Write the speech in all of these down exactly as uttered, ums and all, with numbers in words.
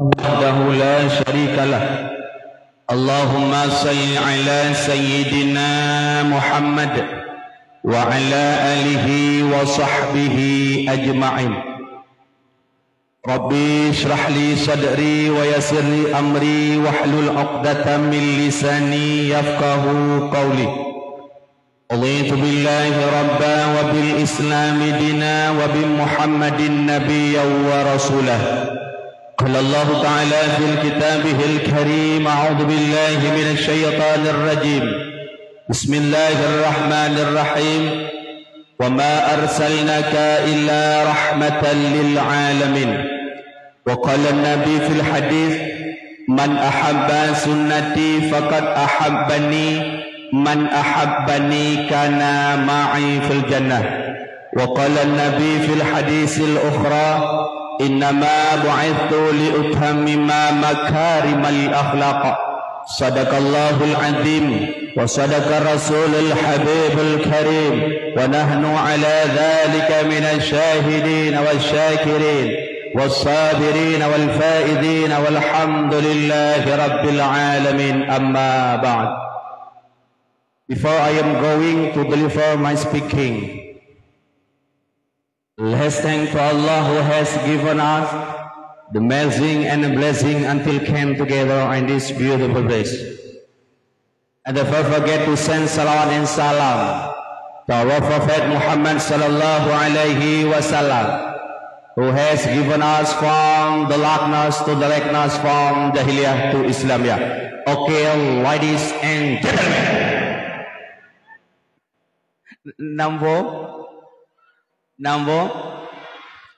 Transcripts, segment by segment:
وحده لا شريك له. اللهم صل على سيدنا محمد وعلى آله وصحبه أجمعين. رب اشرح لي صدري ويسر لي أمري واحلل عقدة من لساني يفقهوا قولي. رضيت بالله ربا وبالإسلام دينا وبمحمد نبيا ورسولا. قال الله تعالى في كتابه الكريم: أعوذ بالله من الشيطان الرجيم. بسم الله الرحمن الرحيم. وما أرسلناك إلا رحمة للعالمين. وقال النبي في الحديث: من أحب سنتي فقد أحبني، من أحبني كان معي في الجنة. وقال النبي في الحديث الأخرى: إنما بعثت لأتمم مكارم الأخلاق. صدق الله العظيم وصدق الرسول الحبيب الكريم، ونحن على ذلك من الشاهدين والشاكرين والصابرين والفائزين، والحمد لله رب العالمين. أما بعد. Before I am going to deliver my speaking, let's thank to Allah who has given us the amazing and blessing until came together in this beautiful place. And never forget to send salawat and salam to our Prophet Muhammad sallallahu alaihi wasallam, who has given us from the darkness to the likeness, from jahiliyah to Islamiyah. Okay, ladies and gentlemen. Nambo? Nambo?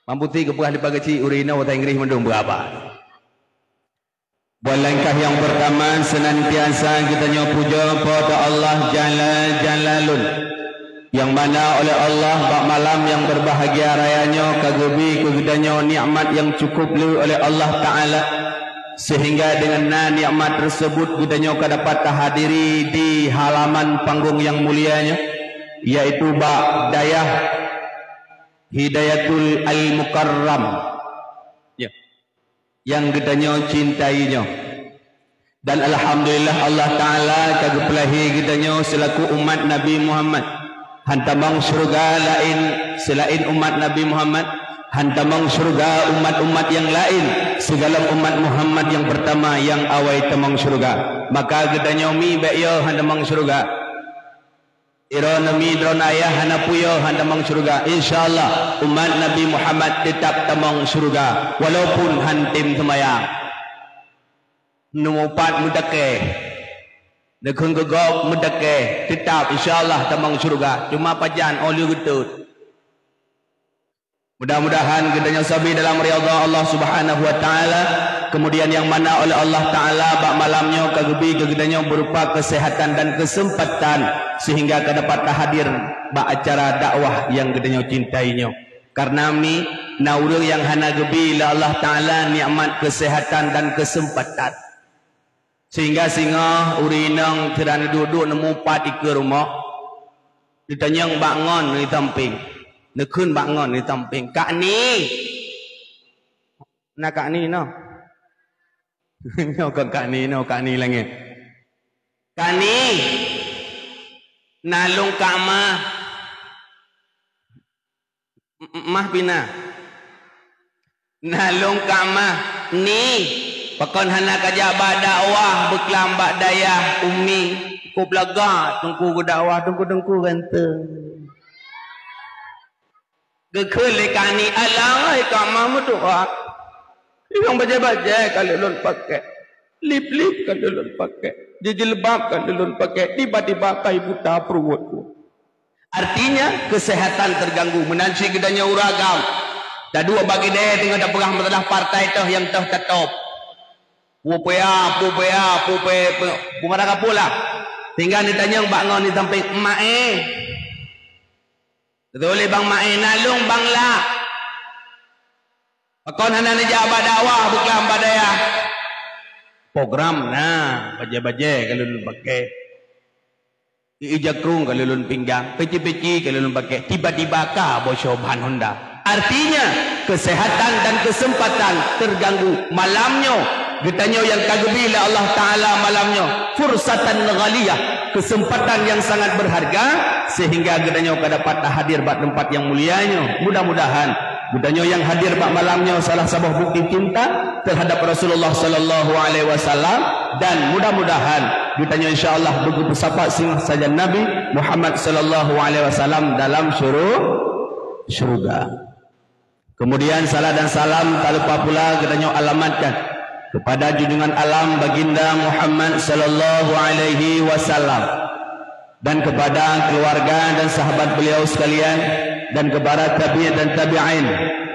Mamputi kepeugah di pageuci ureueng inoe bahasa Inggris mandum beuraba. Buat langkah nyang peurtama, seunantiasa geutanyoe pujoe Po teu Allah Jalla Jalalun, nyang mana oleh Allah bak malam nyang beurbahagia raya nyoe ka geubri keu geutanyoe nikmat nyang cukup le oleh Allah Taala, seuhingga deungon na nikmat teuseubut geutanyoe ka dapat tahadiri di halaman panggong nyang mulia nyoe, yaitu bak dayah Hidayatul Al-Mukarram. Ya. Nyang geutanyoe cintai nyoe. Dan alhamdulillah, Allah Taala ka geupeulahé geutanyoe seulaku umat Nabi Muhammad. Hantamong syeuruga laén seulaén umat Nabi Muhammad, hantamong syeuruga umat-umat nyang laén sigohlom umat Muhammad nyang peurtama nyang awai tamong syeuruga. Maka geutanyoe mi bék yo hantamong syeuruga. Droeneuh mi droeneuh ayah hana puyoh hantamong syeuruga. Insya Allah, umat Nabi Muhammad teutap tamong syeuruga, walaupun han tem seumayang. Neumupat meutakée, neukheun keu gob meutakée, teutap insya Allah tamong syeuruga. Cuma pajan óh lheueh geutot. Mudah-mudahan geutanyoe sabe dalam ridha Allah Subhanahu wa Taala. Kemudian nyang mana oleh Allah Taala bak malam nyoe ka geubri keu geutanyoe berupa kesehatan dan kesempatan sehingga ka dapat tahadir bak acara dakwah nyang geutanyoe cintai nyoe. Karena mi na ureueng nyang hana geubri lé Allah Taala nikmat kesehatan dan kesempatan. Sehingga singoh ureueng inong sira neuduek-duek neumupat dikeue rumoh, neutanyong bak ngon di sampéng, neukheun bak ngon di sampéng, "Kak Ni!" Na Kak Ni noh? Nyoe kon Kak Ni noh, Kak Ni langét. "Kak Ni! Na lôn kak mah." "M-, m-, mah pih na." "Na lôn kak mah, Ni. Pakon hana kajak bak dakwah beuklam bak dayah Umi? Kôb lagak Teungku geudakwah, Teungku-teungku ganteng." Geukheun lé Kak Ni, "Alah, hai kak mah meudoá. Nyang bajée-bajée ka lheueh lôn pakék, lip-lip ka lheueh lôn pakék, jijilbab ka lheueh lôn pakék, tiba-tiba ka buta pruet ku." Artinya, kesehatan terganggu. Meunan cit geutanyoe ureueng agam. Taduek bak keudè teungoh tapeugah masalah partai toh nyang toh tatop. Pupea, pupea, pupe, pu-, pumara kapula. Sehingga neutanyong bak ngon di sampéng, "Mak, eh." Beutôi lé bang Mak, eh, na lôn bang lak. Pakon hana neujak bak dakwah beuklam bak dayah? Program na, bajée-bajée ka lôn pakék. Ié jakrong ka lôn pinggang, peci-peci ka lôn pakék, tiba-tiba ka boco ban honda. Artinya, kesehatan dan kesempatan terganggu malam nyoe. Geutanyoe nyang ka geubri lé Allah Taala malam nyoe, fursatan ghaliyah, kesempatan yang sangat berharga, sehingga geutanyoe ka dapat hadir bak teumpat nyang mulia nyoe. Mudah-mudahan geutanyoe nyang hadir bak malam nyoe salah saboh bukti cinta terhadap Rasulullah sallallahu alaihi wasallam, dan mudah-mudahan geutanyoe insya Allah beugeupeusapat singoh sajan Nabi Muhammad sallallahu alaihi wasallam dalam syuru-, syurga. Kemudian salam dan salam tak lupa pula geutanyoe alamatkan kepada junjungan alam Baginda Muhammad sallallahu alaihi wasallam dan kepada keluarga dan sahabat beliau sekalian dan kepada tabi'in dan tabi'in,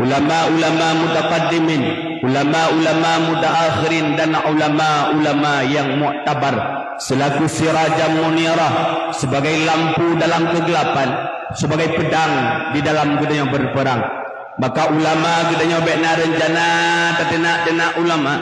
ulama-ulama mutaqaddimin, ulama-ulama mutaakhirin dan ulama-ulama yang muktabar selaku sirajan munirah, sebagai lampu dalam kegelapan, sebagai pedang di dalam geutanyoe berperang. Maka ulama geutanyoe bék na reuncana tateunak-teunak ulama,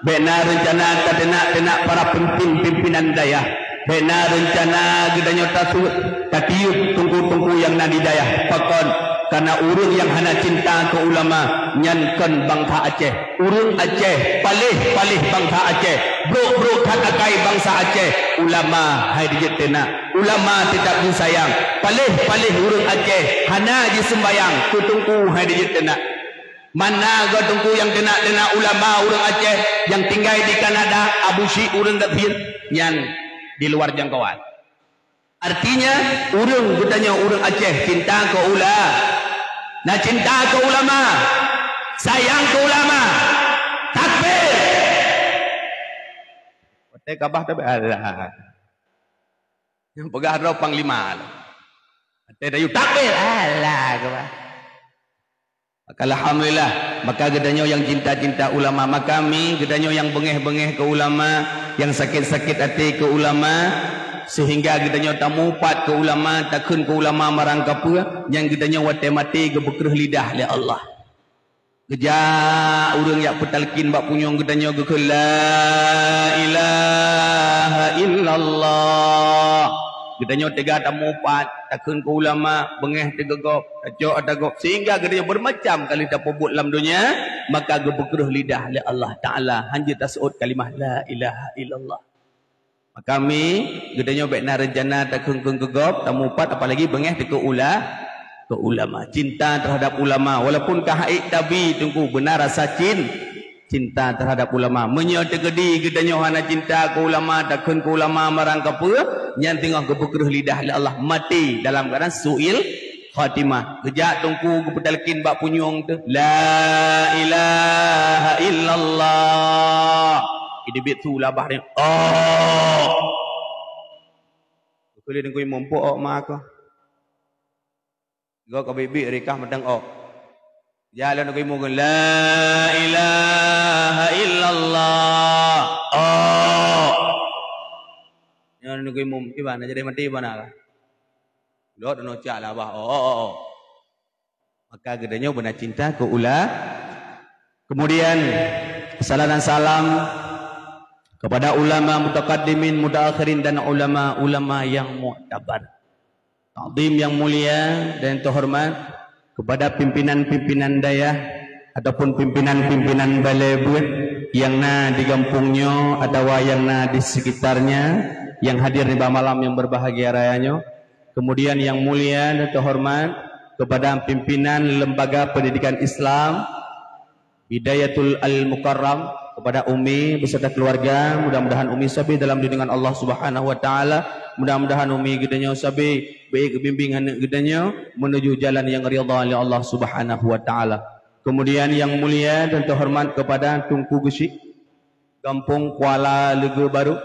bék na reuncana tateunak-teunak para peumimpin pimpinan dayah, bék na reuncana geutanyoe tasuet tatiup teungku-teungku nyang na di dayah. Pakon? Karena ureuëng nyang hana cinta keu ulama nyan kon bansa Aceh. Ureuëng Aceh paléh-paléh bansa Aceh, brok-brok that akai bansa Aceh. Ulama hai dijeuet teunak. Ulama teutab jisayang. Paléh-paléh ureuëng Aceh hana jiseumbayang keu teungku hai dijeuet teunak. Mana goe teungku nyang teunak-teunak ulama ureuëng Aceh nyang tinggai di Kanada, Abu Syik ureuëng Gambia, nyan di luar jangkauan. Artinya, ureuëng geutanyoe ureuëng Aceh cinta keu ula-, na cinta keu ulama, sayang keu ulama. Takbir! Watée kabah tapi Allah. Nyang peugah droe panglima lom. Watée dayuh takbir, Allah Akbar. Maka alhamdulillah, maka geutanyoe nyang cinta-cinta ulama, maka mi geutanyoe nyang beungéh-beungéh keu ulama, nyang sakét-sakét até keu ulama, sehingga geutanyoe tamupat keu ulama, takheun keu ulama marang kapeue, nyang geutanyoe watée maté geupeukreueh lidah lé Allah. Geujak ureuëng jak peutalkin bak punyueng geutanyoe geukheun, "La ilaha illallah." Geutanyoe teuga tamupat, takheun keu ulama, beungéh teugeugop, tacok ata gob, sehingga geutanyoe beureumacam kali tapeubuet lam donya, maka geupeukreueh lidah lé Allah Taala, hanjeuet taseuôt kalimah la ilaha illallah. Maka mi, geutanyoe bék na reuncana takheun-kheun keu gob, tamupat, apalagi beungéh teuh keu ula-, keu ulama. Cinta terhadap ulama, walaupun ka haiek tabi teungku, beuna rasa cin-, cinta terhadap ulama. Meunyoe teukeudi geutanyoe hana cinta keu ulama, takheun keu ulama marang kapeue, nyan teungoh geupeukreueh lidah lé Allah, maté dalam keuadaan su'il khatimah. Geujak teungku geupeutalkin bak punyueng teuh, "La ilaha illallah." Idibit su labah nyan, "Oh." Keulieng teungku imum, "Pok ok ma ko." Gob ka bit-bit rikah mantong ok. Jalan teungku imum, "La ilaha illallah." Oh. Nyan teungku imum, "Iban, jadi mati iban lah." Lhot nyoe cak labah, oh, oh, oh, oh. Maka geutanyoe beuna cinta keu ula-, kemudian, salam dan salam kepada ulama mutaqaddimin, mutaakhirin, dan ulama-ulama yang muktabar. Takzim yang mulia dan terhormat kepada pimpinan-pimpinan dayah ataupun pimpinan-pimpinan balai buet yang na di gampông nyoe atawa yang na di sekitarnya yang hadir di malam yang berbahagia raya nyoe. Kemudian yang mulia dan terhormat kepada pimpinan Lembaga Pendidikan Islam Bidayatul Al-Mukarram, kepada Umi beserta keluarga, mudah-mudahan Umi sabe dalam lindungan Allah Subhanahu wa Taala. Mudah-mudahan Umi geutanyoe sabe beu geubimbing aneuk geutanyoe menuju jalan yang ridha oleh Allah Subhanahu wa Taala. Kemudian yang mulia dan terhormat kepada Teungku Geuchik, Gampông Kuala Leuge Barô,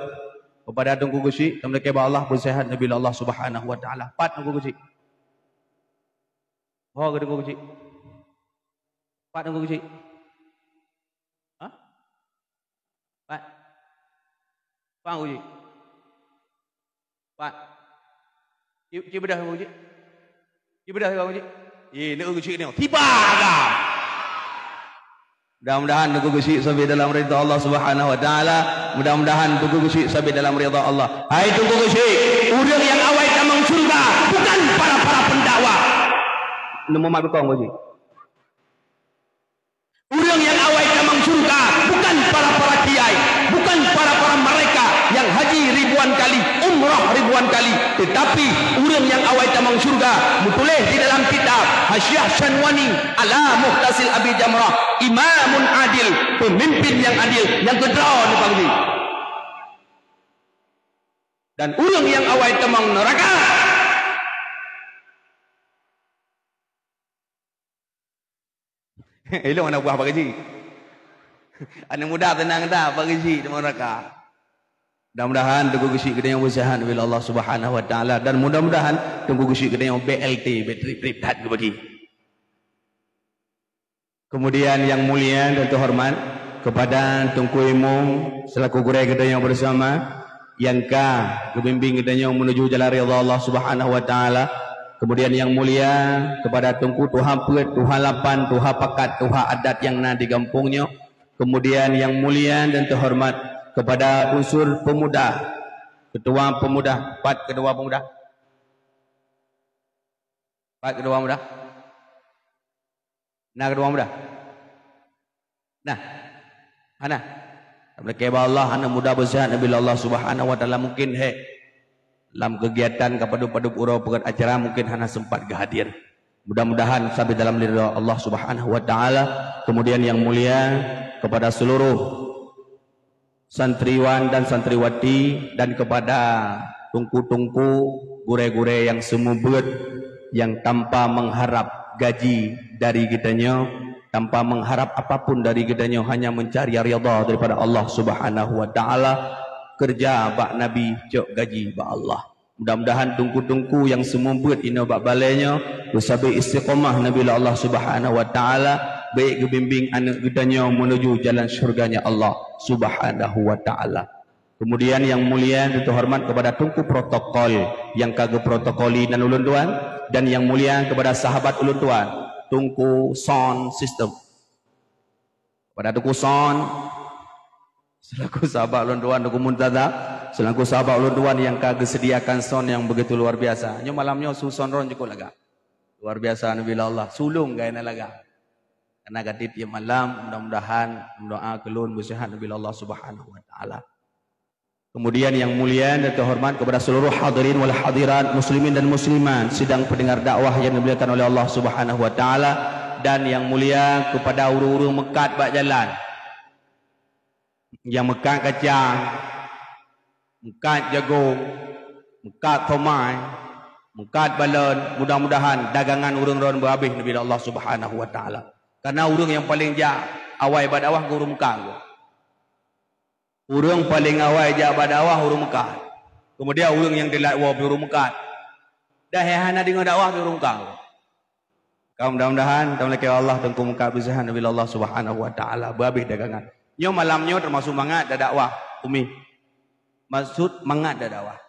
kepada Teungku Geuchik, tameulakée bak Allah, beusehat neubi lé Allah Subhanahu wa Taala. Pat Teungku Geuchik? Ho keu Teungku Geuchik? Pat Teungku Geuchik? Hah? Pat? Pat Teungku Geuchik? Pat? Ci, ci beudah Teungku Geuchik? Ci beudah Teungku Geuchik? Ye, Teungku Geuchik ni. Tiba dah. Mudah-mudahan Teungku Geuchik sabe dalam ridha Allah Subhanahu wa Taala. Mudah-mudahan Teungku Geuchik sabe dalam ridha Allah. Hai Teungku Geuchik, ureuëng nyang awai tamong syeuruga bukan para-para pendakwah. Neumoe mat beukong Geuchik. Syurga bukan para-para kiai, bukan para-para mereka yang haji ribuan kali, umrah ribuan kali, tetapi ureuëng nyang awai tamong syurga meutuléh di dalam kitab Hasyiah Syanwani ala Muhtasil Abi Jamrah, imamun adil, pemimpin yang adil, nyang keudroe nibak geuh. Dan ureuëng nyang awai tamong neuraka. Ilong aneuk buah Pak Gaji. Aneuk muda teunang dah Pak Gaji di neraka. Mudah-mudahan Teungku Geuchik geutanyoe beuseuhat bila Allah Subhanahu wa Taala, dan mudah-mudahan Teungku Geuchik geutanyoe B L T, bateri trip that geubagi. Kemudian yang mulia dan terhormat kepada Teungku Imum selaku gurée geutanyoe bersama, nyang ka geubimbing geutanyoe menuju jalan ridha Allah Subhanahu wa Taala. Kemudian yang mulia kepada Teungku Tuha Peuet, Tuha Lapan, Tuha Pakat, Tuha Adat nyang na di gampông nyoe. Kemudian yang mulia dan terhormat kepada unsur pemuda, ketua pemuda, pat ketua pemuda? Pat ketua pemuda? Na ketua muda? Nah. Hana. Meulakée bak Allah, aneuk muda beuseuhat bila Allah Subhanahu wa Taala, mungkin he lam kegiatan ka padub-padub uroe peugét acara mungkin hana sempat geuhadir. Mudah-mudahan sabe dalam ridha Allah Subhanahu wa Taala. Kemudian yang mulia kepada seluruh santriwan dan santriwati, dan kepada teungku-teungku, gurée-gurée nyang seumeubeuet, nyang tanpa mengharap gaji dari geutanyoe, tanpa mengharap apapun dari geutanyoe, hanya mencari ridha daripada Allah Subhanahu wa Taala, kerja bak Nabi, cok gaji bak Allah. Mudah-mudahan teungku-teungku nyang seumeubeuet inoe bak balée nyoe beusabé istiqomah neubi lé Allah Subhanahu wa Taala, bék geubimbéng aneuk geutanyoe meunuju jalan syurganya Allah Subhanahu wa Taala. Kemudian yang mulia dan terhormat kepada teungku protokol nyang ka geuprotokoli nan ulôn tuan, dan yang mulia kepada sahabat ulôn tuan, teungku sound system. Kepada teungku sound, selaku sahabat ulôn tuan, teungku Muntazam, selaku sahabat ulôn tuan nyang ka geuseudiakan sound nyang begitu luar biasa. Nyoe malam nyoe su sound droen cukôp lagak. Luar biasa neubi lé Allah. Sulông gai na lagak. Karena ka tiep-tiep malam, mudah-mudahan, meudoa keu lôn beuseuhat neubi lé Allah Subhanahu wa Taala. Kemudian yang mulia dan terhormat kepada seluruh hadirin wal hadirat, muslimin dan muslimat, sidang pendengar dakwah yang dimuliakan oleh Allah Subhanahu wa Taala, dan yang mulia kepada ureuëng-ureuëng meukat bak jalan. Nyang meukat kacang, meukat jagông, meukat thomai, meukat balon, mudah-mudahan dagangan ureuëng droen beuhabéh neubi lé Allah Subhanahu wa Taala. Karena ureuëng nyang paleng jak awai bak dakwah ureuëng meukat. Ureuëng paleng awai jak bak dakwah ureuëng meukat. Kemudian ureuëng nyang teulat woe pih ureuëng meukat. Dan hai hana deungoe dakwah pih ureuëng meukat. Ka mudah-mudahan tameulakée Allah teungku meukat beuseuhat neubi lé Allah Subhanahu wa Taala, beuhabéh dagangan. Nyoe malam nyoe teumasuk mangat dakwah, Umi. Maksud mangat dakwah.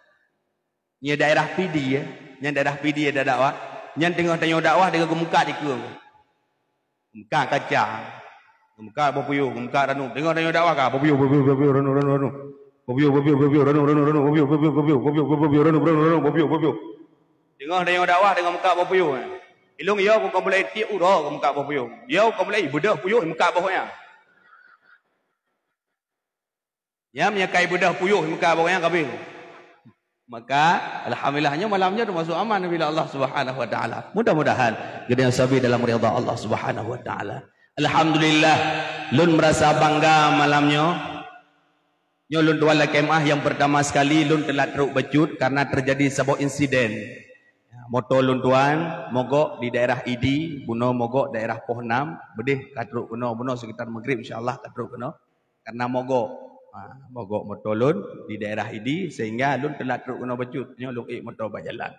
Nyoe daerah Pidie, nyan daerah Pidie dakwah. Nyan teungoh tanyoe dakwah deungon geumeukat dikeue. Geumeukat kacang, geumeukat boh puyôh, geumeukat ranup. Teungoh tanyoe dakwah ka, boh puyôh, boh puyôh, boh puyôh, ranup, ranup. Boh puyôh, boh puyôh, boh puyôh, ranup, ranup, boh puyôh, boh puyôh, boh puyôh, ranup, ranup, boh puyôh, boh puyôh. Teungoh tanyoe dakwah deungon geumeukat boh puyôh. Ilông yo ka mulai tiep uroe geumeukat boh puyôh. Yo ka mulai beudôh puyôh geumeukat boh nyan. Nyan meunyo ka beudôh puyôh meukat boh nyan ka habéh. Maka alhamdulillah nyoe malam nyoe teumasuk aman bila Allah Subhanahu wa Taala. Mudah-mudahan geutanyoe sabe dalam ridha Allah Subhanahu wa Taala. Alhamdulillah, lôn merasa bangga malam nyoe. Nyoe lôn tuan lakée meuah nyang pertama sekali lôn teulat trok bacut karena terjadi saboh insiden. Moto lôn tuan mogok di daerah Idi, bunoe mogok daerah Poh Enam, beudeh ka trok keunoe, bunoe sekitar maghrib insya Allah ka trok keunoe. Karena mogok. Ha, mogok moto lôn di daerah Idi sehingga lôn teulat trok keunoe bacut. Nyoe lôn ék moto bak jalan.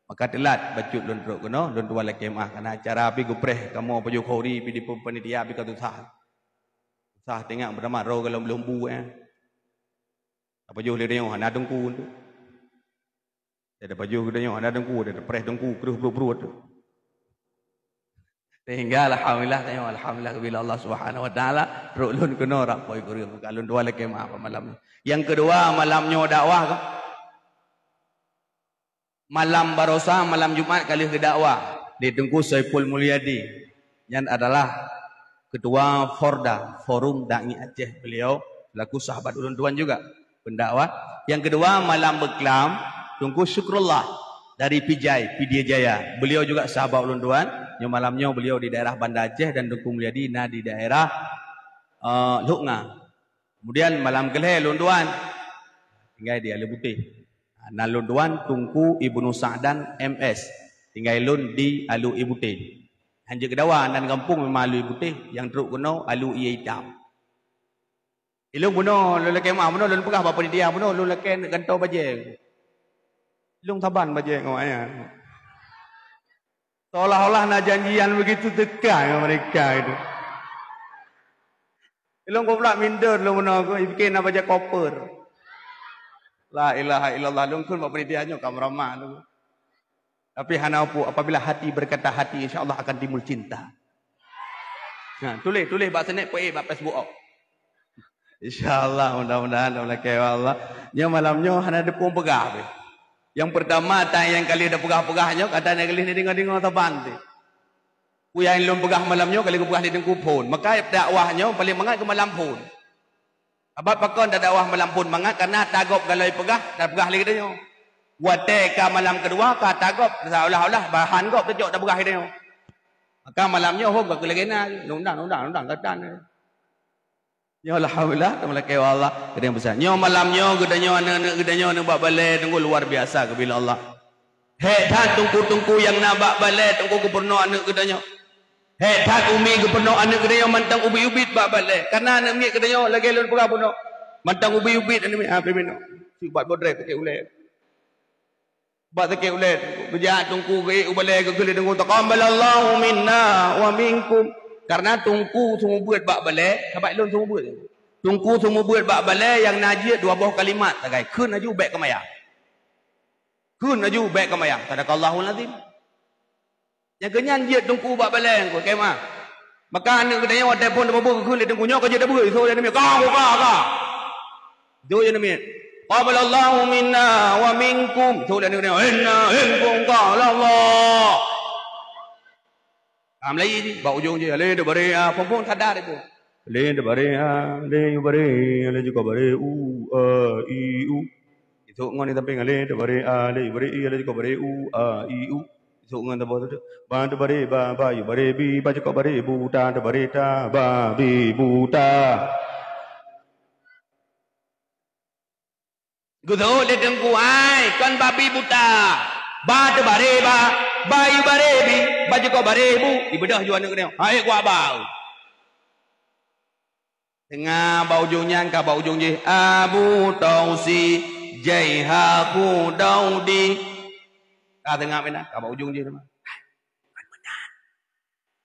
Maka teulat bacut lôn trok keunoe, lôn tuan lakée meuah karena acara pih geupreh kamoe pajoh khauri pih di panitia pih ka tusah. Tusah teuingat beurama roe golom lôn bu eh. Tapajoh lé tanyoe hana teungku tu. Tapajoh lé tanyoe hana teungku, tapreh teungku kreueh bruet-bruet tu. Sehingga alhamdulillah, tanyoe alhamdulillah bila Allah Subhanahu wa Taala trok lôn keunoe rab poi kureueng, maka lôn tuan lakée meuah bak malam nyoe. Nyang keudua, malam nyoe dakwah ka. Malam barosa, malam Jumat ka lheueh geudakwah lé Teungku Saiful Mulyadi. Nyan adalah Ketua Forda, Forum Da'i Aceh, beliau selaku sahabat ulôn tuan juga, pendakwah. Yang kedua, malam beuklam, Teungku Syukrullah dari Pidie Jaya. Beliau juga sahabat ulôn tuan. Nyoe malam nyoe beliau di daerah Banda Aceh dan Teungku Mulyadi na di daerah, eh, Lhoknga. Kemudian malam keulhèe lôn tuan tinggai di Alue Butéh. Na lôn tuan Teungku Ibnu Sa'dan M S, tinggai lôn di Alue Butéh. Hanjeuet keu dawa nan gampông memang Alue Butéh, nyang trok keunoe Alue Ié Itam. Ilôn bunoe lôn lakèe meu'ah, bunoe lôn peugah bak panitia, bunoe lôn lakèe gantoe bajèe. Lôn saban bajèe ngon ayah. Seolah-olah na janjian begitu teuka ngon mereka itu. Ilôn goblak minder lôn bunoe, ipike na bajèe koper. La ilaha illallah, lôn kheun bak panitia nyoe ka meuramah lôn. Tapi hana peue, apabila hati berkata hati, insya Allah akan timbul cinta. Nah, tuléh, tuléh bak sneak, peuék bak Facebook awak. Insya Allah, mudah-mudahan, mudah-mudahan keu Allah. Nyoe malam nyoe hana teupeu peugah pih. Nyang pertama, tai nyang ka lheueh tapeugah-peugah nyoe, ka tai nyang ka lheueh neudeungoe-deungoe saban teuh. Peue nyang lôn peugah malam nyoe ka lheueh geupeugah lé Teungku phon. Maka dakwah nyoe paleng mangat keu malam phon. Sabab pakon dakwah malam phon mangat, karena tagob galoi peugah, tapeugah lé geutanyoe. Watèe ka malam keudua ka tagob, seolah-olah bahan gob teucok tapeugah lé geutanyoe. Maka malam nyoe hom ka keu lagèe na, nundang, nundang, nundang, gatan. Nyoe alhamdulillah, tameulakèe bak Allah, geutanyoe peusan. Nyoe malam nyoe geutanyoe aneuk-aneuk geutanyoe aneuk bak balè Teungku luar biasa geubri lé Allah. Hék that teungku-teungku nyang na bak balè Teungku geupeurunoe aneuk geutanyoe. Hék that umi geupeurunoe aneuk geutanyoe mantong ubit-ubit bak balè. Kareuna aneuk miet geutanyoe lagèe lôn peugah bunoe. Mantong ubit-ubit aneuk miet, ha, pih meunoe. Sibat bodrek sakét ulèe. Bak sakét ulèe, geujak teungku geuék u balè geukheun lé teungku, "Taqabbalallahu minna wa minkum." Kareuna teungku seumeubeuet bak balè, sabab lôn seumeubeuet. Teungku seumeubeuet bak balè nyang na jeuet dua boh kalimat sagai, "Kheun laju bèk keumayang." Kheun laju bèk keumayang. Sadaqallahul azim. Nyang keu nyan jeuet teungku bak balè teungku, kemah. Maka aneuk geutanyoe watèe phon teupeubuet geukheun lé teungku nyoe ka jeuet tabeuet, soe nyang namiet, ka, ka, ka. Soe nyang namiet. Taqabbalallahu minna wa minkum. Soe nyang namiet, inna minkum, taqabbalallahu. Ka meulayeue jih, bak ujong jih, lé teubari, ah, phon-phon sadar itu. Lé teubari, ah, lé yubari, lé jukok bari, u, a, i, u. Isok ngon di sampéng, lé teubari, a, lé yubari, i, lé jukok bari, u, a, i, u. Isok ngon saboh tu. Ba teubari, ba, ba yubari, bi, ba jukok bari, bu, ta teubari, ta, ba, bi, bu, ta. Geuseuôt lé teungku, hai, kon babi buta. Ba teubari ba, ba yubari bi, ba jukok bari bu, ibeudôh ju aneuk geutanyoe. Hai, kuat ba. Teungoh bak ujong nyan ka bak ujong jih, Abu Tausi, Jaiha Khudaudi. Ka teungoh meunan, ka bak ujong jih teuma.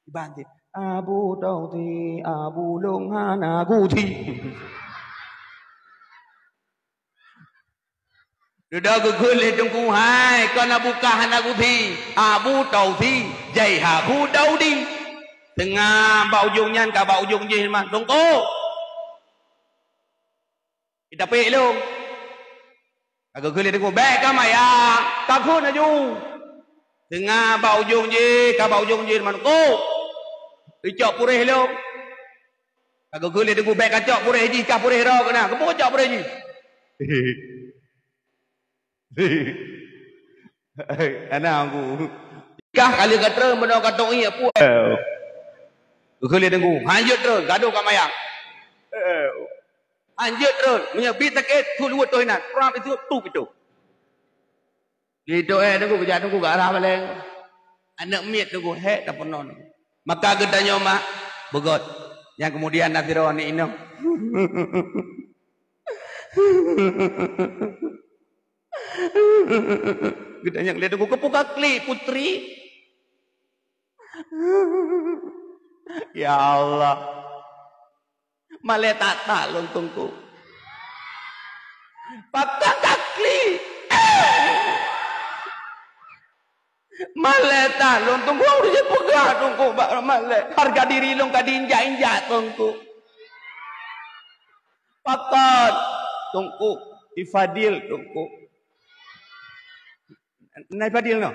Iban cit, Abu Tausi, Abu Long hana guti. Dudoe geukheun lé teungku, hai, kon Abu Kah hana guti, Abu Tausi, Jaiha Khudaudi. Teungoh bak ujong nyan ka bak ujong jih teuma, teungku. Itapék lôn. Ka geukheun lé teungku, bèk keumayang, ka kheun laju. Teungoh bak ujong jih, ka bak ujong jih teuma, teungku. Icok puréh lôn. Ka geukheun lé teungku, bèk kacok puréh jih, kah puréh droe keunan. Keupeue kacok puréh jih? Hana aku. Kah ka lheueh ka treun meunoe ka tong ié puih. Geukheun lé teungku, hanjeuet treun, gadôh keumayang. Hanjeuet treun, meunyoe bit sakét, su luweue toh inan, prap itu tu pitu. Di doa teungku, geujak teungku gak arah baleng. Aneuk miet teungku, hék tapeurunoe. Maka geutanyoe mak, beugöt. Nyang keumudian na sidroe aneuk inong. Geutanyong lé teungku, "Keupeue ka klik, Putri?" Ya Allah. Malèe that-that lôn teungku. Pakon ka klik. Malèe that lôn teungku, ureueng jipeugah teungku bak malèe. Harga diri lôn ka diinjak-injak teungku. Pakon teungku, i Fadil teungku. Na i Fadil noh.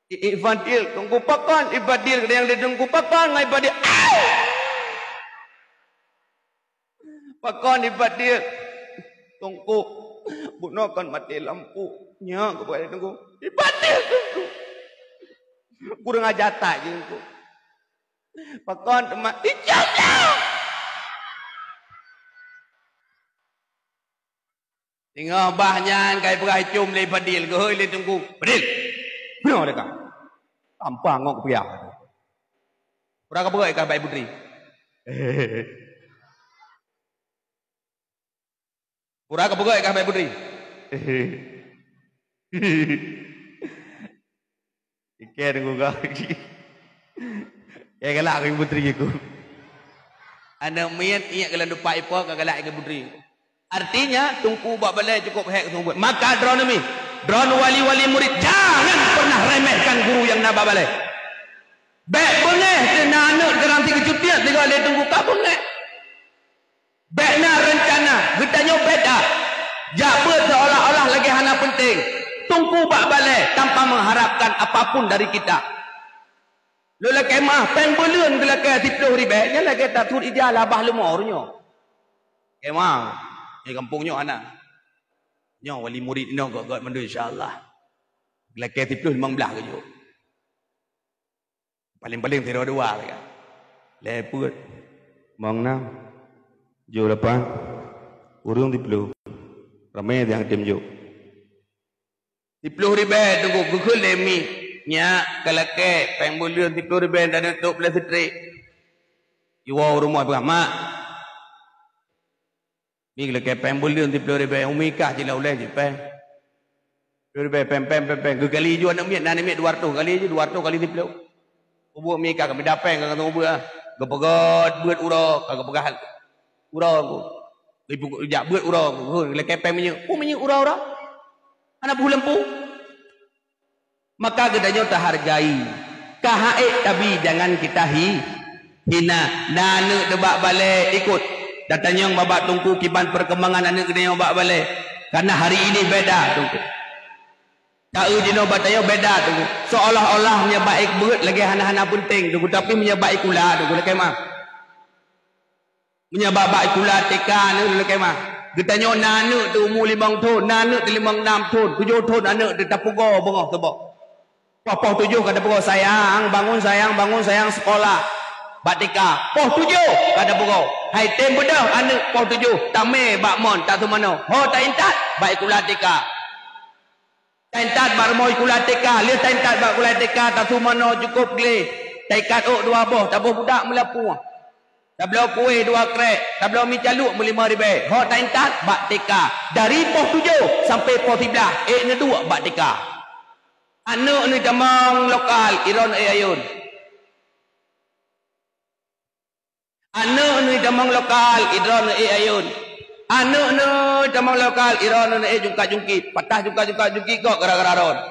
I, I Fadil, Teungku, pakon I Fadil, keudeh nyang di Teungku, pakon ngon I Fadil. Pakon I Fadil, Teungku, bunoe kon maté lampu. Nyoe keupeue Teungku? I Fadil, Teungku. Kurang aja that jih, Teungku. Pakon teuma icam dah. Singoh bah nyan ka ipeugah icom lé Fadil, geuhôi lé Teungku. "Fadil, bunoe deh ka. Tampa ngok piah." Pura ka peugah kah bak putri. Pura ka peugah kah bak putri. Ikei Teungku ka. Ikei galak keu putri aku. Aneuk miet ingat keu lam dupat ipo ka galak keu putri. Artinya, Teungku bak balée cukup hék keu buet. Maka droeneuh mi, droeneuh wali-wali murid, jangan pernah remehkan guru nyang na bak balée. Bék beungéh teuh na aneuk sekarang si geucutiet sigoe lé Teungku ka beungéh. Bék na reuncana, geutanyoe beda. Jak beuet seolah-olah lagée hana penting. Teungku bak balée tanpa mengharapkan apapun dari kita. Lôn lakée meuah, péng buleuen geulakée siploh ribée, nyan lagée tasut ija labah leumo uroe nyoe. Lakée meuah, di gampông nyoe hana. Nyoe wali murid inoe gét-gét mandum insya Allah. Geulakée siploh limong blaih geujok. Paléng-paléng sidroe dua sagai. Lhée peuet, limong nam, tujoh lapan, ureuëng siploh. Ramé nyang tem jok. Siploh ribée Teungku, geukheun lé mi. Nyak, ka lakée, péng buleuen siploh ribée dan neutôb lé seutrek. Iwoe u rumoh ipeugah, "Mak, mi geulakée péng buleuen siploh ribée, umi kah jilak ulée jih péng. Siploh ribée, péng, péng, péng, péng." Geukali ju aneuk miet, na aneuk miet dua reutôh, kali ju dua reutôh kali siploh. Ubeut mi kah kami dapéng ka kami ubeut ah. Geupeugét beuet uroe, ka geupeugah uroe ku. Geujak beuet uroe ku, "Hei, lakée péng minyeuk." "Peue minyeuk uroe-uroe? Hana peue lampu." Maka geutanyoe tahargai. Ka hak ék tabi, jangan kita hi, hina. Na aneuk teuh bak balée ikot. Tatanyong bak Teungku kiban perkembangan aneuk geutanyoe bak balée. Karena hari ini beda, Teungku. Taeu jinoe bak tanyoe beda, Teungku. Seolah-olah meunyoe bak ék beuet lagée hana-hana penting, Teungku. Tapi meunyoe bak sikula, Teungku, lakée meuah. Meunyoe bak, bak sikula T K nyoe lôn lakée meuah. Geutanyoe na aneuk teuh umu limong thon, na aneuk teuh limong nam thon, tujoh thon aneuk teuh tapeugoe beungoh saboh. Poh, poh tujoh ka tapeugoe, "Sayang, bangun sayang, bangun sayang, sekolah." Bak T K, poh tujoh ka tapeugoe. Hai tem beudôh aneuk poh tujoh, tamé bak mon, tasumanoe. Ho taintat, bak sikula T K. Taintat bak rumoh sikula T K, lheueh taintat bak sikula T K, tasumanoe cukôp gleh. Taikat ôk dua boh, taboh budak meulapuih. Tabloe kueh dua krek, tabloe mi caluek meulimong ribée. Ho taintat bak T K. Dari poh tujoh sampai poh siblaih, ék neuduek bak T K. Aneuk neutamong lokal, i droeneuh ék ayôn. Aneuk neutamong lokal, i droeneuh ék ayôn. Aneuk neutamong lokal, i droeneuh ék jungkat-jungkit. Patah jungkat-jungkat jungkit gob gara-gara droeneuh.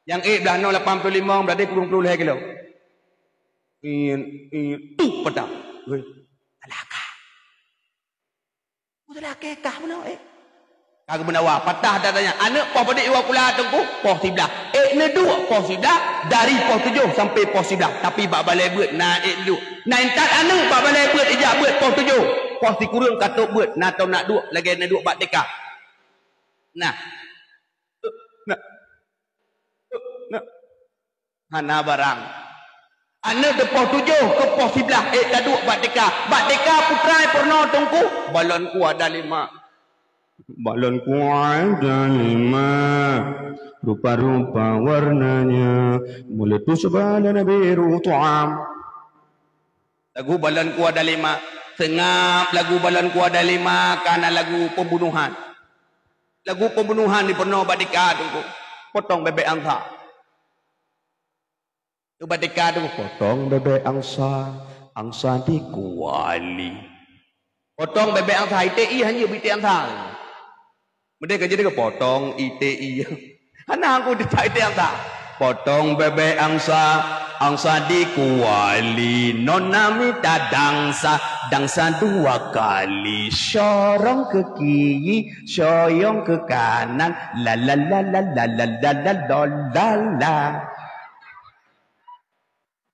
Nyang ék blaih nyoe lapan ploh limong, blaih deh kureueng ploh lhée kilo. Iet, iet, tuh patah. Weh, alah kah. Beutôi lakée kah bunoe, éh. Ka geumeunawa, patah tatanyong, aneuk poh padum iwoe sikula Teungku? Poh siblaih. Ék neuduek poh siblaih, dari poh tujoh sampai poh siblaih. Tapi bak balée beuet na ék neuduek. Na intat aneuk bak balée beuet, ijak beuet poh tujoh. Poh sikureueng ka tôb beuet, na tom nak duek lagée neuduek bak T K. Nah. Nah. Nah. Hana barang. Aneuk teuh poh tujoh keu poh siblaih, ék taduek bak T K. Bak T K putra peurunoe Teungku, balon ku ada lima. Balon ku ada lima, rupa-rupa warnanya, meuletus balon biru tuam. Lagu balon ku ada lima, seungab lagu balon ku ada lima, kana lagu pembunuhan. Lagu pembunuhan di peurunoe bak T K Teungku. Potong bebek angsa. Ubak T K Teungku, potong bebek angsa, angsa di kuali. Potong bebek angsa, iték ie hana bak iték angsa. Meudeh ka jadi ke potong iték ie. Hana aku iték angsa. Potong bebek angsa, Angsa di kuali, nona mita dangsa, dangsa dua kali, sorong ke kiri, soyong ke kanan, la la la la la la la la la la.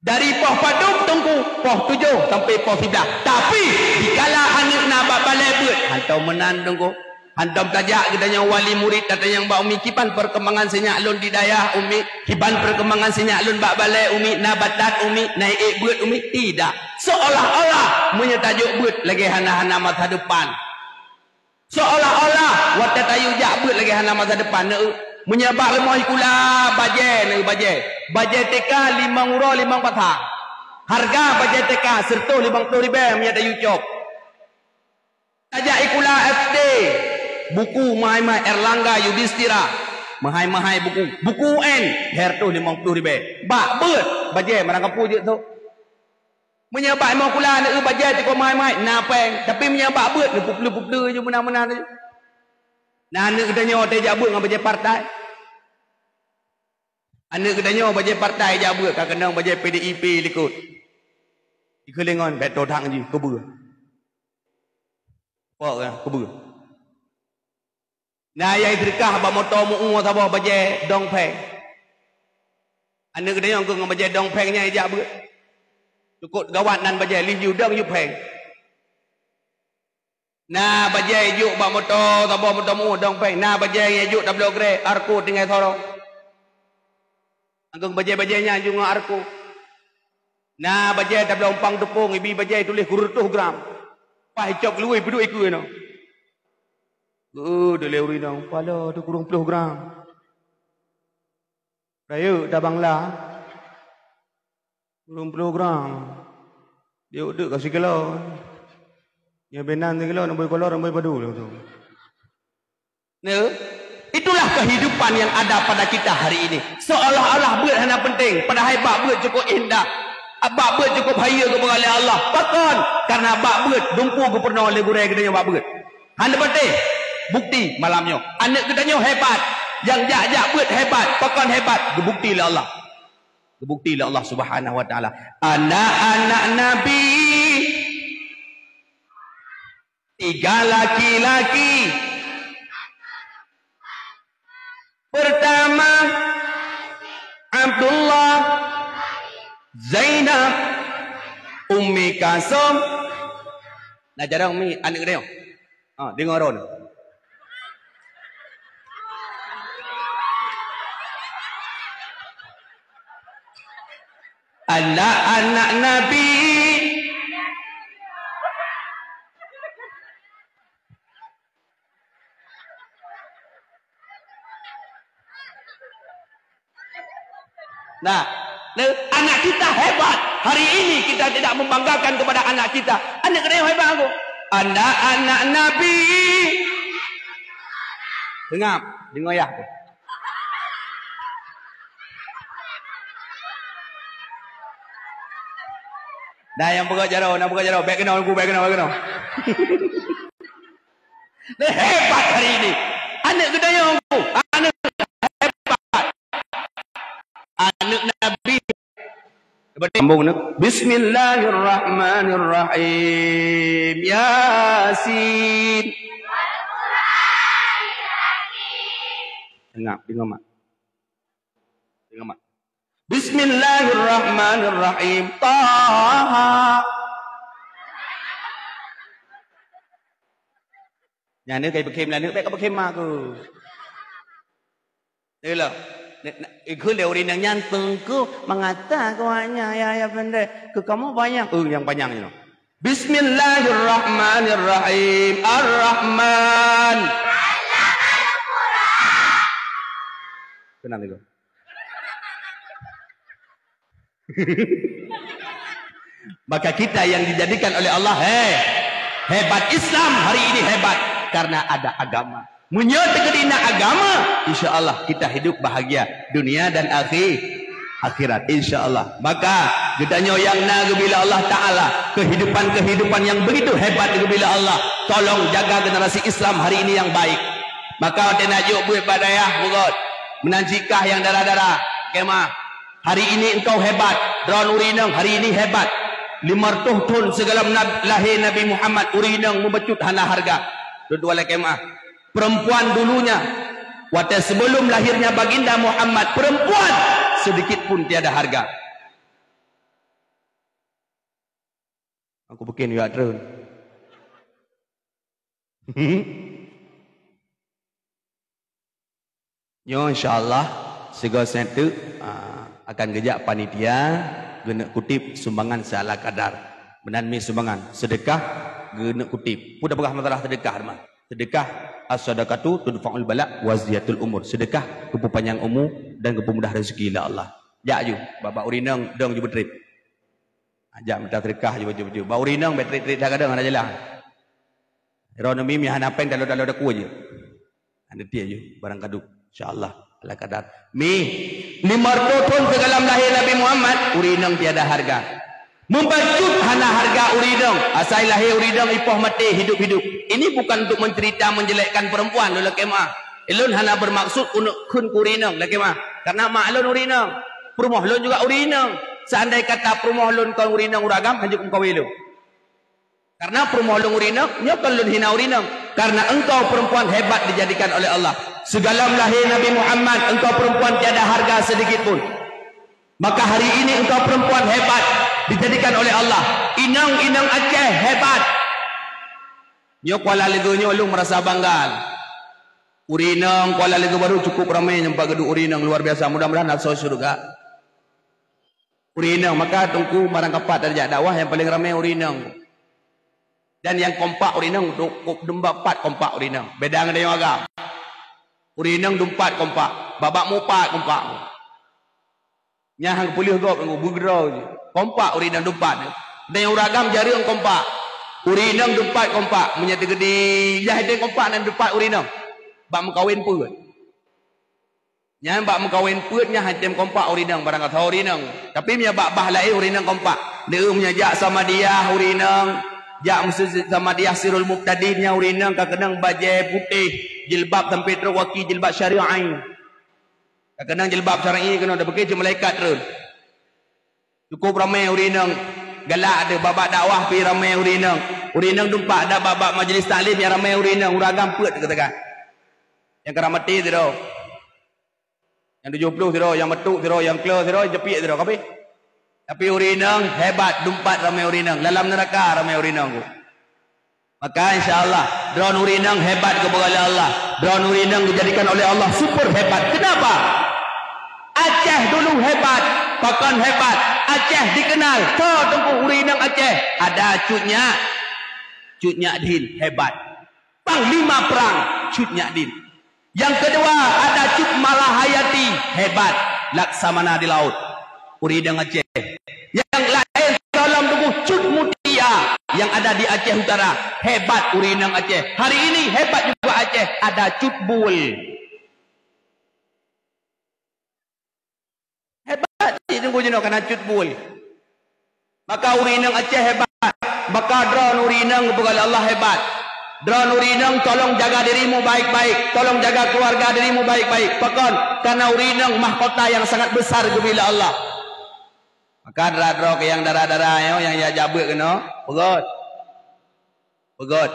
Dari poh padum teungku, poh tujoh sampai poh siblaih. Tapi, dikala aneuk na bak balée beuet, hantom meunan teungku. Hantom tajak geutanyoe wali murid tatanyong bak umi, "Kiban perkembangan sinyak lôn di dayah, umi? Kiban perkembangan sinyak lôn bak balée, umi? Na batat, umi? Na ék beuet, umi?" Tidak. Seolah-olah meunyoe tajok beuet lagée hana-hana masa depan. Seolah-olah watée tayue jak beuet lagée hana masa depan. Neu, meunyoe bak rumoh sikula bajée, neu bajée. Bajée T K limong uroe limong pasang. Hareuga bajée T K sireutoh limong ploh ribée meunyoe tayue cop. Tajak sikula S D, buku meuhai-meuhai Erlangga Yudhistira, meuhai-meuhai buku. Buku U N, lhèe reutôh limong ploh ribèe. Bak beuet, bajèe meurangkapeue jeuet sôk. Meunyoe bak imoe kula aneuk bajèe cukôp meuhai-meuhai, na pèng. Tapi meunyoe bak beuet, neupeupleu-peupleu ju meunan-meunan ju. Na aneuk geutanyoe watèe jak beuet ngon bajèe partai. Aneuk geutanyoe bajèe partai jak beuet, ka keunong bajèe P D I P likot. Ikeuh lé ngon bèk todang jih, keubeue. Pok ya, keubeue. Na nyang seudeukah bak moto meu-ue saboh bajèe dong phèng. Aneuk geutanyoe keuh ngon bajèe dong phèng nyan jak beuet. Cukôp gawat nan bajèe, lheuh jih dong yub phèng. Na bajèe jok bak moto saboh moto meu-ue dong phèng. Na bajèe nyang jok tabloe gré, Arko tinggai sorong. Anggong bajèe-bajèe nyan jok ngon Arko. Na bajèe tabloe umpang teupông, ibi bajèe tuléh kureueng reutôh gram. Paih icok luweh peuduek ikeue nyoe. Geu, deh lé ureueng inong, pala teukureueng ploh gram. Rayeuk tabang la. Kureueng ploh gram. Diuk deuk ka sikilo. Nyoe binan sikilo, namboi kolor, namboi padu lé tu. Nah, itulah kehidupan yang ada pada kita hari ini. Seolah-olah beuet hana penting, padahai bak beuet cukup indah. Bak beuet cukup hayeue geupeugah lé Allah. Pakon? Karena bak beuet dumpu geupeurunoe lé gurèe geutanyoe bak beuet. Hana patéh. Bukti malam nyoe. Aneuk geutanyoe hebat. Nyang jak-jak beuet hebat. Pakon hebat? Geubukti lé Allah. Geubukti lé Allah Subhanahu wa Taala. Anak-anak Nabi, tiga laki-laki. Pertama, Abdullah, Zainab, Ummi Kalsum. Nah, jarang mi aneuk geutanyoe. Ha, deungoe droe. Anak-anak Nabi. Nah, nah, anak kita hebat. Hari ini kita tidak membanggakan kepada anak kita. Aneuk geutanyoe hebat aku. Anak-anak Nabi. Seungap, deungoe yah tu. Dah nyang peugah jaroe, nyang peugah jaroe, bèk keunoe, bèk keunoe, bèk keunoe. Hebat hari ini. Aneuk geutanyoe, aneuk hebat. Aneuk Nabi. Sambung ni. Bismillahirrahmanirrahim. Yasin. Deungoe, deungoe mak. Deungoe mak. Bismillahirrahmanirrahim. Taha. Nyan ka ipeukhem lé aneuk, bèk ka peukhem ma ku. Itulah. Ikheun lé ureueng nyan teungku mengata keu awaknyan ya, ya pendek. Keu kamoe panyang. Oh, nyang panyang nyoe. Bismillahirrahmanirrahim. Ar-Rahman. Tenang dulu. Maka kita yang dijadikan oleh Allah, hei, hebat Islam hari ini hebat karena ada agama. Meunyoe teukeudi na agama, insya Allah kita hidup bahagia dunia dan akhi-, akhirat, insya Allah. Maka geutanyoe nyang na geubri lé Allah Taala, kehidupan-kehidupan yang begitu hebat geubri lé Allah, tolong jaga generasi Islam hari ini yang baik. Maka watèe na jok beuet bak dayah, meugot, meunan cit kah nyang dara-dara, kemah. Hari ini engkau hebat, droeneuh ureueng inong hari ini hebat. Lima ratus thon sigohlom nab-, lahé Nabi Muhammad, ureueng inong mubacut hana hareuga. Dua-dua lakée meuah. Perempuan dulunya, watée sebelum lahirnya Baginda Muhammad, perempuan sedikit pun tiada harga. Aku bikin juga terus. Nyoe insya Allah sigoe seuteuk, ah, akan geujak panitia geuneuk kutip sumbangan seala kadar. Meunan mi sumbangan, seudeukah geuneuk kutip. Peue tapeugah masalah seudeukah teuma? Seudeukah as-sadaqatu tudfa'ul bala wa ziyatul umur. Seudeukah geupeupanjang umu dan geupeumudah rezeki lé Allah. Jak ju, bak-bak ureueng inong dong ju beutrép. Jak mita seudeukah ju baju-baju. Bak ureueng inong bèk trép-trép that kadang hana jeulaih. Droeneuh mi hana péng talo-talo takue jih. Hana tiek ju barang kadub. Insya Allah. Ala kadar. Mi, lima ratus thon sigohlom lahé Nabi Muhammad, ureueng inong tiada harga. Mubacut hana harga ureueng inong. Asai lahé ureueng inong ipoh maté hidup-hidup. Ini bukan untuk mencerita menjelekkan perempuan, lôn lakée meuah. Ulôn hana bermaksud keuneuk kheun keu ureueng inong, lakée meuah. Karena mak lôn ureueng inong. Peurumoh lôn juga ureueng inong. Seandai kata peurumoh lôn kon ureueng inong ureueng agam, hanjeuet meukawen lôn. Karena peurumoh lôn ureueng inong, nyoe kon lôn hina ureueng inong. Karena engkau perempuan hebat dijadikan oleh Allah. Sigohlom lahé Nabi Muhammad, engkau perempuan tiada harga sedikit pun. Maka hari ini engkau perempuan hebat dijadikan oleh Allah. Inong-inong Aceh hebat. Nyoe Kuala Leugeue nyoe lôn merasa bangga. Ureueng inong Kuala Leugeue Baru cukup ramé nyang pat geuduek ureueng inong luar biasa. Mudah-mudahan asoe syeuruga. Ureueng inong, maka Teungku barang kapat tajak dakwah nyang paleng ramé ureueng inong. Dan nyang kompak ureueng inong, du-, du-, dumpat kompak ureueng inong. Beda ngon tanyoe agam. Ureueng inong dumpat kompak, bak-bak mupat kompak. Nyan han peuleueh gob Teungku, beugeudroe jih. Kompak ureueng inong dumpat. Dan nyang ureueng agam jareueng kompak. Ureueng inong dumpat kompak. Meunyoe teugeudi, yah ideh kompak nan dumpat ureueng inong. Bak meukawen peuet. Nyan bak meukawen peuet nyan han tem kompak ureueng inong, barang kata ureueng inong. Tapi meunyoe bak bah laén ureueng inong kompak. Deuh meunyoe jak Samadiyah ureueng inong, jak meuseujid Samadiyah Sirul Mubtadin nyan ureueng inong ka keunong bajée putéh, jilbab sampai trok gaki jilbab syari'i. Ka keunong jilbab syari'i keunoe, tapike cit malaikat treun. Cukup ramé ureueng inong, galak deuh bak-bak dakwah pi ramé ureueng inong. Ureueng inong dumpat dak bak-bak majlis taklim nyang ramé ureueng inong, ureueng agam peuet teuka-teuka. Nyang ka maté sidroe. Nyang tujoh ploh sidroe, nyang meutuk sidroe, nyang klo sidroe, nyang jeupiek sidroe, ka abéh. Tapi ureueng inong hebat, dumpat ramé ureueng inong, dalam neuraka ramé ureueng inong. Maka insya Allah, droeneuh ureueng inong hebat geupeugah lé Allah. Droeneuh ureueng inong geujadikan oleh Allah super hebat. Kenapa? Aceh dulu hebat, pakon hebat. Aceh dikenal, soe teungku ureueng inong Aceh? Ada Cut Nyak. Cut Nyak Din, hebat. Panglima perang, Cut Nyak Din. Yang kedua, ada Cut Malahayati, hebat, laksamana di laut. Ureueng inong Aceh. Yang laén, tolong tunggu, Cut Mutia yang ada di Aceh Utara, hebat ureueng inong Aceh. Hari ini hebat juga Aceh, ada Cut Bul. Hebat cit teungku jinoe kana Cut Bul. Maka ureueng inong Aceh hebat. Maka droeneuh ureueng inong geupeugah lé Allah hebat. Droeneuh ureueng inong tolong jaga dirimu baik-baik. Tolong jaga keluarga dirimu baik-baik. Pakon? Karena ureueng inong mahkota yang sangat besar geubri lé Allah. Maka dara droe keu nyang dara-dara nyoe nyang jak jabeuet keunoe, peugöt. Peugöt.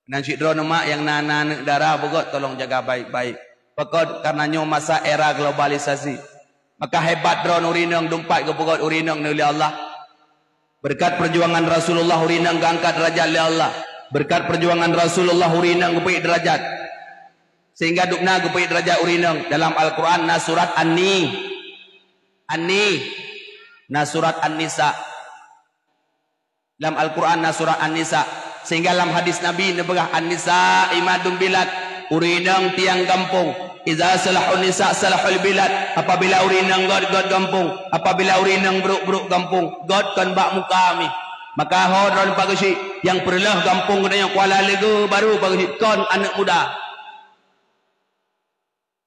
Nan cit droeneuh mak nyang na, na aneuk dara beugöt tolong jaga baik-baik. Pakon? Karena nyoe masa era globalisasi. Maka hebat droeneuh ureueng inong dumpat geupeugöt ureueng inong lé Allah. Berkat perjuangan Rasulullah ureueng inong geuangkat derajat lé Allah. Berkat perjuangan Rasulullah ureueng inong geupeuék derajat. Sehingga dubna geupeuék derajat ureueng inong. Dalam Al-Quran na surat An-Ni. An-Ni. Na surat An-Nisa. Lam Al-Quran na surat An-Nisa. Sehingga lam hadis Nabi neupeugah, "An-nisa imadun bilad." Ureueng inong tiang gampông. "Iza salahun nisa salahul bilad." Apabila ureueng inong göt, göt gampông. Apabila ureueng inong brôk, brôk gampông. Göt kon bak muka mi. Maka ho droeneuh pageusik, nyang peureuloh gampông geutanyoe Kuala Leugeue Baru pageusik kon aneuk muda.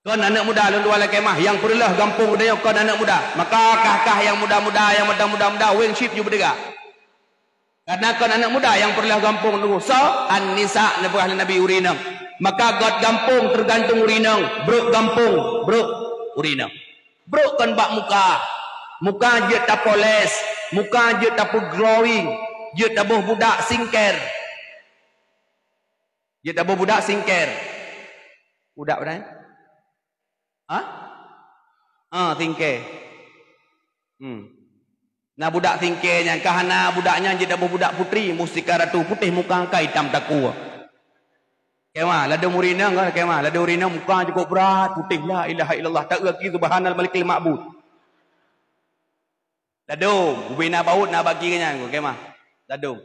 Kon aneuk muda lôn dua lakée mah, nyang peureuloh gampông geutanyoe kon aneuk muda. Maka kah-kah nyang muda-muda, nyang mata muda-muda, weng cit ju beudeuga. Karena kon aneuk muda nyang peureuloh gampông nunggu. Soe? An-nisa neupeugah lé Nabi ureueng inong. Maka göt gampông teugantung ureueng inong, brôk gampông, brôk ureueng inong. Brok kon bak muka. Muka jeuet tapoles, muka jeuet tapeuglowing, jeuet taboh budak singker. Jeuet taboh budak singker. Budak padai? Ha? Ha, singker. Hmm. Na budak singker nyan, ka hana budak nyan jeuet taboh budak putri, mustika ratu putéh muka ka itam takue. Kemah, ladôm ureueng inong kan, kemah, ladôm ureueng inong muka cukôp brat, putéh, la ilaha illallah, ta-eu aki subhanal malikil ma'bud. Ladôm, ubé na baut na baki nyan, kemah. Ladôm.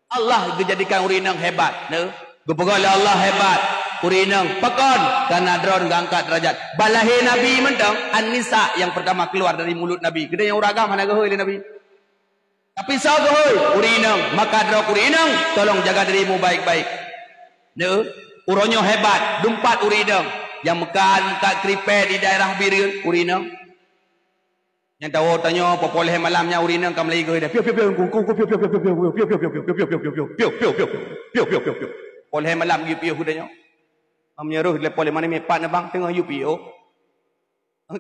Allah geujadikan ureueng inong hebat, neu? Geupeugah lé Allah hebat. Ureueng inong pakon, karena droe geuangkat derajat. Bak lahé Nabi mantong, An-Nisa yang pertama keluar dari mulut Nabi. Keudeh nyang ureueng agam hana geuhôi lé Nabi. Tapi soe geuhôi? Ureueng inong. Maka droe ureueng inong, tolong jaga dirimu baik-baik. Neu, uroe nyoe hebat, dumpat ureueng inong. Nyang meukat-meukat kripet di daerah Bireuen, ureueng inong. Nyang tawoe tanyoe, poh lhèe malam nyan ureueng inong ka meulagèe geuh dah. Piôh, piôh, piôh, kungku, piôh, piôh, piôh. Poh lhèe malam geuyue piôh geutanyoe. Meunyoe rôh lé poh lhèe malam nyan pat neubang teungoh yue piôh.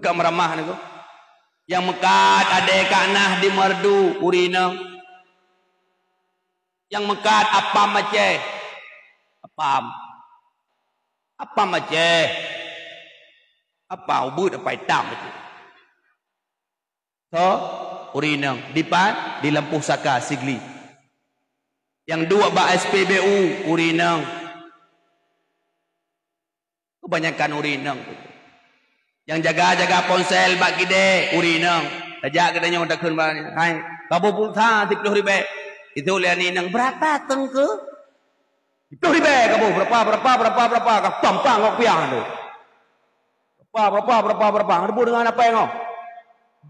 Ka meuramah nyoe. Nyang meukat adèe ka na di Meureudu, ureueng inong. Nyang meukat apam Aceh. Apam. Apam Aceh. Apam ubeut, apam itam Aceh. Soe? Ureueng inong. Dipat? Di Lampôh Saka, Sigli. Nyang duek bak S P B U, ureueng inong. Kebanyakan ureueng inong. Nyang jaga-jaga ponsel bak kidée, ureueng inong. Tajak geutanyoe takheun bak, "Hai, kaboh pulsa siplôh ribèe." Itu lé aneuk inong, "Berapa, Teungku?" "Siplôh ribèe kaboh, berapa, berapa, berapa, berapa?" Ka pampang ngok piah tu. "Berapa, berapa, berapa, berapa?" Hana teupeue deungon apa nyang ngoh.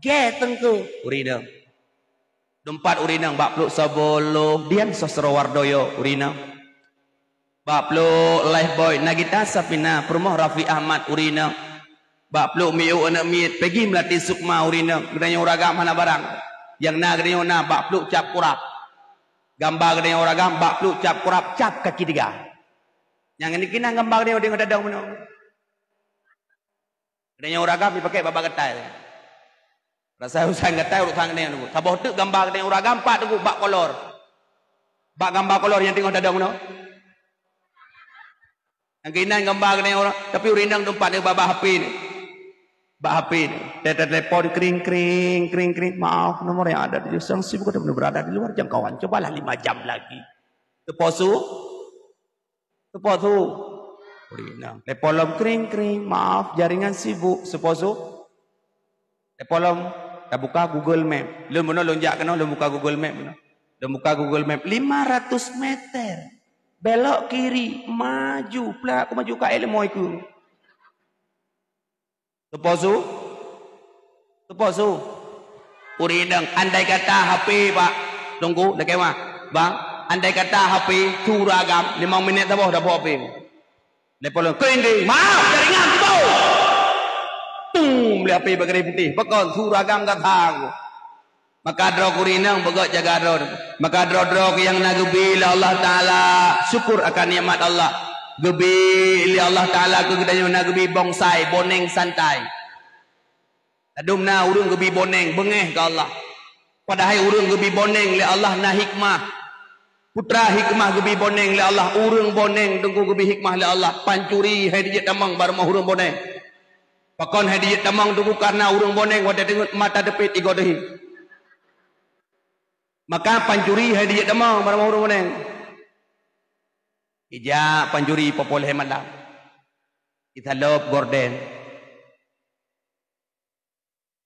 "Gèt, Teungku." Ureueng inong. Dumpat ureueng inong bak Pluek Saboh Lhôh, Dian Sastrowardoyo, ureueng inong. Bak Pluek Lifebuoy, Nagita Safina, peurumoh Raffi Ahmad, ureueng inong. Bak Pluek Miuk aneuk miet, Peggy Melati Sukma, ureueng inong. Geutanyoe ureueng agam hana barang. Nyang na geutanyoe na bak Pluek Cap Kurab. Gamba geutanyoe ureueng agam bak Pluek Cap Kurab, cap kaki tiga. Nyang niki na gamba geutanyoe deungon tadong bunoe. Geutanyoe ureueng agam jipakèk babah gatai. Rasa urusan gatai, urusan geutanyoe nunggu. Saboh teuk gamba geutanyoe ureueng agam pat nunggu bak kolor. Bak gamba kolor nyang teungoh tadong nyoe. Nyang keunan gamba geutanyoe ureueng, tapi ureueng inong teumpat nyoe babah H P nyoe. Bak H P nyoe. Te-, te-, telepon kring, kring, kring, kring. "Maaf, nomor yang ada di sang sibuk atau berada di luar jangkauan. Cobalah lima jam lagi." Teuposu. Teuposu. Ureueng inong. Telepon lom kring, kring. "Maaf, jaringan sibuk." Teuposu. Telepon lom, tabuka Google Map. Lôn bunoe lôn jak keunoe, lôn buka Google Map bunoe. Lôn buka Google Map, lima ratus meter. Belok kiri, maju, plak, ku maju ka ilmu ikeu. Teuposu? Teuposu? Ureueng inong, andai kata H P, Pak, Teungku, lakèe mah, Bang, andai kata H P, su ureueng agam, limong minèt saboh dapat H P. Telepon lom, kring, kring, "Maaf, jaringan sibuk." Tum, lé H P bak garéh putéh, pakon, su ureueng agam gata. Maka droe ureueng inong beugöt jaga droe. Maka droe-droe nyang na geubi lé Allah Taala, syukur akan nikmat Allah. Geubi lé Allah Taala keu geutanyoe na geubi bonsai, boneng santai. Ladôm na ureueng geubi boneng, beungéh keu Allah. Padahai ureueng geubi boneng lé Allah na hikmah. Peue teuma hikmah geubi boneng lé Allah, ureueng boneng teungku geubi hikmah lé Allah. Pancuri hai dijeuet tamong bak rumoh ureueng boneng. Pakon hai dijeuet tamong teungku, kareuna ureueng boneng watèe teungeut mata teupet igoe teuhi. Maka pancuri hai dijeuet tamong bak rumoh ureueng boneng. Ijak pancuri poh lhèe malam. Isalop gorden.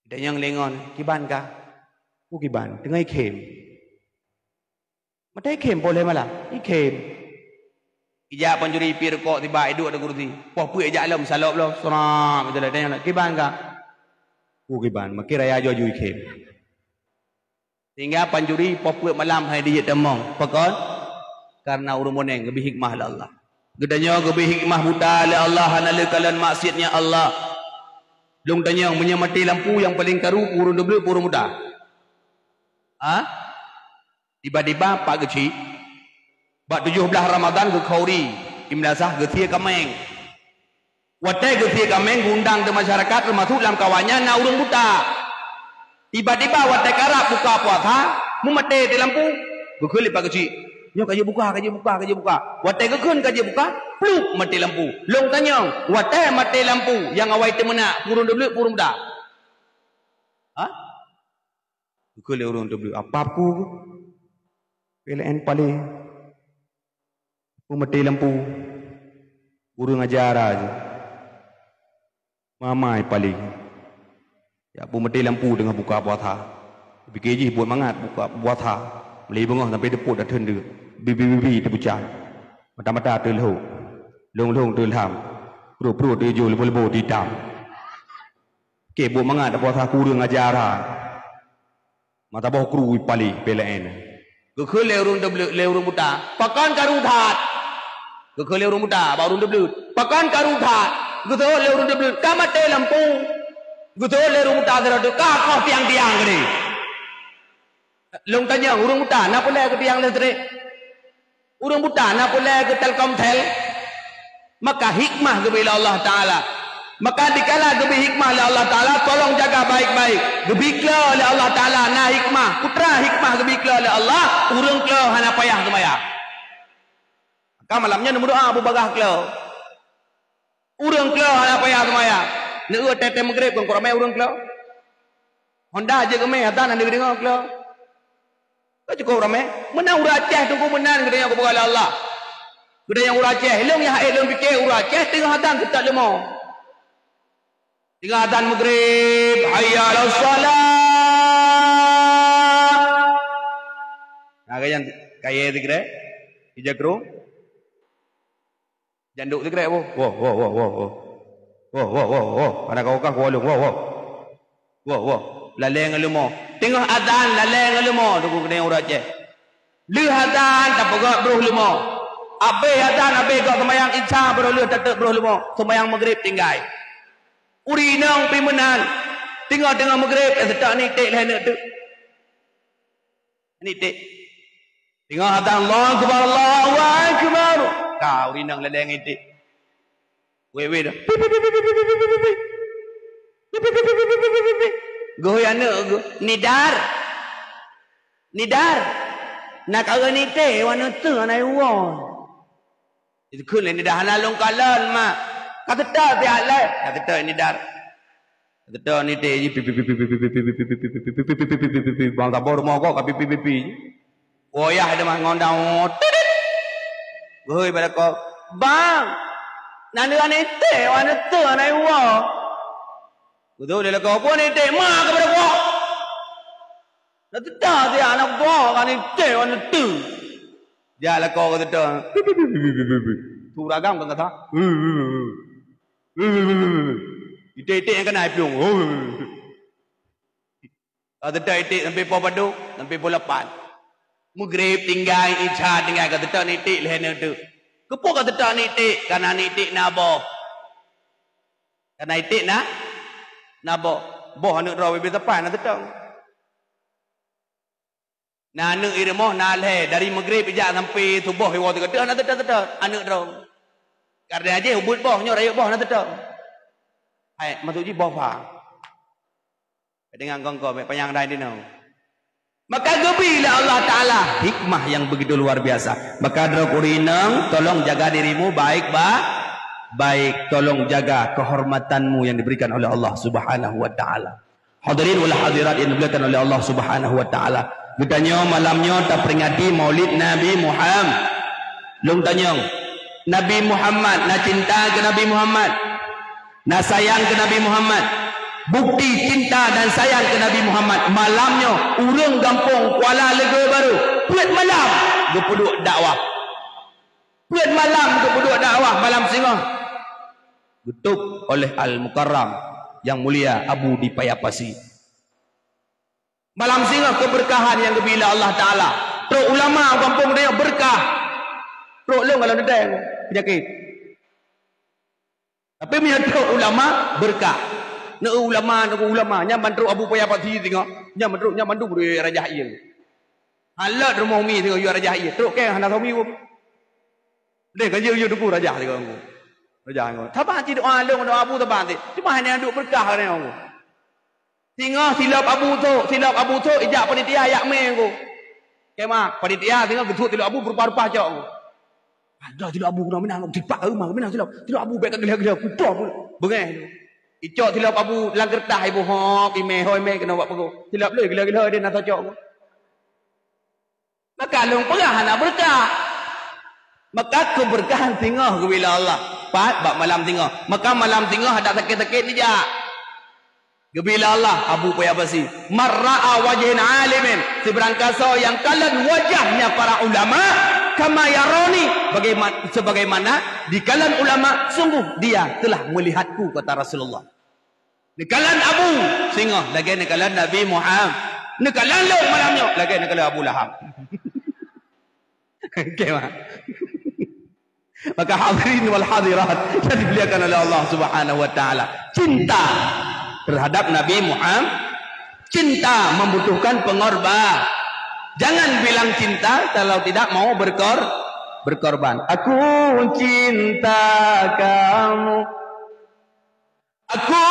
Geutanyoe lé ngon, "Kiban kah?" "Peue kiban?" "Teungoh ikhém." "Mata ikhém poh lhèe malam?" "Ikhém." Ijak pancuri piep rukok tiba iduek di kursi. Poh peuet ijak lom, salop lom. Srap, ijak lom. Geutanyoe, "Kiban kah?" "Peue kiban?" "Makai raya aju-aju ikhém." Sehingga pancuri poh peuet malam hai dijeuet tamong. Pakon? Kareuna ureueng boneng geubi hikmah lé Allah. Geutanyoe geubi hikmah buta lé Allah, hana lé kalon maksiat nyan Allah. Lôn tanyong, meunyoe maté lampu nyang paleng karu, ureueng teubleuet, ureueng buta? Ha? Tiba-tiba pak geuchik. Bak tujoh blaih Ramadan geukhauri, di meunasah geusie kaméng. Watée geusie kaméng, geuundang teuh masyarakat, teumasok lam kawan nyan na ureuëng buta. Tiba-tiba watée karab buka puasa, meumaté teuh lampu. Geukheun lé Pak Geuchik, "Nyoe ka jeuet buka, ka jeuet buka, ka jeuet buka." Watée geukheun ka jeuet buka, plup, maté lampu. Lôn tanyong, watée maté lampu, nyang awai teumeunak, ureuëng teubleuet, ureuëng buta? Ha? Geukheun lé ureuëng teubleuet, "Apa aku?" "P L N paléh." Peumaté lampu. Ureuëng aja ara jih. Mamai paléh. Jak peumaté lampu teungoh buka puasa. Pike jih buet mangat buka puasa. Mulai beungoh sampai deupot dak teundeuk. Bibi-bibi teubucah. Mata-mata teulhok. Lhong-lhong teulham. Pruet-pruet teujô, leubo-leubo teuitam. Ke buet mangat puasa, ureuëng aja ara. Mata boh kru paléh P L N. Geukheun lé ureuëng teubleuet, lé ureuëng buta, "Pakon karu that?" Geukheun lé ureuëng buta bak ureuëng teubleuet, "Pakon karu that?" Geuseuôt lé ureuëng teubleuet, "Ka maté lampu." Geuseuôt lé ureuëng buta sidroe teuk, "Ka koh tiang-tiang keudeh." Lôn tanyong, ureuëng buta, na peue lé keu tiang listrik? Ureuëng buta na peue lé keu Telkomsel? Maka hikmah geubri lé Allah Taala. Maka dikala geubri hikmah lé Allah Taala, tolong jaga baik-baik. Geubri klo lé Allah Taala na hikmah. Peue teuma hikmah geubri klo lé Allah, ureuëng klo hana payah seumayang. Maka malam nyan neumeudoa bubagaih klo. Ureuëng klo hana payah seumayang. Neueu teuh-teuh Maghrib kon ramé ureuëng klo. Honda jeuet geumé, azan hana geudeungoe klo. Ka cukôp ramé. Meunan ureuëng Aceh teungku meunan geutanyoe geupeugah lé Allah. Geutanyoe ureuëng Aceh, lôn nyang hait lôn pike ureuëng Aceh teungoh azan seutôt leumo. Teungoh azan Maghrib, "Hayya 'alas shalah." Nah, ka nyan kayée sigrek, ija krueng. Janduk sigrek, woh, woh, woh, woh, woh, woh. Woh, woh, woh, woh. Hana ka wakah kuwalong, woh, woh. Woh, woh. Lalée ngon leumo. Teungoh azan, lalée ngon leumo, teungku keuneuk ureuëng Aceh. Lheueh azan, tapeugöt broh leumo. Abéh azan, abéh göt seumayang Isya, baroe lheueh tateuk broh leumo. Seumayang Maghrib tinggai. Ureuëng inong pih meunan. Teungoh-teungoh Maghrib, taseutôt iték lhée neuk teuk. Iték. Teungoh azan, "Allahu Akbar, Allahu Akbar." Ka ureuëng inong lalée ngon iték. Wéh-wéh dah. Geuhôi aneuëk geuh, "Nidar. Nidar. Na ka ureuëng iték, wan neuteueng aneuk woe." Jikheun lé nidar, "Hana lôn kalon, mak." "Ka seutôt siat lé." "Ka seutôt nidar." Ka seutôt nidar jih, pi, pi, pi, bang saboh rumoh gob ka pi, pi, pi, pi. Woyah teuma ngon daun, tidit. Geuhôi bak lakoe, "Bang, na neuan iték, wan neuteueng aneuk woe." Beutôi lé lakoe, "Peue iték, ma keupada woe." Na teuta siat aneuk boh kan iték wan neuteueng. Jak lakoe ka teuta. Tu ragam kan kata. Iték-iték nyang keunan plueng. Ka teuta iték sampai poh padum, sampai poh lapan. Maghrib tinggai, Isya tinggai, ka teuta iték lhée neuk teuk. Keupeue ka teuta iték? Karena iték na boh. Karena iték na, na boh. Boh aneuk droe bibé sapai na teuta. Na aneuk i rumoh na lhée, dari Maghrib ijak sampai suboh iwoe sigoe teuh na teutot-teutot aneuk droe. Karena jih ubit boh nyoe rayeuk boh na teutot. Hai, maksud jih boh fa. Dengan kongko mek panyang dai dinoe. Maka geubri lé Allah Taala hikmah yang begitu luar biasa. Maka droe ureuëng inong, tolong jaga dirimu baik ba-, baik. Tolong jaga kehormatanmu yang diberikan oleh Allah Subhanahu wa Taala. Hadirin wal hadirat yang dimuliakan oleh Allah Subhanahu wa Taala. Geutanyoe malam nyoe taperingati Maulid Nabi Muhammad. Lôn tanyong, Nabi Muhammad na cinta keu Nabi Muhammad? Na sayang keu Nabi Muhammad? Bukti cinta dan sayang keu Nabi Muhammad, malam nyoe ureuëng gampông Kuala Leugeu Barô peuet malam geupeuduek dakwah. Peuet malam geupeuduek dakwah malam singoh. Geutôb oleh Al-Mukarram yang mulia Abu di Paya Pasi. Malam singoh keubeurkahan nyang geubri lé Allah Taala. Trok ulama gampông nyoe beurkah. Trok lôn kalau neudeng peunyakét. Tapi meunyoe trok ulama beurkah. Neu ulama, neu ulama, nyan ban trok Abu Paya Pasi singoh. Nyan ban trok, nyan mandum rajah ié. Halat rumoh umi singoh yue rajah ié. Trok keng hana soe umi. Deh kan yue, yue duku rajah singoh. Jangan. Saban cit doa lôn, doa Abu saban cit. Cuma hana duek beureukat nyoe. Singoh silop Abu Thok, silop Abu Thok ijak panitia yak mé ngku. Kema, panitia singoh geuthok silop Abu beurupah-rupah cok ngku. Ada silop Abu keunoe meunan, tipak ka rumah meunan silop. Silop Abu bèk ka geuliah-geuliah, kutoh pun. Beungèh. Icok silop Abu lam keureutah ibu hop, imè, hoi mè keunoe bak peugöt. Silop lé geuliah-geuliah dia na tacok ngku. Maka lôn peugah hana beureukat. Maka keberkahan singoh geubila Allah. Pat bak malam singoh. Maka malam singoh adak sakét-sakét neujak. Geubila Allah, Abu Paya Basi. "Man ra'a wajhin alimin." Sibarang kasoe nyang kalon wajahnya para ulama, "kama yarani," bagaima-, sebagaimana dikalon ulama, "sungguh dia telah melihatku," kata Rasulullah. Neukalon Abu singoh lagèe neukalon Nabi Muhammad. Neukalon lôn malam nyoe lagèe neukalon Abu Lahab. Oke, Mak. Maka hadirin wal hadirat yang dimuliakan oleh Allah Subhanahu wa taala, cinta terhadap Nabi Muhammad, cinta membutuhkan pengorban. Jangan bilang cinta kalau tidak mau berkor-, berkorban. Aku cinta kamu. Aku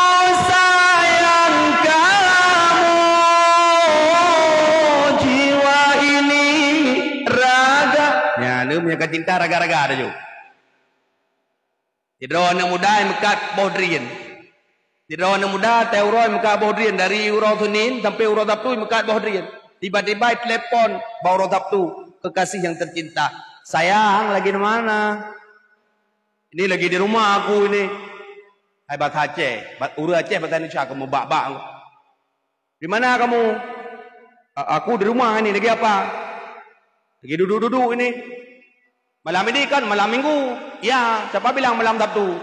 sayang kamu, jiwa ini, raga. Nyan, lé meunyoe ka cinta raga-raga dah jok. Sidroe aneuk muda meukat boh drien. Sidroe aneuk muda tai uroe meukat boh drien, dari uroe Senin sampai uroe Sabtu meukat boh drien. Tiba-tiba telepon bak uroe Sabtu, kekasih yang tercinta. "Sayang, lagi di mana?" "Ini lagi di rumah aku ini." Hai bahasa Aceh, ba-, ureueng Aceh bahasa Indonesia, kamu bak-bak. "Di mana kamu?" "A-, aku di rumah ini, lagi apa?" "Lagi duduk-duduk ini." "Malam ini kan malam minggu." "Ya, siapa bilang malam Sabtu?"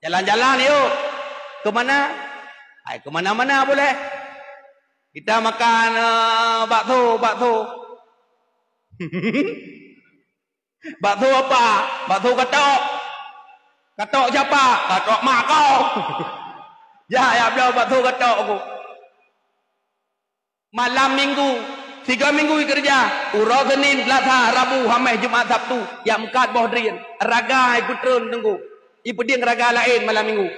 "Jalan-jalan yuk." "Ke mana?" "Hai, ke mana-mana boleh. Kita makan, eh, bakso, bakso." "Bakso apa?" "Bakso katok." "Katok siapa?" "Katok mak kau." "Ya, ya, bloe bakso katok aku." Malam minggu, tiga minggu ikeureuja, uroe Senin, Selasa, Rabu, Hamèh, Jumat, Sabtu, jak meukat boh drien, raga ipeutreun teungku. Ipeudieng raga laén malam minggu.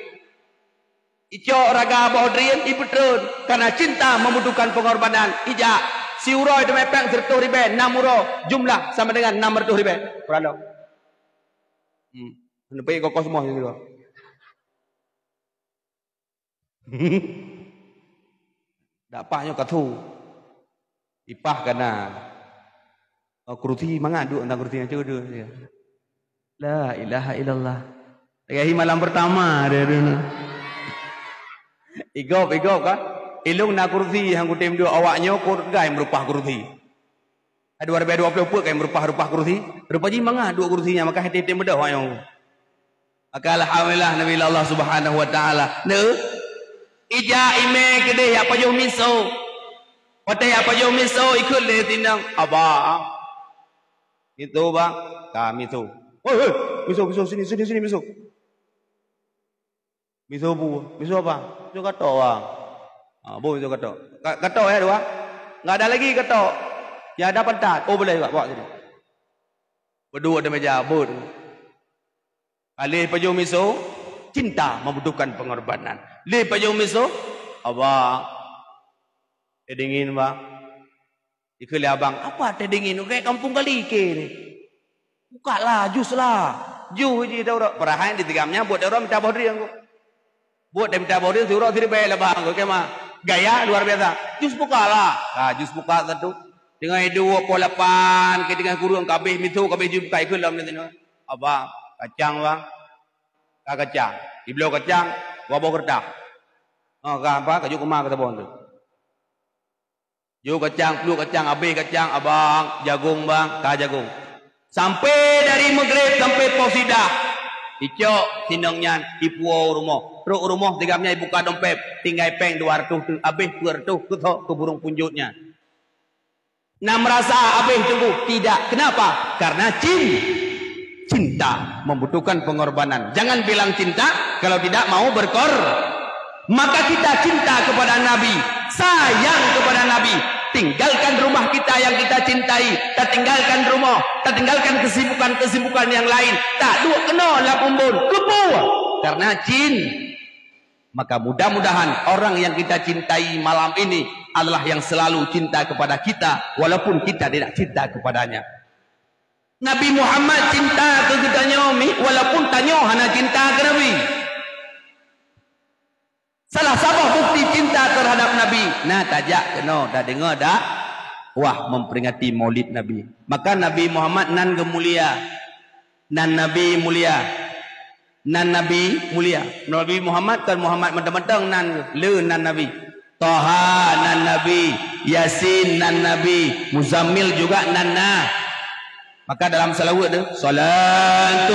Icok raga boh drien ipeutreun, karena cinta membutuhkan pengorbanan. Ijak, siuroe teumè pèng sireutoh ribèe, nam uroe, jumlah sama dengan enam ratus ribèe. Peureulèe. Hmm. Neupeuék kokoh seumuah nyoe. Dak pah nyoe ka thu. Ipah ka na. Oh, kursi mangat duek tang kursi nyan, cuba duek. La ilaha illallah. Lagi malam pertama dia, dia ni. Igop, igop ka. Ilong na kursi nyang kutem duek awak nyoe, kur-, gai meurupah kursi. Dua ribèe dua ploh peuet kai meurupah-rupah kursi. Rupa jih mangat duek kursi nyan, maka hati-hati meudoh awak nyoe. Maka alhamdulillah, Nabi Allah Subhanahu wa Taala. Neu, ija imè keudeh jak pajoh miso. Watèe jak pajoh miso, ikheun lé tinong, "Abang, miso, Bang." Ka miso. "Hei, hei, miso, miso, sini, sini, sini, miso." "Miso bu, miso apa?" "Miso katok, Bang." "Ah, bu miso katok." "Ka-, katok ya, dua?" "Enggak ada lagi katok. Yang ada pantat." "Oh, boleh juga, bawa sini." Berdua di meja, bud. Lé pajoh miso, cinta membutuhkan pengorbanan. Lé pajoh miso, "Abang, teh dingin, Bang." Ikheun lé abang, "Apa teh dingin? Kayak kampung kali ke ni. Buka lah, jus lah." Jus ji daurah. Padahai di tigam nyan buet daurah minta boh drien kok. Buet dan minta boh drien, siuroe siribèe lah bang, oke mah. Gaya luar biasa. Jus buka lah. Ha, jus buka satu. Dengan dua puluh lapan, ke dengan kurung, kabeh miso, kabeh jus buka ikut dalam ni. "Abang, kacang bang." Ka kacang. Dibloe kacang, dua boh keureudah. Oh, ka apa? Ka jok keuma keu saboh tu. Jok kacang, pluek kacang, abéh kacang, abang, jagong bang, ka jagong. Sampai dari Maghrib sampai poh sidah. Icok sinong nyan, ipuwoe u rumoh. Trok u rumoh, tigam nyan ibuka dompet, tinggai péng dua ratus teuk, abéh peuet ratus keu tho, keu burung punjot nyan. Na merasa abéh teungku? Tidak. Kenapa? Karena cin-, cinta membutuhkan pengorbanan. Jangan bilang cinta kalau tidak mau berkor-, Maka kita cinta kepada Nabi, sayang kepada Nabi, tinggalkan rumah kita yang kita cinta, tatinggalkan rumoh, tatinggalkan kesibukan-kesibukan nyang laén, taduek keunoe lam umbon. Keupeue? Karena cin. Maka mudah-mudahan orang yang kita cintai malam ini adalah yang selalu cinta kepada kita, walaupun kita tidak cinta kepadanya. Nabi Muhammad cinta keu geutanyoe mi, walaupun tanyoe hana cinta keu Nabi. Salah saboh bukti cinta terhadap Nabi, na tajak keunoe tadeungoe dakwah memperingati Maulid Nabi. Maka Nabi Muhammad nan geumulia, nan Nabi mulia, nan Nabi mulia. Nabi Muhammad kon Muhammad mantong-mantong nan, le nan Nabi. Toha nan Nabi, Yasin nan Nabi, Muzammil juga nan na. Maka dalam salawat tu, salatullah,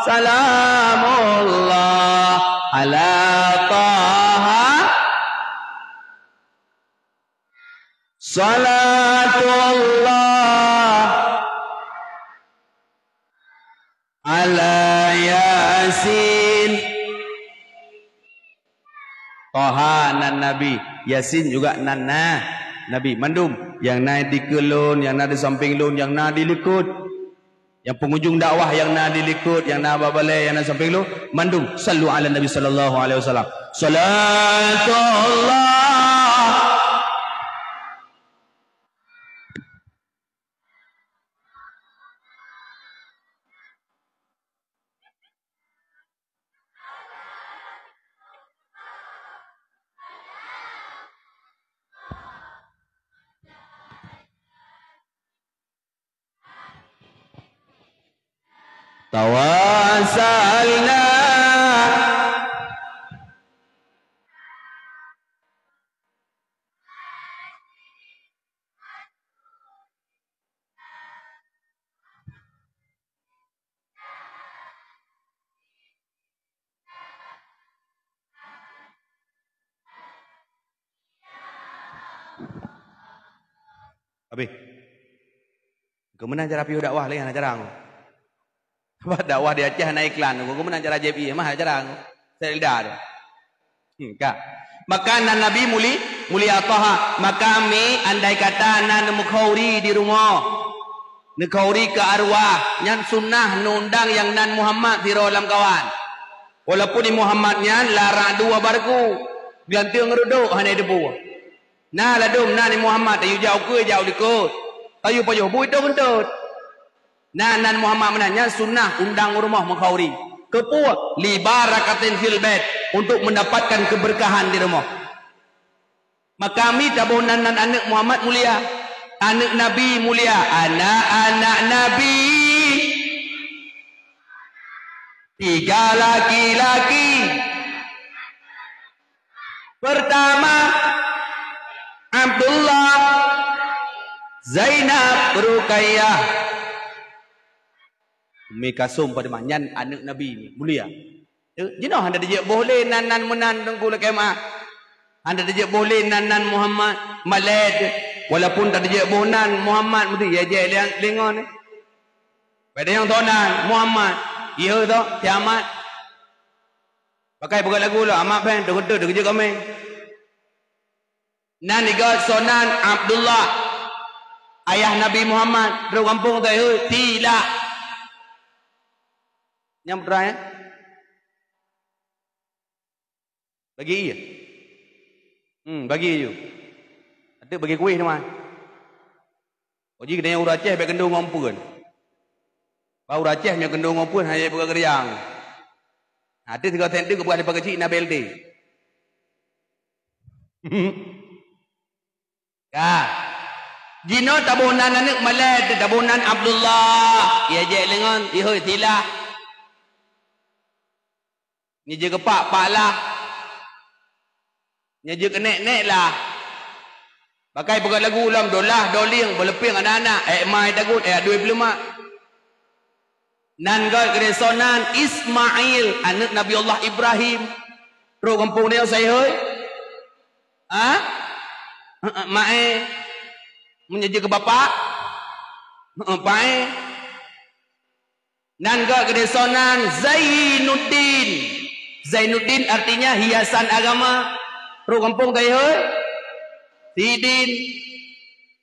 salamullah, ala Taha. Salatullah, ala Yasin. Toha nan Nabi, Yasin juga nan na Nabi. Mandum, nyang na di keue lôn, nyang na di sampéng lôn, nyang na di likot, nyang peungujung dakwah, nyang na di likot, nyang na bak balée, nyang na sampéng lôn, mandum, sallu ala Nabi sallallahu alaihi wasallam. Salatullah. Tawassalna. Habéh. Keu meunan cara piôh dakwah lé hana jarang. Sabab dakwah di Aceh hana iklan, keu meunan cara J P I mah hana jarang. Selda tu. Hmm, ka. Maka nan Nabi muli-, mulia Toha. Maka mi andai kata nan neumukhauri di rumoh, neukhauri keu arwah, nyan sunnah neuundang nyang nan Muhammad sidroe lamkawan. Walaupun di Muhammad nyan larak dua barku, geulanteue ngeurudok hana teupeue. Na ladôm na ni Muhammad, tayue jak ukeue jak u likot, tayue pajoh bui tông euntot. Na nan Muhammad meunan nyan sunnah undang u rumoh mukhauri. Keupeue? Li barakatin fil bait, untuk mendapatkan keberkahan di rumoh. Maka mi taboh nan, nan aneuk Muhammad mulia, aneuk Nabi mulia, anak-anak Nabi tiga laki-laki. Pertama, Abdullah, Zainab, Ruqayyah. Ummi Kalsum pada mah nyan aneuk Nabi mulia. Eh, jinoe hana dijak boh lé nan, nan meunan Teungku lakée meu'ah. Hana dijak boh lé nan, nan Muhammad malée. Walaupun tajak boh nan Muhammad meuti ya jek lingon. Pada nyang tonan Muhammad, iya toh kiamat. Pakai peugah lagu lah, amat péng, teugeuteuet, teugeujeuet kamé. Nan igoe sonan Abdullah, ayah Nabi Muhammad, trok gampông teuhôi, tilak. Nyang putra, ya? Bagi iya. Hmm, bagi iya. Atau bagi kuih teman. Uji kena ureueng Aceh bèk keundo ngon peuen. Ba ureueng Aceh nyang keundo ngon peuen hana peugah geuriang. Nah, ti sigoe senti geupeugah di pageucik na B L T. Ka. Jinoe taboh nan aneuk malèe, taboh nan Abdullah. Iya jek lengon, ihôi silah. Nyeujeuet keupak, pak lah. Nyeujeuet keunek, nek lah. Pakai peugah lagu lom, dolah, dolieng, beuleupeng aneuk-aneuk, ék mai tagut, ék adui peuleumak. Nan göt keuneuk soe nan Ismail, aneuk Nabi Allah Ibrahim. Trok gampông nyoe sai hôi? Ha? Heeh, mae. Meunyoe jeuet keu bapak? Heeh, pae. Nan göt keuneuk soe nan Zainuddin. Zainuddin artinya hiasan agama. Trok gampông sai hôi? Sidin.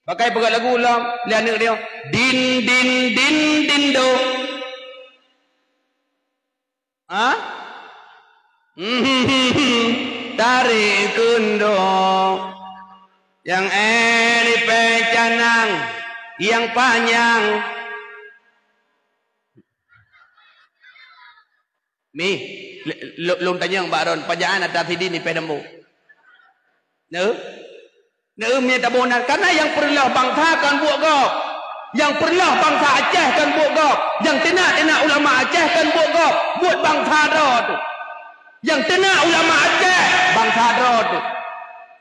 Pakai peugah lagu lom, lé aneuk dia. Din, din, din, din, do. Ha? Tarik keundo. Yang eh nipèe canang, yang panyang. Mi, l-, l-, lôn tanyong bak droen, pajan atra sidin nipèe dambô. Neu? Neu mi tabôh nan, karena nyang peureuloh bansa kon buet gob. Nyang peureuloh bansa Aceh kon buet gob. Nyang teunak-teunak ulama Aceh kon buet gob. Buet bansa droe teuh. Nyang teunak ulama Aceh, bansa droe teuh.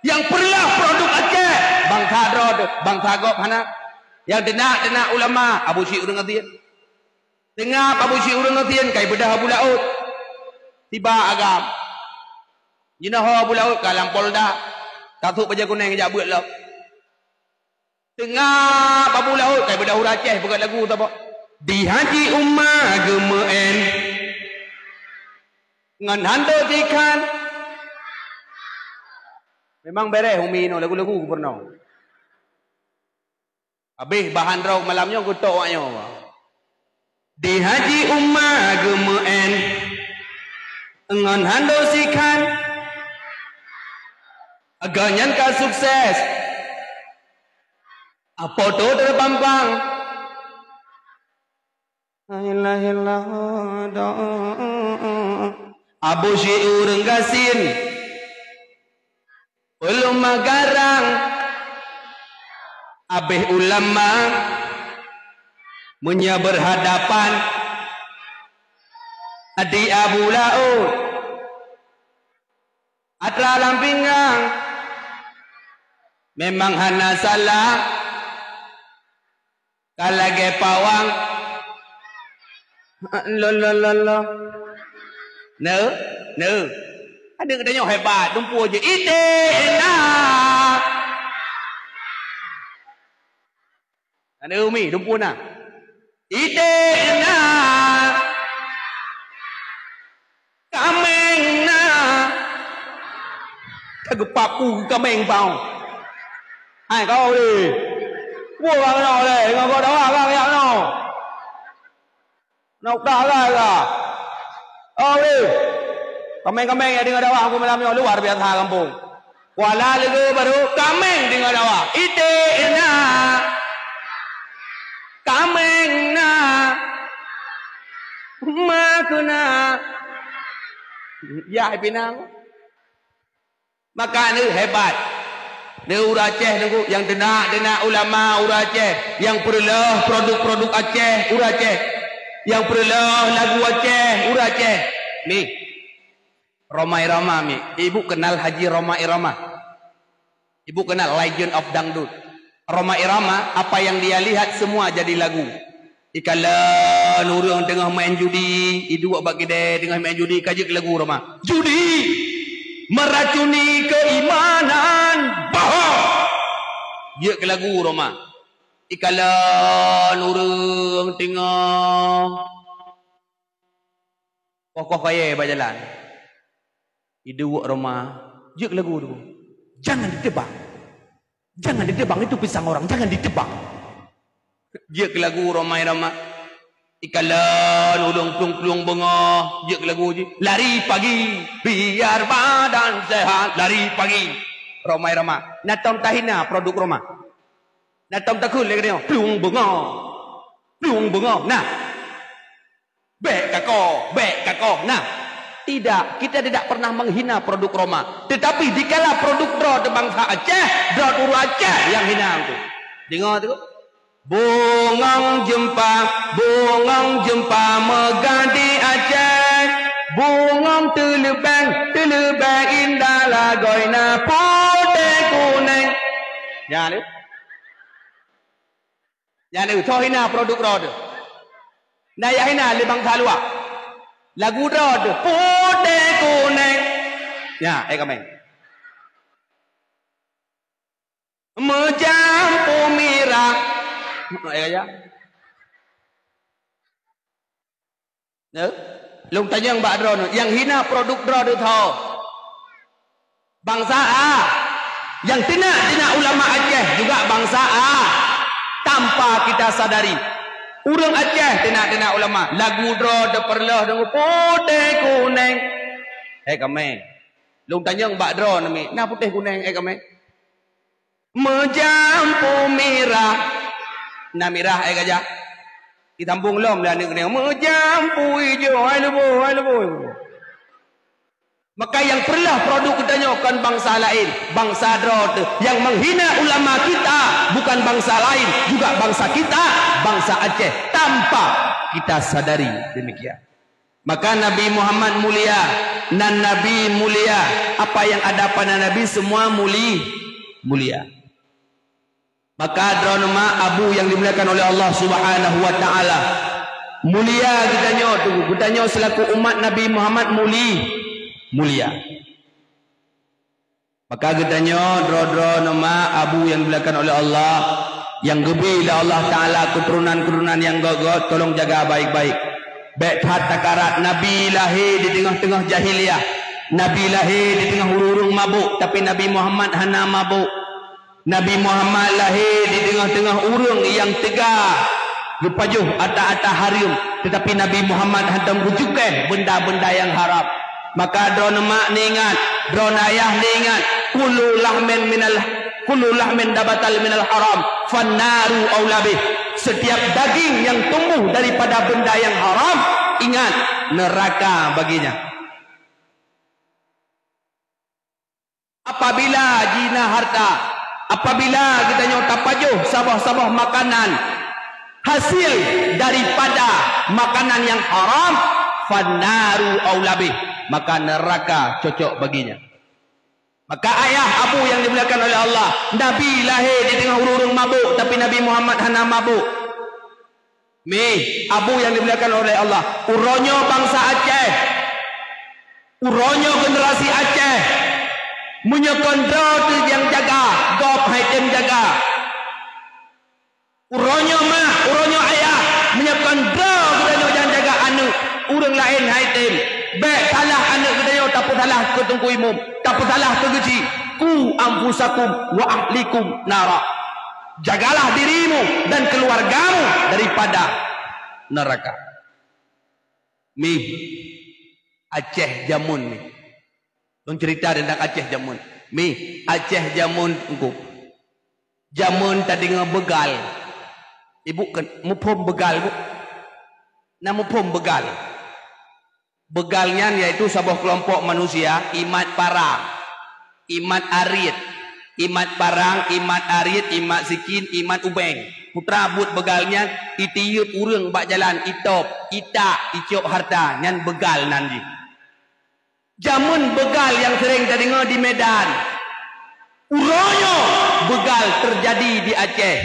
Nyang peureuloh produk Aceh, bansa droe teuh. Bansa gob hana. Nyang teunak-teunak ulama, Abu Syik ureueng gasien. Teungab Abu Syik ureueng gasien, kai beudoh Abu Laôt. Tiba agam. Jinoe ho Abu Laôt ka lam Polda. Ka sôk bajèe kunéng jak beuet lom. Teungab Abu Laôt, kai beudoh ureueng Aceh, peugah lagu saboh. Di Haji Uma geumeu'en ngon Hando Sikhan. Memang bèrèh umi nyoe lagu-lagu gubernur. Habéh bahan droe malam nyoe geutok awak nyoe. Di Haji Uma geumeu'en ngon Hando Sikhan. Gobnyan ka sukses. Apo tu terpampang? Abu Syik ureueng gasien. Ulama garang, abéh ulama, meunyoe beurhadapan di Abu Laôt, atra lam pinggang, memang hana salah. Ka lagèe pawang. Lo, lo, lo, lo. Neu, neu. Aneuk geutanyoe hebat, dumpeue jih. Idéh na. Aneuk umi, dumpeue na. Idéh na. Kaméng na. Ka geupapu kaméng bau. Hai kau lé. Buah kau kena oleh dengan kau dawa kau yak no. Nak dah lah lah. Oh lé. Kaméng-kaméng yang dengar dawa aku malam ni luar biasa kampung. Kuala Leugo baru kaméng deungoe dawa. Iték na. Kaméng na. Ma keuna. Ya, Pinang. Maka neu hebat. Neu ureueng Aceh nunggu nyang teunak-teunak ulama ureueng Aceh, nyang peureuleueh produk-produk Aceh ureueng Aceh, nyang peureuleueh lagu Aceh ureueng Aceh. Nih. Rhoma Irama mi. Ibu kenal Haji Rhoma Irama? Ibu kenal Legend of Dangdut? Rhoma Irama, apa yang dia lihat semua jadi lagu. Ikalon ureueng teungoh main judi, iduek bak keudè teungoh main judi, ka jeuet keu lagu Rhoma. Judi meracuni keimanan, bohong. Jeuet keu lagu Rhoma. Ikalon ureueng teungoh koh-koh kayèe bak jalan. Iduek Rhoma, jeuet keu lagu tu. Jangan ditebang. Jangan ditebang, itu pisang orang, jangan ditebang. Jeuet keu lagu Rhoma Irama. Ikalon ureueng plueng-plueng beungoh, jeuet keu lagu jih. Lari pagi, biar badan sehat, lari pagi. Rhoma Irama. Na tom tahina produk Rhoma. Na tom takheun lé geutanyoe, plueng beungoh. Plueng beungoh. Nah. Bèk kakoh, bèk kakoh. Nah, tidak, kita tidak pernah menghina produk Rhoma. Tetapi dikala produk droe teuh bansa Aceh, droe teuh ureueng Aceh nyang hina tu. Deungoe tu. Bungong jeumpa, bungong jeumpa meugah di Aceh. Bungong teuleubèng, teuleubèng indah lagoina putéh kunéng. Nyan tu. Nyan eu, soe hina produk droe teuh. Na nyang hina lé bansa luwa. Lagu droe teuh, putéh kunéng. Nyan, eh, kaméng. Meujampu mirah. Eh, ya. Neu? Lôn tanyong bak droeneuh, nyang hina produk droeneuh tho. Bansa A. Nyang teunak-teunak ulama Aceh juga bansa A. Tanpa kita sadari. Ureuëng Aceh, teunak-teunak ulama, lagu droe teupeureuloh deungon putéh kunéng. Hai kamé. Lôn tanyong bak droe namiet, na putéh kunéng, hai kamé? Meujampu mirah. Na mirah, hai gajah. Disambong lom lé aneuëk geutanyoe. Meujampu ijo, hai leubeh, hai leubeh. Maka nyang peureuloh produk geutanyoe kon bansa laén, bansa droe teuh. Nyang menghina ulama kita bukan bansa laén, juga bansa kita, bansa Aceh, tanpa kita sadari demikian. Maka Nabi Muhammad mulia, nan Nabi mulia, apa yang ada pada Nabi semua muli-, mulia. Maka droeneuh mak abu yang dimuliakan oleh Allah Subhanahu wa Ta'ala, mulia geutanyoe tu, geutanyoe selaku umat Nabi Muhammad muli-, mulia. Maka geutanyoe droe-droeneuh mak abu yang dimuliakan oleh Allah, yang geubri lé Allah Ta'ala keuturonan-keuturonan yang göt-göt, tolong jaga baik-baik. Bék that takarat Nabi lahé di teungoh-teungoh jahiliyah. Nabi lahé di teungoh ureuëng-ureuëng mabök, tapi Nabi Muhammad hana mabök. Nabi Muhammad lahé di teungoh-teungoh ureuëng nyang teuga geupajoh ata-ata hareuem, teutapi Nabi Muhammad hantom geucukéh benda-benda nyang haram. Maka droeneuh mak neuingat, droeneuh ayah neuingat, kullu lahmin minal, kullu lahmin nabatal minal haram, fannaru aula bih. Setiap daging yang tumbuh daripada benda yang haram, ingat, neraka baginya. Apabila jina harta, apabila geutanyoe tapajoh saboh-saboh makanan hasil daripada makanan yang haram, fannaru aula bih, maka neraka cocok baginya. Maka ayah abu yang dimuliakan oleh Allah, Nabi lahé di teungoh ureuëng-ureuëng mabök, tapi Nabi Muhammad hana mabök. Mih, abu yang dimuliakan oleh Allah, uroe nyoe bansa Aceh, uroe nyoe generasi Aceh, meunyoe kon droe teuh nyang jaga, gob hai tem jaga. Uroe nyoe mak, uroe nyoe ayah, meunyoe kon droe geutanyoe nyang jaga aneuëk, ureuëng laén hai tem. Bék salah aneuëk geutanyoe tapeusalah keu teungku imum, tapeusalah keu geuchik. Ku anfusakum wa ahlikum nara. Jagalah dirimu dan keluargamu daripada neraka. Mih, Aceh jameun mih. Lôn cerita tentang Aceh jameun. Mih, Aceh jameun engku. Jameun tadeungoe beugal. Ibu ke-, muphom beugal, Bu? Na muphom beugal? Beugal nyan yaitu saboh keulompok manusia imat parang, imat ariet, imat parang, imat ariet, imat sikin, imat ubeng. Putra buet beugal nyan, itiyeueb ureuëng bak jalan, itôb, itak, icok harta, nyan beugal nan jih. Jameun beugal nyang sering tadeungoe di Medan. Uroe nyoe beugal teujadi di Aceh.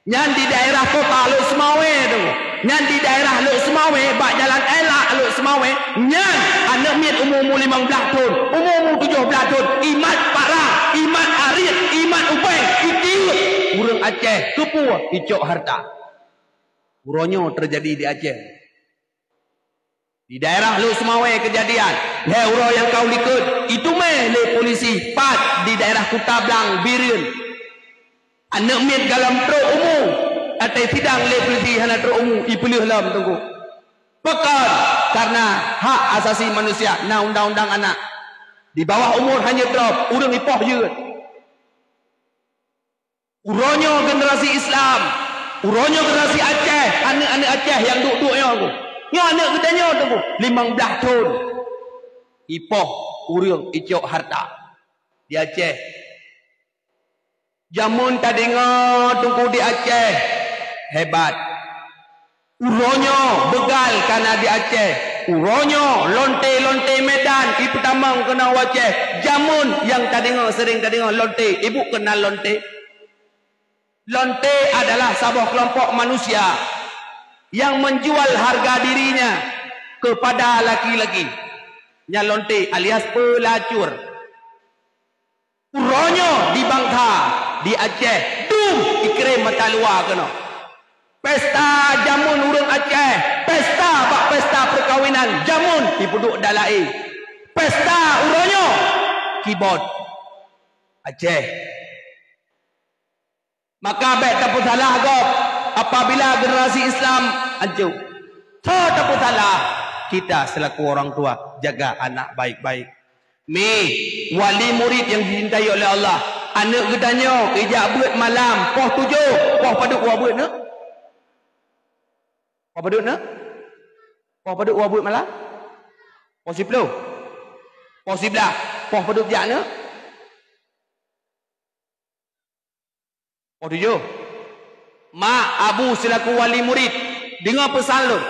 Nyan di daerah kota Lhokseumawe tu. Nyan di daerah Lhokseumawe, bak jalan Elak Lhokseumawe, nyan aneuëk miet umu-umu limong blaih thon, umu-umu tujoh blaih thon, imat parang, imat ariet, imat ubeng, itiyeueb ureuëng Aceh, keupeue? Icok harta. Uroe nyoe teujadi di Aceh. Di daerah Lhokseumawe keujadian, lhée uroe nyang ka u likot, itumé lé polisi pat di daerah Kuta Blang, Bireuen. Aneuëk miet gohlom trok umu, até sidang lé polisi hana trok umu, ipeuleueh lom teungku. Pakon? Karena hak asasi manusia, na undang-undang anak. Di bawah umur hana trok, ureuëng ipoh jeuet. Uroe nyoe generasi Islam, uroe nyoe generasi Aceh, aneuëk-aneuëk Aceh nyang duek-duek nyoe tu. Nyoe aneuëk geutanyoe tu, limong blaih thon. Ipoh ureuëng icok harta di Aceh. Jameun tadeungoe teungku di Aceh, hebat. Uroe nyoe beugal ka na di Aceh. Uroe nyoe lonte-lonte Medan ipeutamong keunoe u Aceh. Jameun nyang tadeungoe, sering tadeungoe lonte, ibu kenal lonte? Lonte adalah saboh keulompok manusia yang menjual harga dirinya kepada laki-laki. Nyan lonte alias peulacur. Uroe nyoe di Bangka, di Aceh, dum ikirém mata luwa keunoe. Pesta jameun ureuëng Aceh, pesta bak pesta peukawinan jameun ipeuduek dalaé. Pesta uroe nyoe kibot Aceh. Maka bék tapeusalah gob apabila generasi Islam hanco. Soe tapeusalah? Kita selaku orang tua, jaga anak baik-baik. Mi, wali murid yang dicintai oleh Allah, aneuk geutanyoe ijak beuet malam poh tujoh, poh padub woe beuet nyoe? Poh padub nyoe? Poh padub woe beuet malam? Poh siploh? Poh siblaih? Poh padub jak nyoe? Poh tujoh. Mak, abu selaku wali murid, deungoe peusan lôn.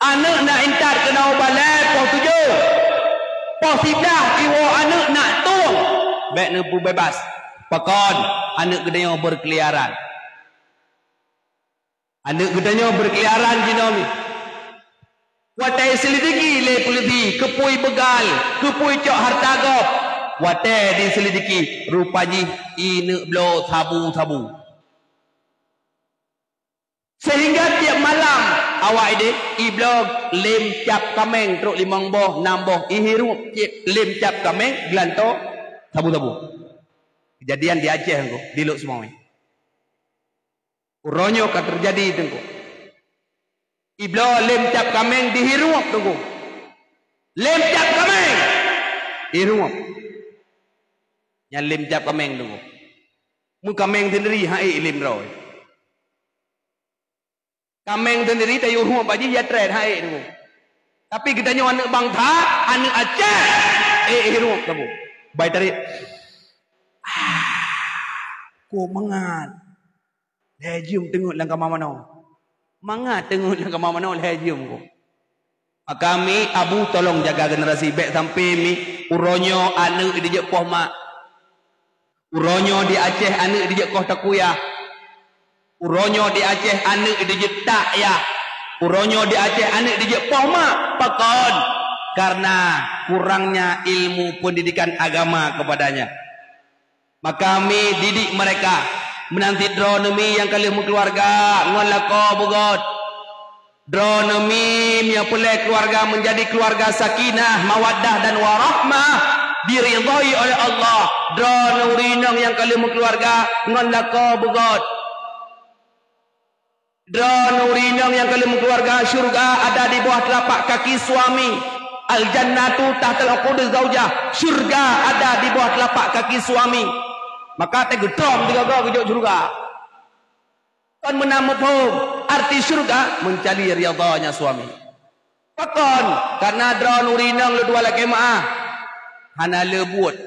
Aneuk na intat keunoe balée poh tujoh. Poh siblaih iwoe aneuk na tueng. Bék neupeubeubaih. Pakon, aneuk geutanyoe beukeliaran. Aneuk geutanyoe beukeliaran jinoe mi. Watée iselidiki lé polisi, keupeue beugal, keupeue cok hareuta gob. Watée diselidiki, rupa jih ineuk bloe sabu-sabu. Sehingga tiep malam awak ideh ibloe lem cap kaméng trok limong boh, nam boh, ihirup lem cap kaméng geulantoe sabu-sabu. Kejadian di Aceh nyoe, di Lhokseumawe. Uroe nyoe ka teujadi, Teungku. Ibloe lem cap kaméng dihirup, Teungku. Lem cap kaméng! Hirup. Nyan lem cap kaméng, Teungku. Meukaméng sendiri, han ék lem droe. Kaméng sendiri tayue rup bak jih, ya trét, han ék, Teungku. Tapi geutanyoe aneuk bansa, aneuk Aceh, ék hirup, Teungku. Bai tarék. Ah, kok mangat. Lhée jeuem teungeut lam kama manoe. Mangat teungeut lam kama manoe lhée jeuem kok. Maka mi, abu, tolong jaga generasi, bék sampai mi uroe nyoe aneuk dijak poh mak. Uroe nyoe di Aceh aneuk dijak koh takuyah. Uroe nyoe di Aceh aneuk dijak tak yah. Uroe nyoe di Aceh aneuk dijak poh mak. Pakon? Karena kurangnya ilmu pendidikan agama kepadanya. Maka mi didik mereka. Meunan cit droeneuh mi nyang ka lheueh meukeuluwarga ngon lakoe beugöt. Droeneuh mi meunyoe peureulée keuluwarga meunjadi keuluwarga sakinah, mawaddah dan warahmah, diridhoi oleh Allah. Droeneuh ureueng inong nyang ka lheueh meukeuluwarga ngon lakoe beugöt. Droeneuh ureueng inong nyang ka lheueh meukeuluwarga, syeuruga ada di bawah telapak kaki suami. Al-jannatu tahtal uqudi zaujah. Syeuruga ada di bawah telapak kaki suami. Maka teugeutrom sigoe-goe geujok syeuruga. Kon meunan muphom arti syeuruga, meuncari ridhanya suami. Pakon? Karena droeneuh ureueng inong lôn tuan lakée meuáh, hana le buet.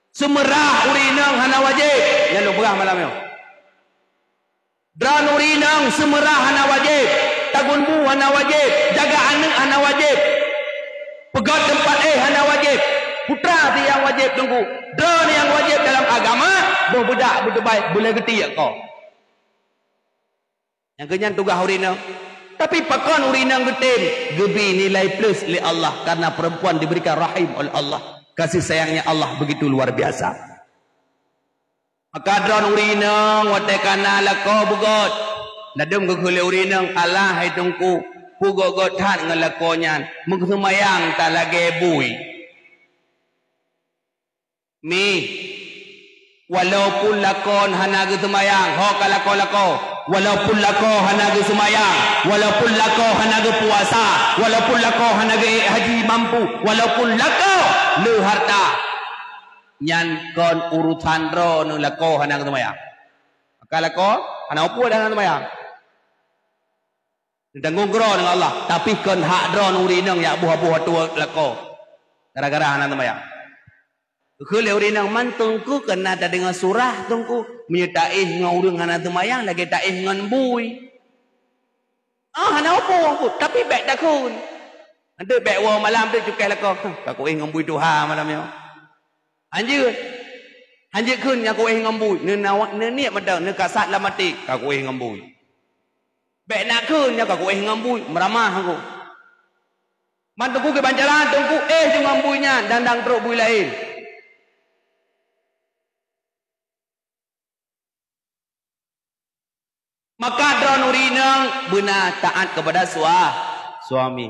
Seumeurah ureueng inong hana wajéb, nyan lôn peugah malam nyoe. Droeneuh ureueng inong seumeurah hana wajéb, tagun bu hana wajéb, jaga aneuk hana wajéb, peugöt teumpat éh hana wajéb. Peue teuma nyang wajéb, Teungku? Droeneuh nyang wajéb dalam agama, boh beudak beuteubai, beulée geutiek koh. Nyang keu nyan tugaih ureueng inong. Tapi pakon ureueng inong geutem, geubri nilai plus lé Allah karena perempuan diberikan rahim oleh Allah. Kasih sayangnya Allah begitu luar biasa. Maka droeneuh ureueng inong watée ka na lakoe beugöt, ladôm geukheun lé ureueng inong, "Alah hai Teungku, peue göt-göt that ngon lakoe nyan, meuseumayang ta lagée bui." Mi, walaupun lakoe hana geuseumayang, ho ka lakoe-lakoe, walaupun lakoe hana geuseumayang, walaupun lakoe hana geupuasa, walaupun lakoe hana geuék haji mampu, walaupun lakoe le hareuta, nyan kon urusan droeneuh lakoe hana geuseumayang. Maka lakoe hana peue dah hana seumayang. Neutanggong keudroe ngon Allah, tapi kon hak droeneuh ureueng inong jak boh-boh ateueh lakoe gara-gara hana seumayang. Geukheun lé ureueng inong, "Man Teungku keunan tadeungoe surah Teungku, meunyoe taéh ngon ureueng hana seumayang lagée taéh ngon bui." Ah, hana peue, tapi bék takheun. Nanti bék woe malam tu cukéh lakoe, "Huh, ka kuéh ngon bui tuha malam nyoe." Hanjeuet. Hanjeuet kheun nyang kuéh ngon bui. Neunawa-, neuniet mantong, neukasat lam até, "Ka kuéh ngon bui." Bék nakheun nyoe ka kuéh ngon bui, meuramah aku. Man Teungku kiban cara Teungku éh ju ngon bui nyan dan dang trok bui laén. Maka droeneuh ureueng inong beuna taát keupada sua-, suami.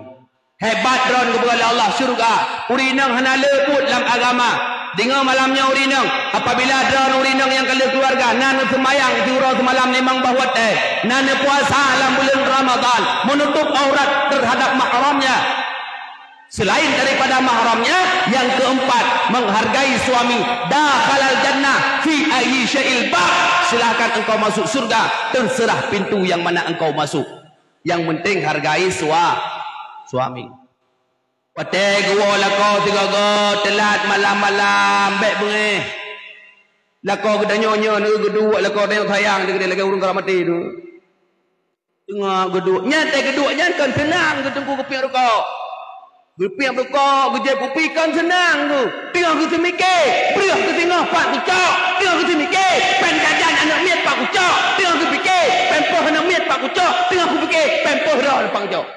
Hebat droeneuh geupeugah lé Allah syeuruga. Ureueng inong hana le buet lam agama. Deungoe malam nyoe ureueng inong, apabila droeneuh ureueng inong nyang ka lheueh keuluwarga na neuseumayang siuroe seumalam limong boh watèe, na neupuasa lam buleuen Ramadhan, meunutôb aurat teuhadap mahramnya, seulaén daripada mahramnya, nyang keumpat, menghargai suami, dakhalal jannah fi ayyi syai'il ba', silahkan engkau masuk surga, terserah pintu yang mana engkau masuk. Yang penting hargai sua-, suami. Watèe geuwoe lakoe sigoe-goe teulat malam-malam, bèk beungèh. Lakoe geutanyoe nyoe neueu geuduek, lakoe tanyoe sayang dikeue lagèe ureueng karap maté tu. Teungoh geuduek, nyan watèe geuduek nyan kon seunang geuh teungku geupiep rukok. Geupiep rukok, geujép kupi kon seunang geuh. Teungoh geuseumike, breuh geuh singoh pat kucok. Teungoh geuseumike, pèng jajan aneuk miet pat kucok. Teungoh geupike, pèng poh aneuk miet pat kucok. Teungoh kupike, pèng poh droe pat kucok.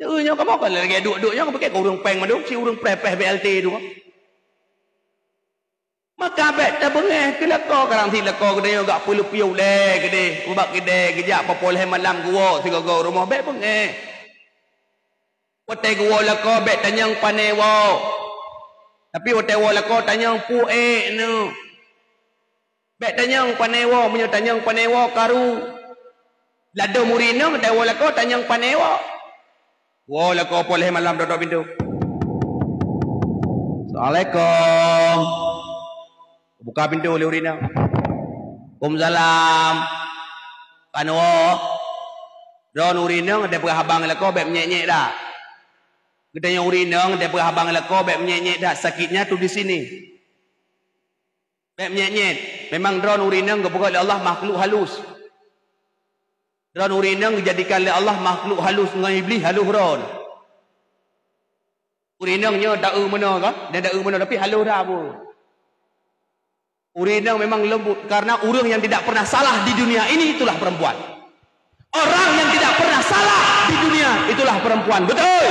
Nyoe, nyoe kamoe kon lagèe duek-duek nyoe, pike keu ureueng pèng mandum, si ureueng preh-preh B L T tu. Maka bèk tabeungèh keu lakoe, kadang sit lakoe geutanyoe gak peuleupiôh ulèe keudéh, ubak keudè geujak, poh lhèe malam geuwoe sigoe-goe u rumoh, bèk beungèh. Watèe geuwoe lakoe bèk tanyong pané woe. Tapi watèe woe lakoe tanyong peue ék neuh. Bèk tanyong pané woe, meunyoe tanyong pané woe karu. Ladôm ureueng inong watèe woe lakoe tanyong pané woe. Woe lakoe poh lhèe malam, dok-dok pintoe. "Assalamualaikum." Buka pintoe lé ureueng inong. "Waalaikumsalam." "Keunoe woe?" "Droeneuh ureueng inong watèe peugah haba ngon lakoe bèk meunyèt-nyèt that." Geutanyong ureueng inong watèe peugah haba ngon lakoe bèk meunyèt-nyèt that, sakitnya tu di sini. Bèk meunyèt-nyèt. Memang droeneuh ureueng inong geupeugöt lé Allah makhluk halus. Droeneuh ureueng inong geujadikan lé Allah makhluk halus, ngon Iblih halus droeneuh. Ureueng inong nyoe taeu meunoe kan? Dan taeu meunoe, tapi halus that bu. Ureueng inong memang lembut, karena ureueng yang tidak pernah salah di dunia ini itulah perempuan. Orang yang tidak pernah salah di dunia itulah perempuan. Betul?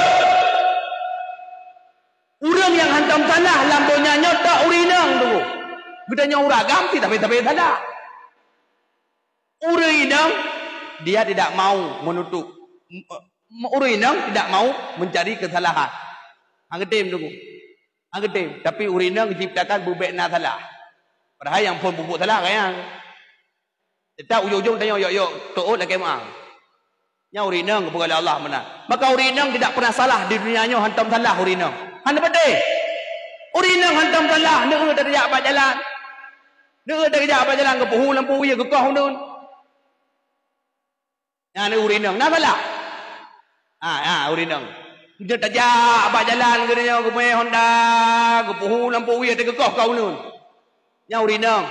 Ureueng nyang hantom salah lam donya nyoe tok ureueng inong tu. Geutanyoe ureueng agam sit tapi-tapi salah. Ureueng inong, dia tidak mau menutup. M-, m-, ureueng inong tidak mau mencari kesalahan. Hana geutem tu. Hana geutem. Tapi ureueng inong geuciptakan beubèk na salah. Padahai nyang phôn peubuet salah kan nyan. Teutap ujong-ujong tanyoe yok-yok teuôt lakèe meu'ah. Nyan ureueng inong geupeugah lé Allah meunan. Maka ureueng inong tidak pernah salah di dunia nyoe, hantom salah ureueng inong. Hana patéh. Ureueng inong hantom salah, neueu tajak bak jalan. Neueu tajak bak jalan, geupeuhu lampu wie, geukoh uneun. Nyan ureueng inong, na salah? Ha, ha, ureueng inong. Meunyoe tajak bak jalan geutanyoe geumé honda, geupeuhu lampu wie, teuh geukoh ka uneun. Nyan ureueng inong.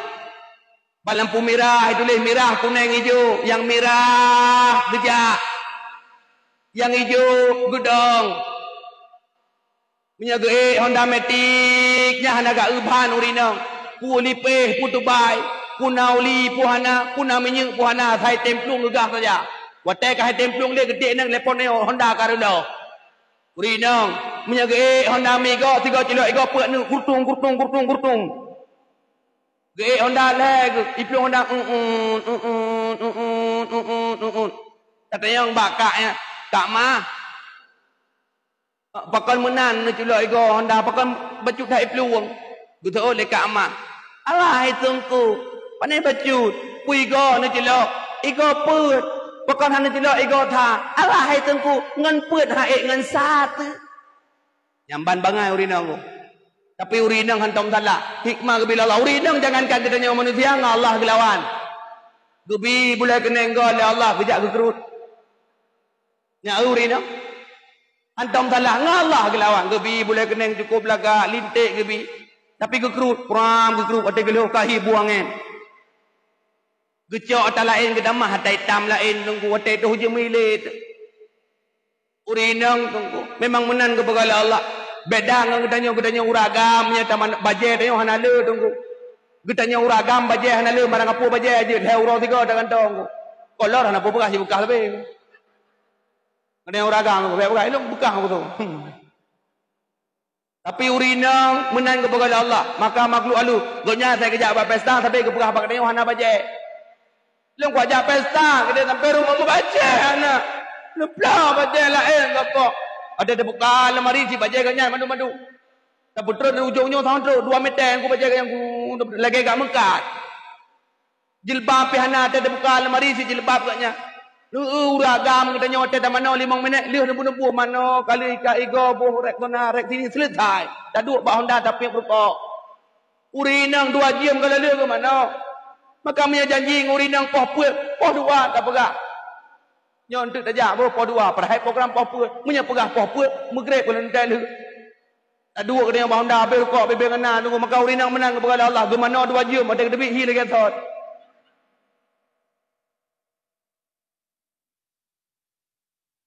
Bak lampu mirah, ituléh mirah, kunèng, ijo. Nyang mirah geujak. Nyang ijo geudong. Meunyoe geuék honda matic, nyan hana geueu ban ureueng inong. Peue lipéh, peue tubai, peue na oli, peue hana, peue na minyeuk, peue hana, asai tem plueng geugah saja. Watèe ka asai tem plueng lé, geutiek nyan, telepon nyoe, honda ka reuloh. Ureueng inong, meunyoe geuék honda migo, sigo cilok igo peuet nyoe, gurtung, gurtung, gurtung, gurtung. Geuék honda lhèe geuh, iplueng honda, uun, uun, uun, uun, uun, uun. Tatanyong bak kak nyan, "Kak mah, pakon meunan neuculok igo honda, pakon bacut that iplueng?" Geuteuôt lé kak mah, "Alah hai teungku, pané bacut, peue igo neuculok, igo peuet, pakon hana neuculok igo that? Alah hai teungku, ngon peuet han ék ngon sa teuk." Nyan ban bangai ureueng inong tu. Tapi ureueng inong hantom salah. Hikmah geubi lé Allah. Ureueng inong jangankan geutanyoe manusia, ngon Allah geulawan. Geubi bulèe keuneng goe lé Allah geujak geukeurut. Nyan ureueng inong. Hantom salah, ngon Allah geulawan. Geubi bulèe keuneng cukôp lagak, linték geubi. Tapi geukeurut, pram geukeurut, watèe geulhôh ka hi bueng angèn. Geucok ata laén geutamah, ata itam laén teungku, watèe toh jeumiléh. Ureueng inong teungku, memang meunan geupeugah lé Allah. Beda ngon geutanyoe, geutanyoe ureueng agam, nyan taman bajèe tanyoe hana le teungku. Geutanyoe ureueng agam bajèe hana le, barang kapeue bajèe jeuet, lhèe uroe sigo tagantong. Kolor hana peue peugah, jibeukah leubeh. Geutanyoe ureueng agam, bèk peugah, ilôn beukah aku tu. Hmm. Tapi ureueng inong meunan geupeugah lé Allah, maka makhluk halus. Gobnyan asai geujak bak pesta, sabe geupeugah bak geutanyoe hana bajèe. Lôn kuajak pesta, geutanyoe sampoe rumoh meubajèe hana. Neubloe bajèe laén saboh. Ada teubuka lemari, cit bajèe gobnyan mandum-mandum. Tapeutrok dari ujong nyoe sampoe trok dua meter nyang kubacok nyang ku lagèe gak meukat. Jilbab pih hana teubuka lamari si jilbab geuh nyan. Lheueh ureueng agam geutanyoe watèe tamanoe limong minèt lheueh neubu-neubu manoe kali ka igoe boh rek kona rek sini selesai. Taduek bak honda tapiep rukok. Ureueng inong dua jeuem ka lheueh geuh manoe. Maka meunyoe janji ngon ureueng inong poh peuet, poh dua tapeugah. Nyoe eunteuk tajak boh poh dua, padahai program poh peuet. Meunyoe peugah poh peuet, meugreb ulôn teuh lheueh. Taduek geutanyoe bak honda, abéh rukok, abéh ngon na, nunggu maka ureueng inong meunan geupeugah lé Allah, geumanoe dua jeuem, watèe geuteubiet hi lagèe thon.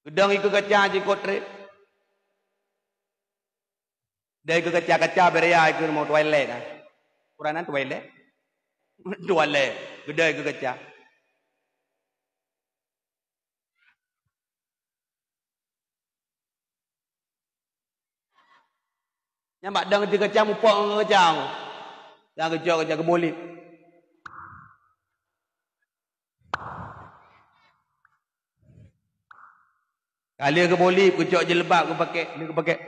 Geudong ikeue kaca jikot trép. Dai ikeue kaca-kaca beuraya ikeue rumoh toilet nah. Ureueng nan toilet. Toilet. Geudong ikeue kaca. Nyan bak dang teuka cam upok ngon keucam. Nyang geucok keucam geubolip. Ka lheueh geubolip, geucok jilbab, geupakèk, lheueh geupakèk.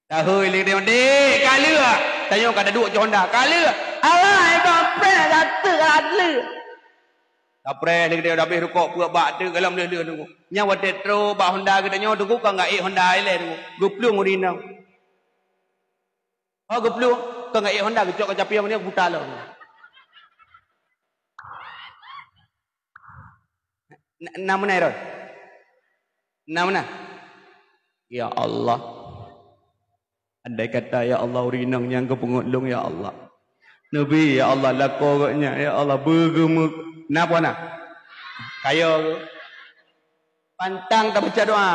Tahôi lé dia, "Dek, ka lheueh." Tanyoe ka taduek cok honda, "Ka lheueh." "Awai, bang, preh, ka teuk, ka lheueh." Tapreh lé dia, habéh rukok peuet bak teuk, galom lheueh-lheueh nunggu. Nyan watèe trok bak honda geutanyoe, teungku ka geuék honda ilèe, teungku. Geuplueng ureueng inong. Oh, geuplueng, ka geuék honda, geucok kaca piong nyan, buta lom. Na, na meunan, Ron? Na meunan? Ya Allah. Andai kata, ya Allah, ureueng inong nyan geupeungeut lôn, ya Allah. Neubi, ya Allah, lakoe geuh nyan, ya Allah, beugeumeu-, na peue na? Kaya geuh. Pantang tabaca doa.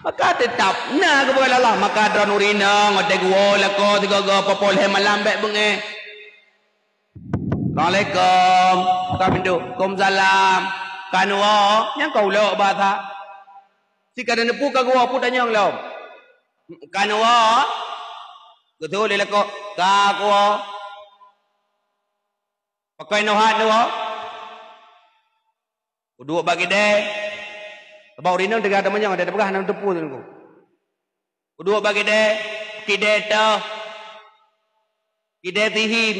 Maka teutap na geupeugah lé Allah, maka droeneuh ureueng inong, watèe geuwoe lakoe sigoe-goe poh lhèe malam bèk beungèh. "Assalamualaikum." Buka pintoe. "Waalaikumsalam." Ka neuwoe, nyan ka ulok basa. Si ka neuneupue ka geuwoe, peue tanyong lom. Ka neuwoe, geutanyong lé lakoe, "Ka kuwoe?" Pakon neuhat neuwoe? Kuduek bak kidèe. Sabab ureueng inong teuga teumanyong, ada teupeugah hana teupeu teungku. Kuduek bak kidèe, kidèe toh, kidèe sihim.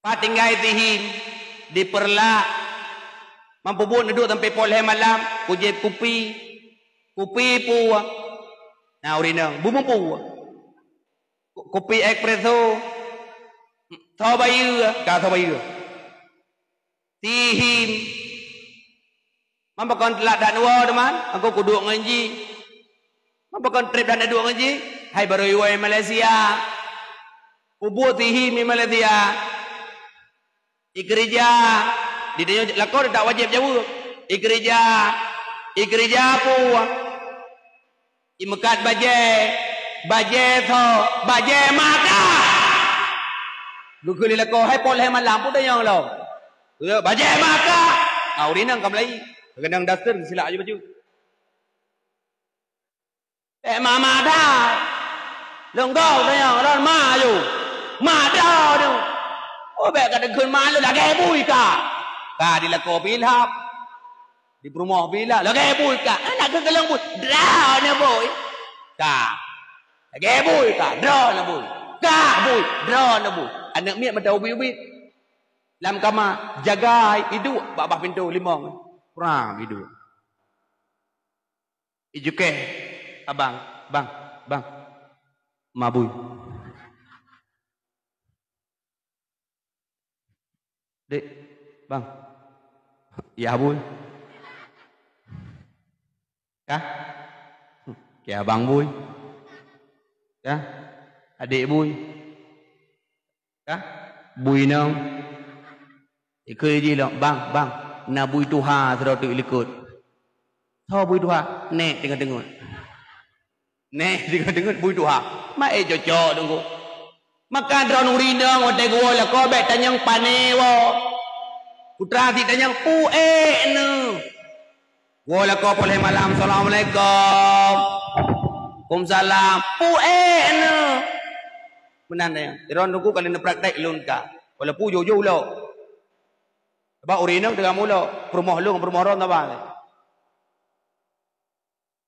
Pat tinggai sihim, di Peureulak. Mampu buet neuduek sampoe poh lhèe malam, kujieb kupi. Kupi peue? Na ureueng inong, beumeupue. Ku-, kupi espresso. Soe bayeue, ka soe bayeue. Sihim. Man pakon teulat that neuwoe teuma, aku kuduek ngon jih. Man pakon trép that neuduek ngon jih, hai barô iwoe Malaysia. Kubuet sihim di Malaysia. Ikeurija, di tanyoe lakoe tak wajéb jaweueb. Ikeurija, ikeurija peue? Imeukat bajèe, bajèe soe, bajèe maka. Geukheun lé lakoe, hai poh lhèe malam peue tanyong lom. Geukheun, bajèe maka. Ah, ureueng inong ka meulayi. Kadang daster silap aju baju. Bèk ma-ma that. Lôn gob tanyong, lôn ma aju. Ma that tu. Oh, bèk ka teukheun ma lôn, lagèe bui ka. Ka di lakoe pih lhap. Di peurumoh pih lhap, lagèe bui ka. Eh, nak keu lôn bui. Droeneuh bui. Ka. Lagèe bui ka. Droeneuh bui. Ka bui. Droeneuh bui. Aneuk miet meuta ubit-ubit. Lam kama, jagai iduek bak bah pintoe limong. Prang iduek. Ijukèe abang, "Bang, bang, ma bui." "Dek, bang." "Ya, bui." "Kah?" "Keu abang bui." "Kah?" "Adek bui." Ka? Bui inong. Ikheun jih lom, "Bang, bang, na bui tuha sidroe teuk likot." "Soe bui tuha?" "Nèk teungeut-teungeut." "Nèk teungeut-teungeut bui tuha." Mak, eh, cocok teungku. Maka droeneuh ureueng inong watèe geuwoe lakoe bèk tanyong pane woe. Putra sit tanyong, "Peue ék neuh?" Woe lakoe poh lhèe malam, "Assalamualaikum." "Waalaikumsalam." "Peue ék neuh?" Meunan nyan. Droeneuh teungku ka lheueh neupraktek lôn ka. Walaupun jôh-jôh ulok. Sabab ureueng inong teuga mulok, peurumoh lôn, peurumoh droeneuh saban.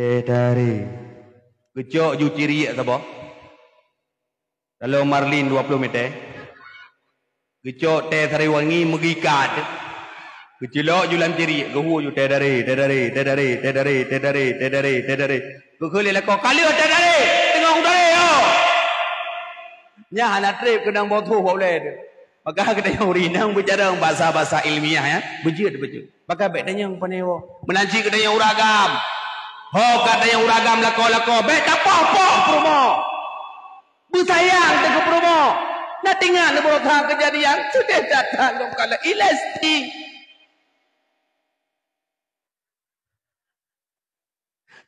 Teh tarék. Geucok ju ciriek saboh. Dalam marlin dua ploh mètè. Geucok teh sariwangi meugikat. Geucilok ju lam ciriek, geuhu ju teh tarék, teh tarék, teh tarék, teh tarék, teh tarék, teh tarék, teh tarék. Geukheun lé lakoe, "Ka lheueh teh tarék, teungoh kutarek, oh!" Nyan hana treb keunong boh troh bak ulèe teuh. Maka geutanyoe ureueng inong beucarông basa-basa ilmiah, ya. Beujeuet, beujeuet. Maka bèk tanyong pane woe. Meunan cit geutanyoe ureueng agam. Ho ka tanyong ureueng agam lakoe-lakoe, bèk tapoh-poh peurumoh. Beusayang teuh keu peurumoh. Na teuingat lôn baroesa keujadian, seudeh that-that lôn kalon i Lesti.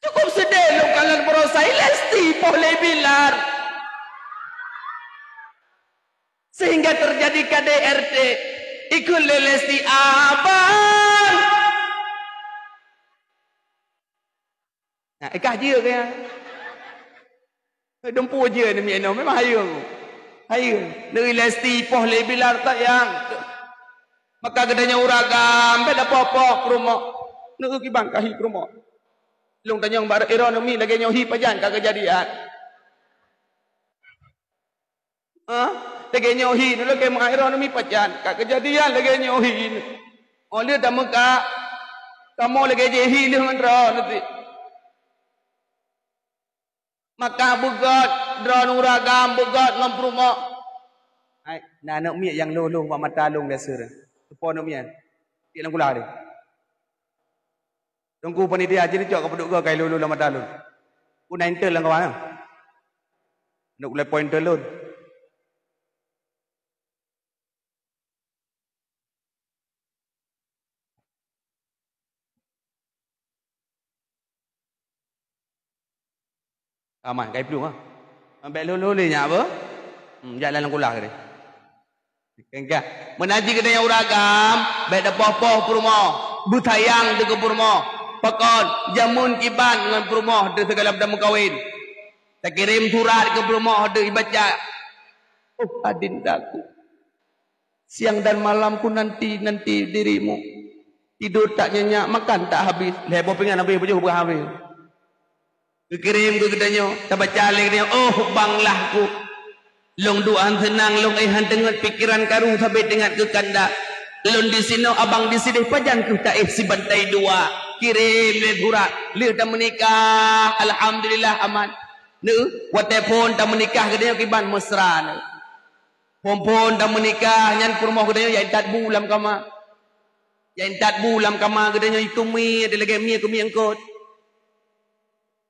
Cukup seudeh lôn kalon baroesa i Lesti poh lé Bilar. Sehingga terjadi K D R T. Ikheun lé Lesti, "Abang." Nah, ikah jeuet keu nyan. Dumpeue jeuet neumiet inoe, memang hayeu. Hayeu. Neu i Lesti poh lé Bilar sayang. Maka geutanyoe ureueng agam, bèk tapoh-poh peurumoh. Neu kiban ka hi peurumoh. Lôn tanyong bak droeneuh mi lagèe nyoe hi pajan ka keujadian. Ha? Lagèe nyoe hi, neu lagèe meu'ah droeneuh mi pajan ka keujadian lagèe nyoe hi. Oh, lheueh tameuka, kamoe lagèe jih hi lheueh ngon droeneuh ti. Maka beugöt droeneuh ureueng agam, beugöt ngon peurumoh. Hai, na aneuk miet nyang lôn-lôn bak mata lôn biasa. Teupeue aneuk miet? Tiek lam kula tadi. Teungku panitia, jinoe cok ka peuduek goe kai lôn-lôn lam mata lôn. Ku na intel lam kawan. Aneuk gulai poin intel lôn. Aman, kai plueng, ha. Bèk lhôn-lhôn lé nyak apa? Hmm, jak lam kulah tadi. Kengkah. Meunan cit geutanyoe ureueng agam, bèk tapoh-poh peurumoh. Beusayang teuh keu peurumoh. Pakon, jameun kiban ngon peurumoh teuh sigohlom tameukawen. Takirém surat keu peurumoh teuh ibaca. Oh, adindaku. Siang dan malam ku nanti-nanti dirimu. Tidur tak nyenyak, makan tak habis. Lhèe boh pingan habéh, pajoh beuhabéh. Geukirém keu geutanyoe, tabaca lé geutanyoe, "Oh, bang lahku. Lôn duek han seunang, lôn éh han teungeut, pikeran karu sabé teuingat keu kanda. Lôn disinoe, abang disidéh, pajan kheueh taéh sibantai dua." Kirém lé surat, lheueh tameunikah, alhamdulillah aman. Neuh, watèe phôn tameunikah geutanyoe kiban meusra neuh. Phôn-phôn tameunikah nyan peurumoh geutanyoe jak intat bu lam kama. Jak intat bu lam kama geutanyoe itumiet lagèe miet keumiet eungkôt.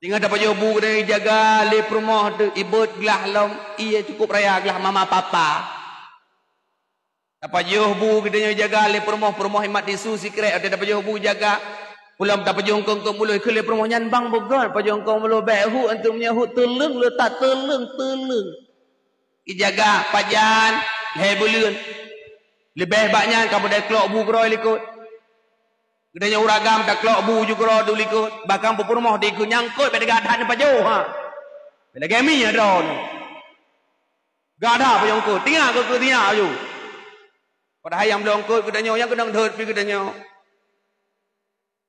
Singoh tapajoh bu geutanyoe ijaga lé peurumoh teuh, ibeuet glah lom, ie cukôp raya glah mama papa. Tapajoh bu geutanyoe ijaga lé peurumoh, peurumoh imat tisu sikrek, watèe tapajoh bu ijaga. Ulôn tapajoh eungkôt-eungkôt mulo, ikheun lé peurumoh nyan, "Bang, beugöt pajoh eungkôt mulo, bèk huk antom nyan huk teuleueng, leutak teuleueng, teuleueng." Ijaga pajan lhèe buleuen. Leubeh bak nyan ka beudai klok bu keudroe likot. Geutanyoe ureueng agam taklok bu ju keudroe likot. Bahkan peurumoh dikheun nyang eungkôt bèk teuga that neupajoh, ha. Lagèe mi droeneuh. Gada pajoh eungkôt, tingak keu keu tingak aju. Padahai nyang bloe eungkôt geutanyoe, nyang keunong deuet pih geutanyoe.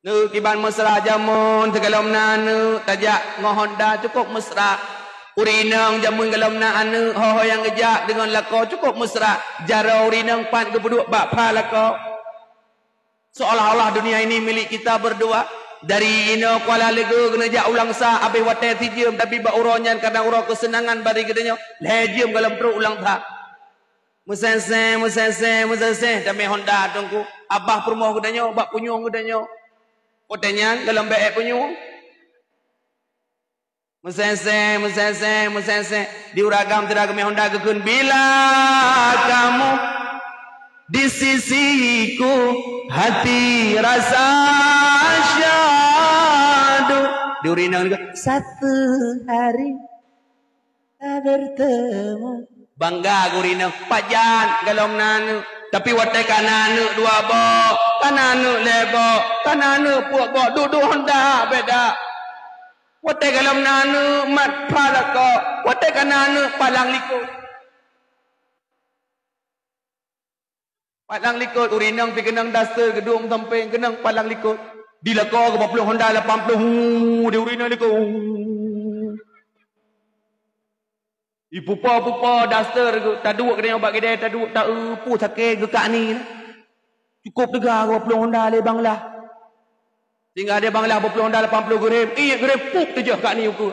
Neuh kiban meusra jameun sigohlom na aneuk, tajak ngon honda cukôp meusra. Ureueng inong jameun gohlom na aneuk, ho-ho nyang geujak deungon lakoe cukôp meusra. Jaroe ureueng inong pat geupeuduek bak pha lakoe. Seolah-olah dunia ini milik kita berdua. Dari inoe Kuala Leugô keuneuk jak u Langsa, abéh watèe sijeuem, tapi bak uroe nyan karna uroe keuseunangan bari geutanyoe, lhèe jeuem gohlom trok u Langsa. Meuseng-seng, meuseng-seng, meuseng-seng, tamè honda teungku. Abah peurumoh geutanyoe, bak punyueng geutanyoe. Watèe nyan gohlom bèe punyueng. Meuseng-seng, meuseng-seng, meuseng-seng. Di ureueng agam teuda geumè honda geukheun, "Bila kamu di sisiku, hati rasa syadu." Di ureueng inong geukheun, "Satu hari." Ka bertemu. Bangga gurina, pajan gohlom na aneuk. Tapi watèe ka na aneuk dua boh, ka na aneuk lhèe boh, ka na aneuk peuet boh, duek-duek honda beda. Watèe gohlom na aneuk mat pha lakoe, watèe ka na aneuk palang likot. Palang likot, ureueng inong pih keunong daster, geuduek sampéng keunong palang likot. Di lakoe geupaplueng honda lapan ploh, huu, di ureueng inong likot, huu. Ipupo-pupo daster geu-, taduek geutanyoe bak gidée, taduek ta-, eu, peue sakét geukak ni. Cukôp teuga geupaplueng honda lé Bang Lah. Tinggai di Bang Lah, bak ploh honda lapan ploh geurem, ié geurem pup teujôh kak ni ukeue.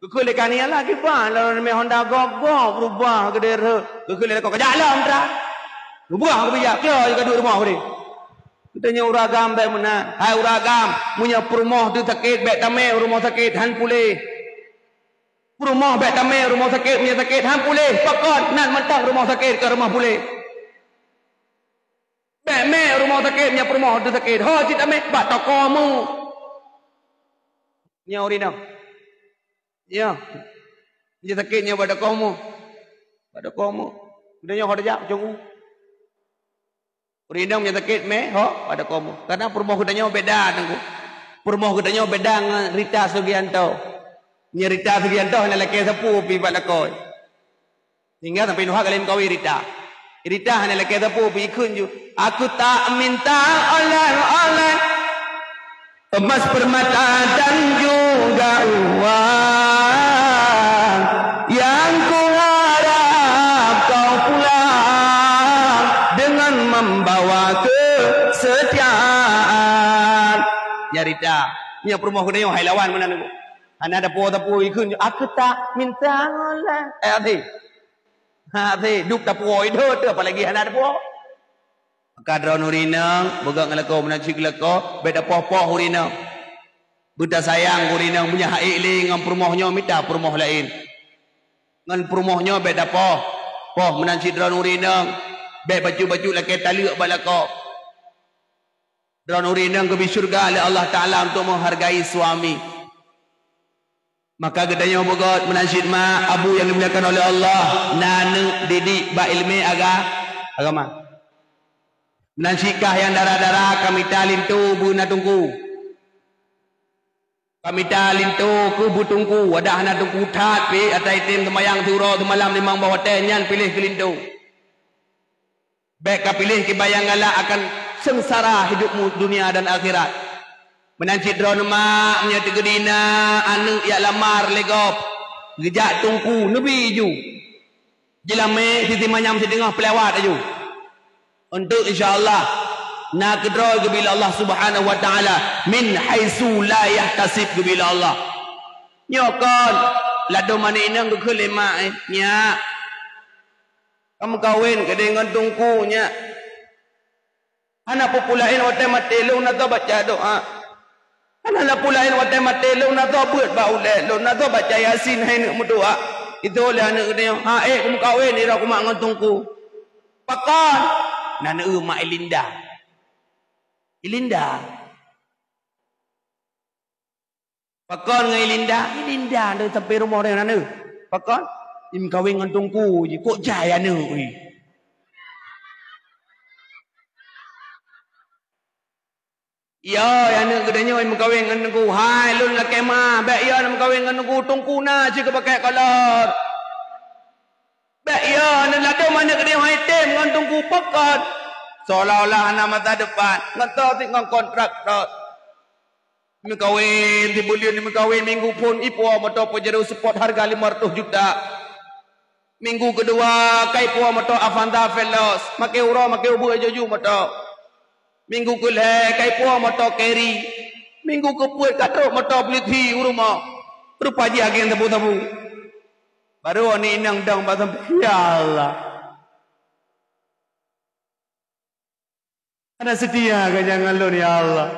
Geukheun lé kak ni, "Alah kiban, lalu mé honda gob-gob, rubah geudeh rhot." Geukheun lé lakoe, "Kajak lom tra. Rubah geubijak, klo jih ka duek rumoh geudeh." Geutanyoe ureueng agam bèk meunan. Hai ureueng agam, meunyoe peurumoh teuh sakét, bèk tamé u rumoh sakét, han puléh. Peurumoh bèk tamé u rumoh sakét, meunyoe sakét, han puléh. Pakon, nan mantong rumoh sakét, kon rumoh puléh. Bèk mé u rumoh sakét, meunyoe peurumoh teuh sakét. Ho cit tamé bak toko mu. Nyoe ureueng inong. Nyoe. Meunyoe sakét nyoe bak toko mu. Bak toko mu. Udah nyoe ho tajak, cong u. Ureueng inong meunyoe sakét mé, ho, bak toko mu. Karena peurumoh geutanyoe beda, Teungku. Peurumoh geutanyoe beda ngon Rita Sugianto. Meunyoe Rita Sugianto hana lakée sapeue pih bak lakoe. Sehingga sampai nuha kali meukawen Rita. Rita hana lakée sapeue pih ikheun ju, "Aku tak minta oleh-oleh, emas permata dan juga uang. Yang kuharap kau pulang dengan membawa kesetiaan." Nyan Rita, nyan peurumoh geutanyoe hai lawan meunan. Hana tapeue-tapeue ikheun ju, "Aku tak minta oleh." Eh, até. Ha, até, duek tapeue idot teuh, apalagi hana tapeue. Maka droeneuh ureueng inong, beugöt ngon lakoe meunan cit keu lakoe, bèk tapoh-poh ureueng inong. Beutasayang ureueng inong, meunyoe han ék lé ngon peurumoh nyoe, mita peurumoh laén. Ngon peurumoh nyoe bèk tapoh. Poh meunan cit droeneuh ureueng inong, bèk bacut-bacut lakée taleuek bak lakoe. Droeneuh ureueng inong geubri syeuruga lé Allah Taala untuk menghargai suami. Maka geutanyoe beugöt meunan cit ma abu nyang dimuliakan oleh Allah, na aneuk didik bak ileumèe aga-, agama. Meunan cit kah nyang dara-dara ka mita linto beu na teungku. Ka mita linto keuh beu teungku, adak hana teungku that pih ata item seumayang siuroe seumalam limong boh watèe nyan piléh keu linto. Bèk ka piléh kiban nyang galak akan seungsara hidup mu dunia dan akhirat. Meunan cit droeneuh mak, meunyoe teugeudi na aneuk jak lamar lé gob, geujak teungku neubi ju. Jilamé siti manyam sideungoh peulewat aju. Untuk insya Allah na keudroe geubila Allah Subhanahu wa Taala min haitsu la yahtasib geubila Allah. Nyoe kon ladôm aneuk inong geukheun lé mak, eh, nyak. Ka meukawen keudeh ngon teungku nyak. Hana peue-peue laén watèe maté lôn na soe baca doa. Hana peue laén watèe maté lôn na soe beuet bak ulèe lôn, na soe baca Yasin hai neuk meudoa. Itu lé aneuk geutanyoe, "Ha ék kumeukawen ira kumat ngon teungku." Pakon? Na neueu mak Ilinda. Ilinda. Pakon ngon Ilinda? Ilinda nyoe sampai rumoh deh na neueu. Pakon? Imeukawen ngon teungku jih, kok jai aneuk jih. Yo, aneuk geutanyoe meukawen ngon teungku. Hai, lôn lakèe ma, bèk yo meukawen ngon teungku, teungku na cit keu pakèk kolor. Bèk yo, aneuk ladôm aneuk geutanyoe hai tem ngon teungku, pakon? Seolah-olah hana masa depan, ngon toh sit ngon kontrak rot. Meukawen, di buleuen meukawen minggu phôn ipo moto Pajero Sport harga lima ratus juta. Minggu keudua, kai puwoe moto Avanza Veloz, makai uroe makai ubeut jaju moto. Minggu keulhèe, kai puwoe moto Carry. Minggu keupeuet, ka trok moto polisi u rumoh. Rupa jih agen sabu-sabu. Baru aneuk inong dong bak sampéng, "Ya Allah." Hana seutia gobnyan ngon lôn, ya Allah.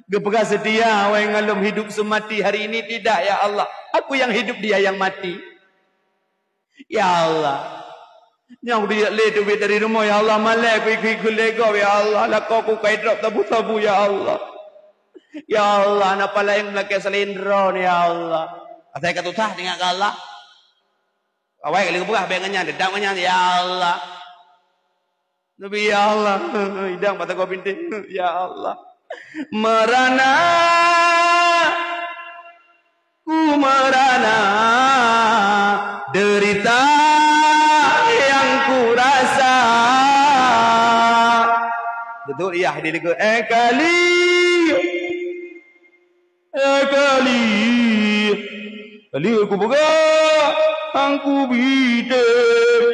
Geupeugah seutia awai ngon lôn hidup seumati hari ini, tidak, ya Allah. Aku yang hidup, dia yang mati. Ya Allah. Nyang kujak lé teubiet dari rumoh, ya Allah. Malèe kuikui-kui lé gob, ya Allah. Lakoe ku kai drop sabu-sabu, ya Allah. Ya Allah, na paléng meulakèe selain Droe, ya Allah. Asai ka susah teuingat keu Allah. Awai ka lheueh geupeugah bèk ngon nyan, deudam ngon nyan, ya Allah. Neubi, ya Allah, idang bak sagoe bintéh, ya Allah. Merana, ku merana, derita yang ku rasa. Beutôi, ya, di leuka, eh, kali. Eh, kali, kali kupeugah, hang kubi tém.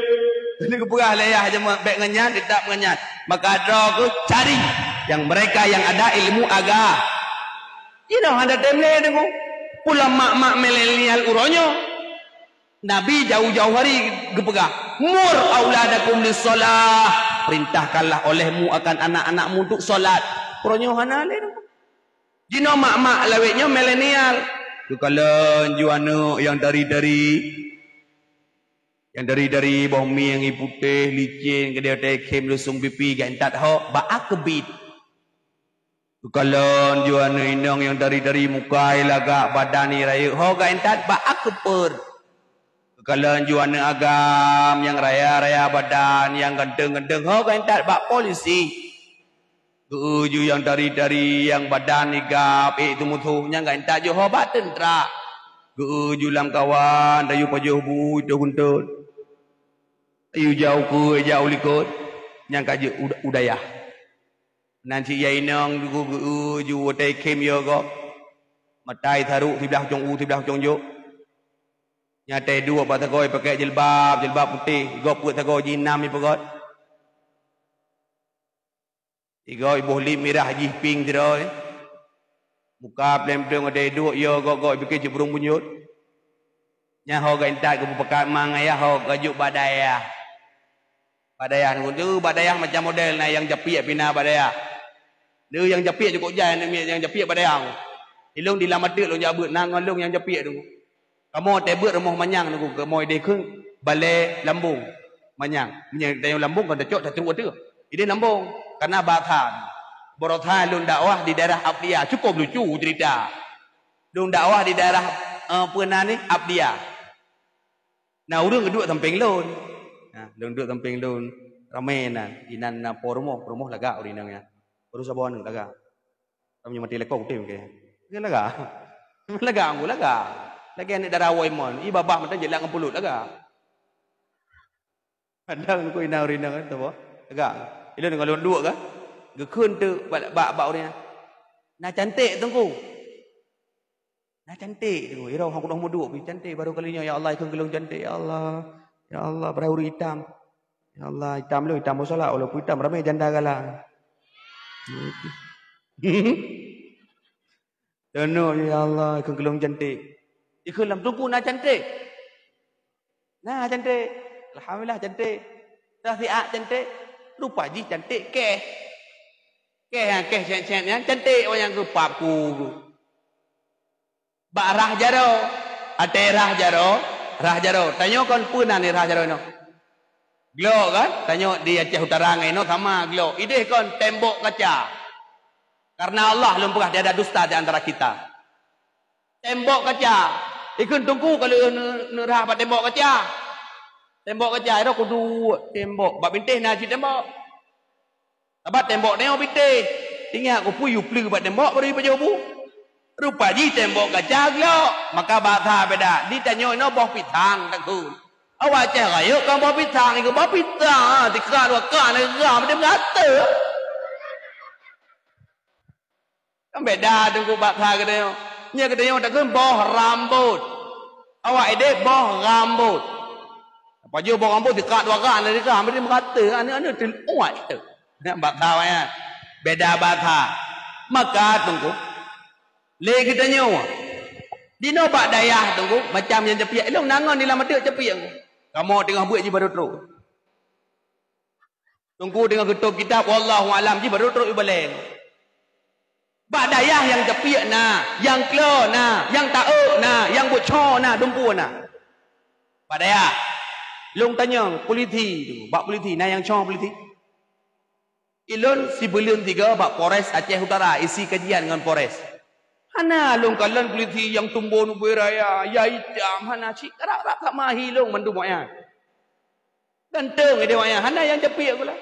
Kali kupeugah lé yah jeuet bèk ngon nyan, deudam ngon nyan. Maka droe keuh cari yang mereka yang ada ilmu aga-, jinoe hana tém lé deungoe. Pula mak-mak milenial uroe nyoe. Nabi jauh-jauh hari geupeugah, "Mur auladakum lis-shalah." Perintahkanlah olehmu akan anak-anakmu untuk salat. Uroe nyoe hana lé deungoe. Jinoe mak-mak lawét nyoe milenial. Geukalon ju aneuk nyang dari-dari. Nyang dari-dari boh mieng ié putéh, licén, keudéh watèe khém lusong pipi, geuintat hok bak akeubiet. Geukalon ju aneuk inong nyang dari-dari muka ié lagak, badan ié rayeuk, hok geuintat bak akeupeur. Geukalon ju aneuk agam nyang raya-raya badan, nyang ganteng-ganteng, hok geuintat bak polisi. Geu-eu ju nyang dari-dari nyang badan ié gab, ék teumusoh, nyang geuintat ju ho bak teuntra. Geu-eu ju lamkawan, tayue pajoh bu, itôh guntot. Tayue jak u keue, jak u likot, nyang ka jeuet u, u dayah. Nan cit ya inong geu-, geu-eu ju watèe khém yo gob. Mata ié sarok siblah cong u, siblah cong jok. Nyang watèe duek bak sagoe pakai jilbab, jilbab putéh, gob peuet sagoe jih nam ipeugöt. Igoe iboh lip mirah jih pieng sidroe. Muka pleng-pleng watèe duek yo gob-gob ipike cit burông bunyut. Nyan ho geuintat geupeupakat ma ngon ayah ho geujok bak dayah. Bak dayah nunggu tu, bak dayah macam model na nyang japiek pih na bak dayah. Lé nyang japiek cukôp jai aneuk miet nyang japiek bak dayah. Ilông di lam ateueh lôn jak beuet na ngon lông nyang japiek tu. Kamoe watèe beuet rumoh manyang nunggu kamoe idéh kheun balèe lambông manyang. Meunyoe tanyoe lambông kan tacok tatrok ateueh. Idéh lambông. Karena basa. Baroesa lôn dakwah di daerah Apdia. Cukup lucu cerita. Lôn dakwah di daerah Eh, peue nan ni? Abdia. Na ureuëng geuduek sampéng lôn. Nah, lôn duek sampéng lôn. Ramé nan. Inan na po rumoh, rumoh lagak ureuëng inong nyan. Baru saboh aneuk lagak. Kamu maté lekong tem ke? Dia lagak. Lagak anggu lagak. Lagak aneuk dara awai mon. I babah mata jelak ngon pulut lagak. Padahal ku inong ureuëng inong tu apa? Lagak. Ilôn ngon lôn duek kan? Geukheun tu bak, bak, bak ureuëng. Na cantik teungku. Na cantik tu. Ira hok dah muduk pi cantik baru kali nyoe, ya Allah, ikheun keu lôn cantik, ya Allah. Ya Allah, berai ureuëng itam. Ya Allah, itam lôn, itam musola, walaupun itam ramai janda galak. Teuno, ya Allah, ikheun keu lôn cantik. Ikheun lam teungku na cantik. Na cantik. Alhamdulillah cantik. Dah siat cantik. Rupa jih cantik keh. Keh nyang keh cék-cék nyan cantik, oh nyang geupap ku. Bak rhah jaroe, até rhah jaroe, rhah jaroe. Tanyoe kon peue nan di rhah jaroe nyoe? Glok kan? Tanyoe di Aceh Utara ngon inoe sama glok. Ideh kon tembok kaca. Karena Allah lôn peugah tiada dusta di antara kita. Tembok kaca. Ikheun teungku kalau ne-, neurhah bak tembok kaca. Tembok kaca, ira kudu tembok. Bak bintéh na cit tembok. Sabab tembok nyoe bintéh. Ingat kupeue yue pleue bak tembok baru yue pajoh bu. Rupa jih tembok kaca glok. Maka bahasa beda. Di tanyoe inoe boh pisang takheun. Awak cah rayeuk kan boh pisang, ikheun boh pisang. Tiga dua ka negara macam kata. Kan beda teungku bak that geutanyoe. Nyan geutanyoe takheun boh rambot. Awak ideh boh rambot. Pajoh boh rambot sikak dua rang dari kah, meusti meukata aneuk-aneuk teuh uat teuh. Nyan bak that nyan. Beda bak that. Maka teungku, lé geutanyoe. Dinoe bak dayah teungku, macam nyang capiek. Ilôn nangon di lam ateuk capiek. Kamoe teungoh beuet jih baru trok. Teungku teungoh geutôb kitab, wallahu alam, jih baru trok ibaleng. Bak dayah nyang capiek na, nyang klo na, nyang taeuk na, nyang buet cho na, dumpeue na. Bak dayah. Lôn tanyong polisi tu, bak polisi na nyang cho polisi? Ilôn sibuleuen tiga bak Polres Aceh Utara isi kajian ngon Polres. Hana lôn kalon polisi nyang tumbon ubé raya, ya itam, hana cit, rab-rab sama hi lôn mandum awaknyan. Ganteng ideh awaknyan, hana nyang capiek gula.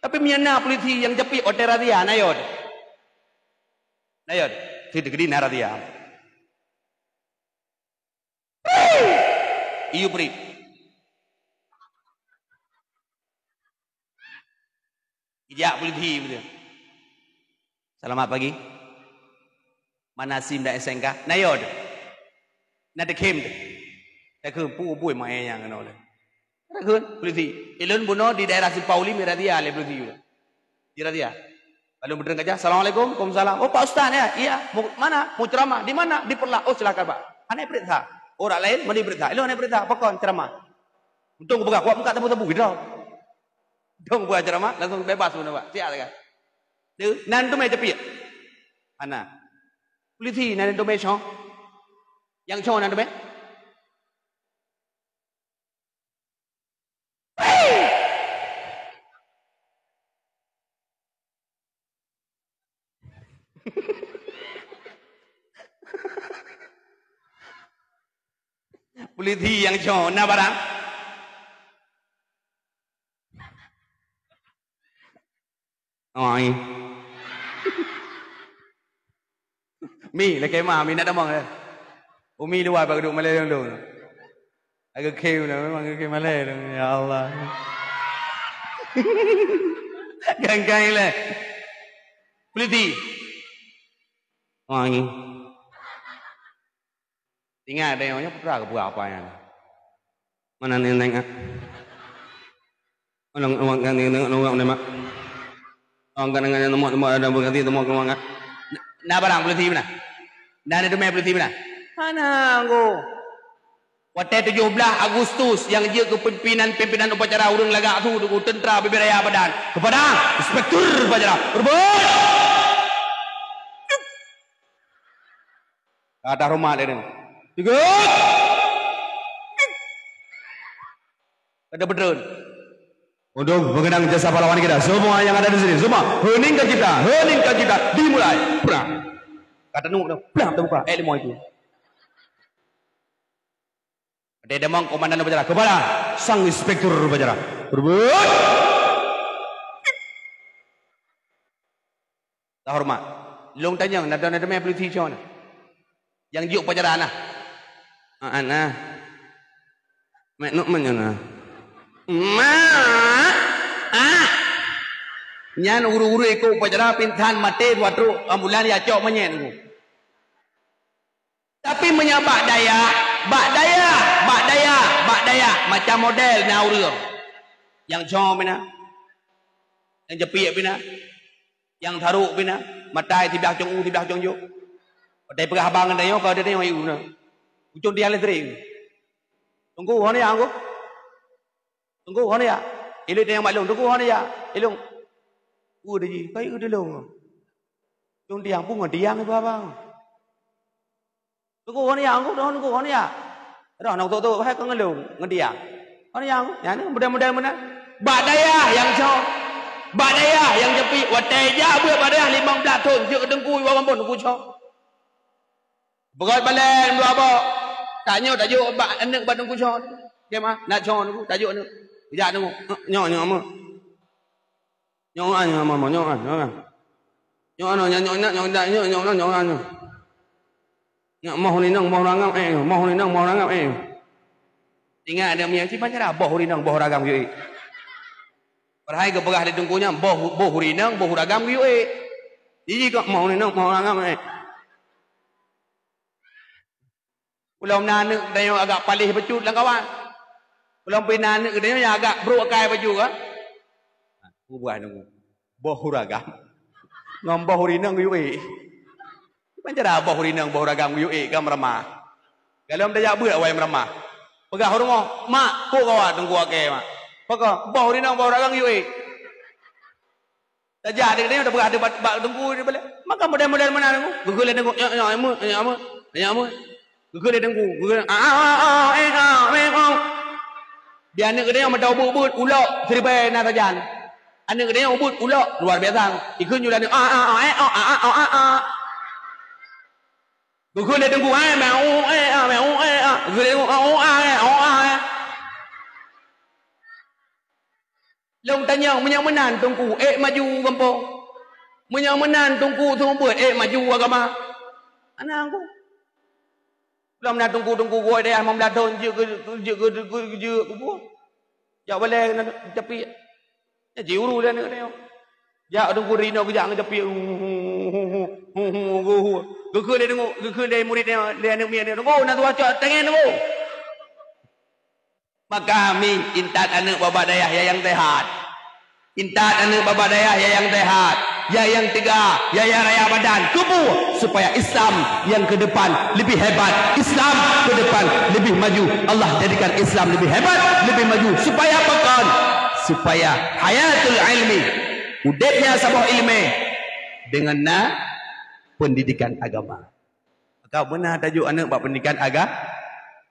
Tapi meunyo na polisi nyang capiek watèe razia, na yo teuh. Na yo teuh. Situ keudina razia. Iyu prit. Ijak polisi beutôi. Selamat pagi. Mana SIM dan S N K? Na yo teuh. Na teukhém teuh. Takheun peue bui maé nyang keunoe lé. Takheun polisi. Ilôn bunoe di daerah Simpang Uli, mirazia lé polisi. Dirazia. Lalu beudreng kaca, "Assalamualaikum." "Waalaikumsalam." "Oh, Pak Ustaz ya?" "Iya." "Mau mana?" "Mau ceramah." "Di mana?" "Di Perlak." "Oh, silakan, Pak." Hana periksa. Oh, orang lain mau diperiksa. Ilôn hana periksa. Pakon ceramah? Untung buka kuat muka tabu-tabu gitu. Dong buat ceramah, langsung bebas bunoe, Pak. Siap kan? Tu, nan tu mai capiek. Hana. Polisi nan tu mai cho. Nyang cho nan tu mai. Polisi nyang cho, na barang? Oi. Mi, lakèe ma, mi nak tamong dah. Umi luwa bak duek malèe lôn-lôn. Agak keu na, memang agak keu malèe lôn, ya Allah. Gangkai lé. Peliti. Oi. Ingat deh, nyoe putra ke buah apa nyan? Mana nenek, ah? Orang, orang kan nenek, orang ni, mak. Orang kan dengan nenek, mak, ada berganti, semua keluar, ah. Na barang polisi mana? Na ada demai polisi mana? Hana, nggo. Watèe tujoh blaih Agustus nyang jeuet keu pimpinan-pimpinan upacara ureueng lagak su, teuntera bibiraya badan. Kepada Inspektur Upacara. Berbut! Ka tarumat lé nyoe. Tiga. Kada beutreun. Untuk mengenang jasa pahlawan kita, semua yang ada di sini, semua hening ke kita, hening ke kita, dimulai. Perang. Kata nuk dah, perang terbuka. Eh, lima itu. Watèe damong komandan upacara, "Kepala, sang inspektur upacara." Beureubeut! Teuhoreumat. Lôn tanyong, na droeneuh teumé polisi cit na? Nyang jok upacara na? Ah, na. Mak, nuk man nyan na? Mak! Ah! Nyan ureueng-ureueng ikot upacara pingsan maté, watèe ambulan ya cok manyét nunggu. Tapi meunyoe bak dayah, bak dayah, bak dayah, bak dayah, macam model na ureueng. Nyang cong pih na, nyang jepiek pih na, nyang tarok pih na, matai siblah cong u, siblah cong jok. Watèe peugah abang ngon tanyoe, ka watèe tanyoe ié na. Ucong tiang listrik. Teungku, hana ya, Teungku? Teungku, hana ya? Ilée tanyoe maklum, Teungku, hana ya? Ilông. Peue jih, ka ié teulông. Ucong tiang, peue ngon tiang ié abang? Teungku, hana ya, Teungku, Teungku, hana ya? Roh nang tok-tok, hai ka ngeulông, ngon tiang. Hana ya, Teungku? Nyan model-model meunan. Bak dayah nyang cong. Bak dayah nyang jepiek, watèe jak beuet bak dayah limong blah thôn, jeuet keu teungku, iwa gampông, teungku cong. Beugöt balèe dua boh. Tanyoe tajok bak aneuk bak teungku cong. Oke, ma, nak cong teungku, tajok aneuk. Jak teungku. Nyoe, nyoe, ma. Nyoe, nyoe, ma, ma, nyoe, nyoe. Nyoe, nyoe, nyoe, nyoe, nyoe, nyoe, nyoe, nyoe, nyoe, nyoe. Nyoe, moh ni nang, moh rangam, eh, moh ni nang, moh rangam, eh. Ingat ada miang, si pancera boh ni nang, boh ragam, yuk, eh. Padahai geupeugah lé teungku nyan, boh, boh ureueng inong, boh ureueng agam geuyue ék. Jih kok moh ureueng inong, moh ureueng agam ék. Ulôn na aneuk geutanyoe agak paléh bacut lam kawan. Ulôn pih na aneuk geutanyoe nyang agak brok akai bacut, kan? Peue buah nunggu? Boh ureueng agam ngon boh ureueng inong geuyue ék. Kiban cara boh ureueng inong, boh ureueng agam geuyue ék ka meuramah. Galom tajak beuet awai meuramah. Peugah u rumoh, "Mak, kok kawa teungku akée, Mak?" Pakon, "Boh ureueng inong, boh ureueng agam geuyue ék." Tajak di keudéh, tapeugah di bak, bak teungku di balée. Maka model-model meunan teungku. Geukheun lé teungku, "Nyoe, nyoe, ameue, nyoe, ameue, nyoe, ameue." Geukheun lé teungku, geukheun, "Ah, ah, ah, ah, eh, ah, eh, ah." Di aneuk geutanyoe meudoe beuet-beuet, ulok siribée na sajan. Aneuk geutanyoe beuet ulok luar biasa. Ikheun ju lé aneuk, "Ah, ah, ah, eh, oh, ah, ah, oh, ah, ah." Geukheun lé teungku, "Eh, meu, eh, ah, meu, eh, ah." Geukheun lé teungku, "Ah, oh, ah, eh, oh, ah, eh." Lôn tanyong, meunyoe meunan teungku ék maju gampông? Meunyoe meunan teungku seumeubeuet ék maju agama? Hana teungku. Lom na teungku-teungku geuwoe dayah limong blaih thôn jeuet keu, jeuet keu, keu, jeuet keu buet. Jak balée na tapi. Nyan jiuru lé aneuk nyoe. Jak teungku rinoe geujak ngon tapi. Geukheun lé teungku, geukheun lé murit nyoe, lé aneuk miet nyoe. Teungku, na tuha cok tangen teungku. Maka mi intat aneuk bak dayah ya nyang sehat. Intat aneuk bak dayah ya nyang sehat, ya nyang teuga, ya nyang raya badan. Keupeue? Supaya Islam nyang ke depan lebih hebat, Islam ke depan lebih maju. Allah jadikan Islam lebih hebat, lebih maju. Supaya pakon? Supaya hayatul ilmi, udebnya saboh ileumé, deungon na pendidikan agama. Maka beuna tajok aneuk bak pendidikan aga-,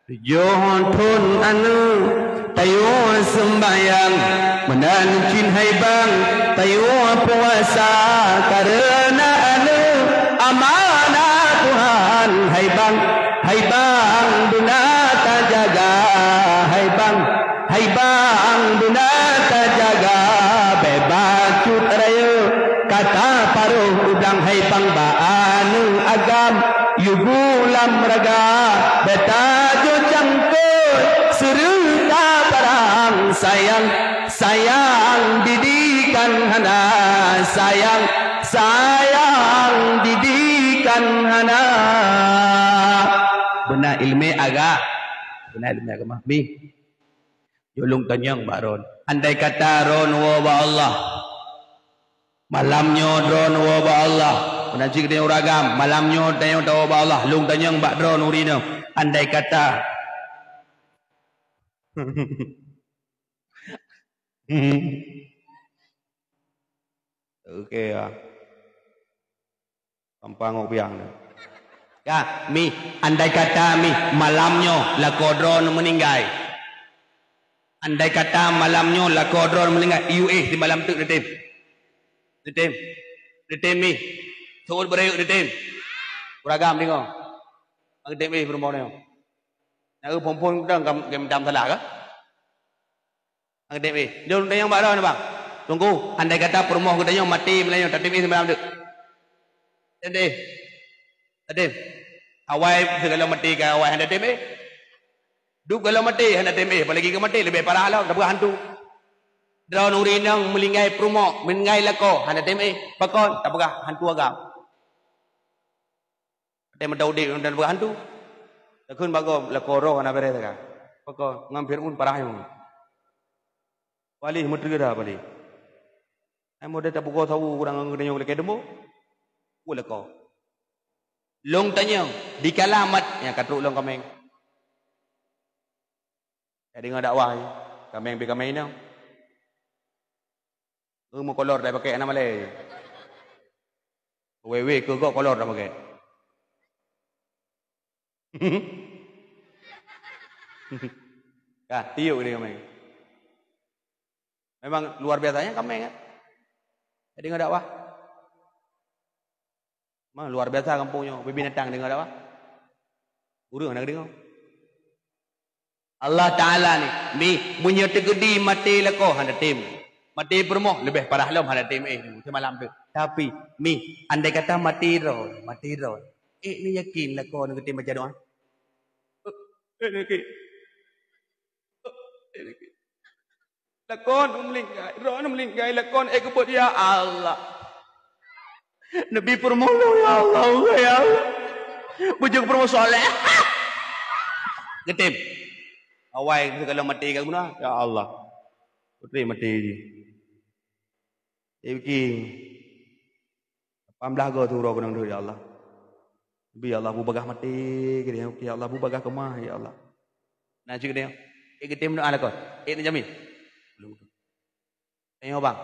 tujoh thon aneuk tayue seumbahyang, meunan cit hai bang tayue puasa, kareuna aneuk amanah Tuhan. Hai bang, hai bang beuna tajaga, hai bang. Hai bang, beuna tajaga, bék bacut rayeuk, ka taparoh u blang. Hai bang, bak aneuk agam, yue bu lam raga, bék tajok cangkôi, seureuta barang sayang, sayang didikan hana, sayang, sayang didikan hana. Beuna ileumé aga, beuna ileumé agama. Mi. Jolong tanyong bak droen. Andai kata droen woe bak Allah. Malam nyoe droen woe bak Allah. Meunan cit geutanyoe ureueng agam, malam nyoe tanyoe tawoe bak Allah. Lôn tanyong bak droen ureueng inong. Andai kata. Oke ya. Gampang ngok piang tu. Ya, mi, andai kata mi, malam nyoe lakoe droen meuninggai. Andai kata malam nyoe lakoe droen meuninggai, yue éh simalam teuk neutem. Neutem. Neutem mi. Seuôt beureuek neutem. Ureueng agam deungoe. Neutem éh peurumoh nyoe. Nak eu phon-phon geutanyoe gam-, gam-, gam salah kah? Geutem éh. Jom tanyong bak droeneuh, bang. Teungku, andai kata peurumoh geutanyoe maté malam nyoe, tatem éh seumalam teuk? Tatem éh. Tatem. Awai, sigohlom maté ka awai hana tatem éh. Dub gohlom maté hana tatem éh, apalagi ka maté leubeh parah lom, tapeugah hantu. Droeneuh ureueng inong meuninggai peurumoh, meuninggai lakoe, hana tatem éh. Pakon? Tapeugah hantu agam. Watèe meuda udép dan beuhantu. Takheun bak gob, lakoe roh hana bèrèh teuka. Pakon ngon Fir'aun parah nyoe. Paléh meuteuga paléh. Ai model tapugoe sawu kurang ngon geutanyoe lakèe teumbok. Peue lakoe? Lôn tanyong, dikala mat nyang ka trok lôn kaméng. Ka deungoe dakwah, kaméng pih kaméng inong. Meukolor dah pakai anak malèe. Wewe keu gob kolor dah pakai. Ka, tiup dia kaméng. Memang luar biasanya kaméng, kan? Jadi nggak dakwah. Memang luar biasa kampung nyoe, binatang deungoe dakwah. Ureueng hana deungoe. Allah Taala ni, mi, meunyoe teugeudi maté lakoe hana tem. Maté peurumoh leubeh parah lom hana tem éh seumalam tu. Tapi, mi, andai kata maté droe, maté droe. Ék ni yakin lakoe ni geutem baca doa? Ék ni yakin. Ék ni yakin. Lakoe meulinggai, droe meulinggai, lakoe ék geubeuet, ya Allah. Neubi peurumoh lôn, ya Allah, ya Allah. Bujang peurumoh soleh. Geutem. Awai, kalau maté ka guna, ya Allah. Putri maté jih. Tapi, lapan belas go tu uroe keunong deuh, ya Allah. Bi, ya Allah, bubagaih maté, gitu, ya Allah, bubagaih keumah, ya Allah. Nah, cik dia, ék geutem doa lakoe. Ék ni jami. Belum. Tanyong bang.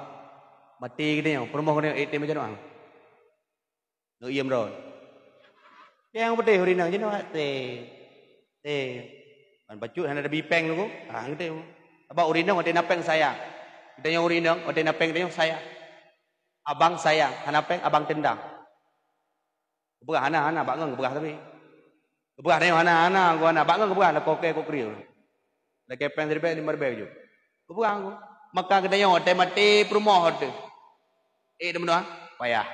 Maté geutanyoe, peurumoh geutanyoe, ék tem baca doa? Neuyiem droe. Nyang peutéh ureueng inong jinoe tem. Tem. Ban bacut hana tabi péng lom. Ah, geutem. Sabab ureueng inong watèe na péng sayang. Geutanyoe ureueng inong watèe na péng geutanyoe sayang. Abang sayang, hana péng abang tendang. Geupeugah hana, hana, bak ngon geupeugah tapi. Geupeugah tanyoe hana, hana, geupeugah hana, bak ngon geupeugah lakoe kèe, lakoe krieng. Lakèe péng siribèe, limong ribèe ju. Geupeugah ngon. Maka geutanyoe watèe maté peurumoh teuh. Ék tem doa? Payah.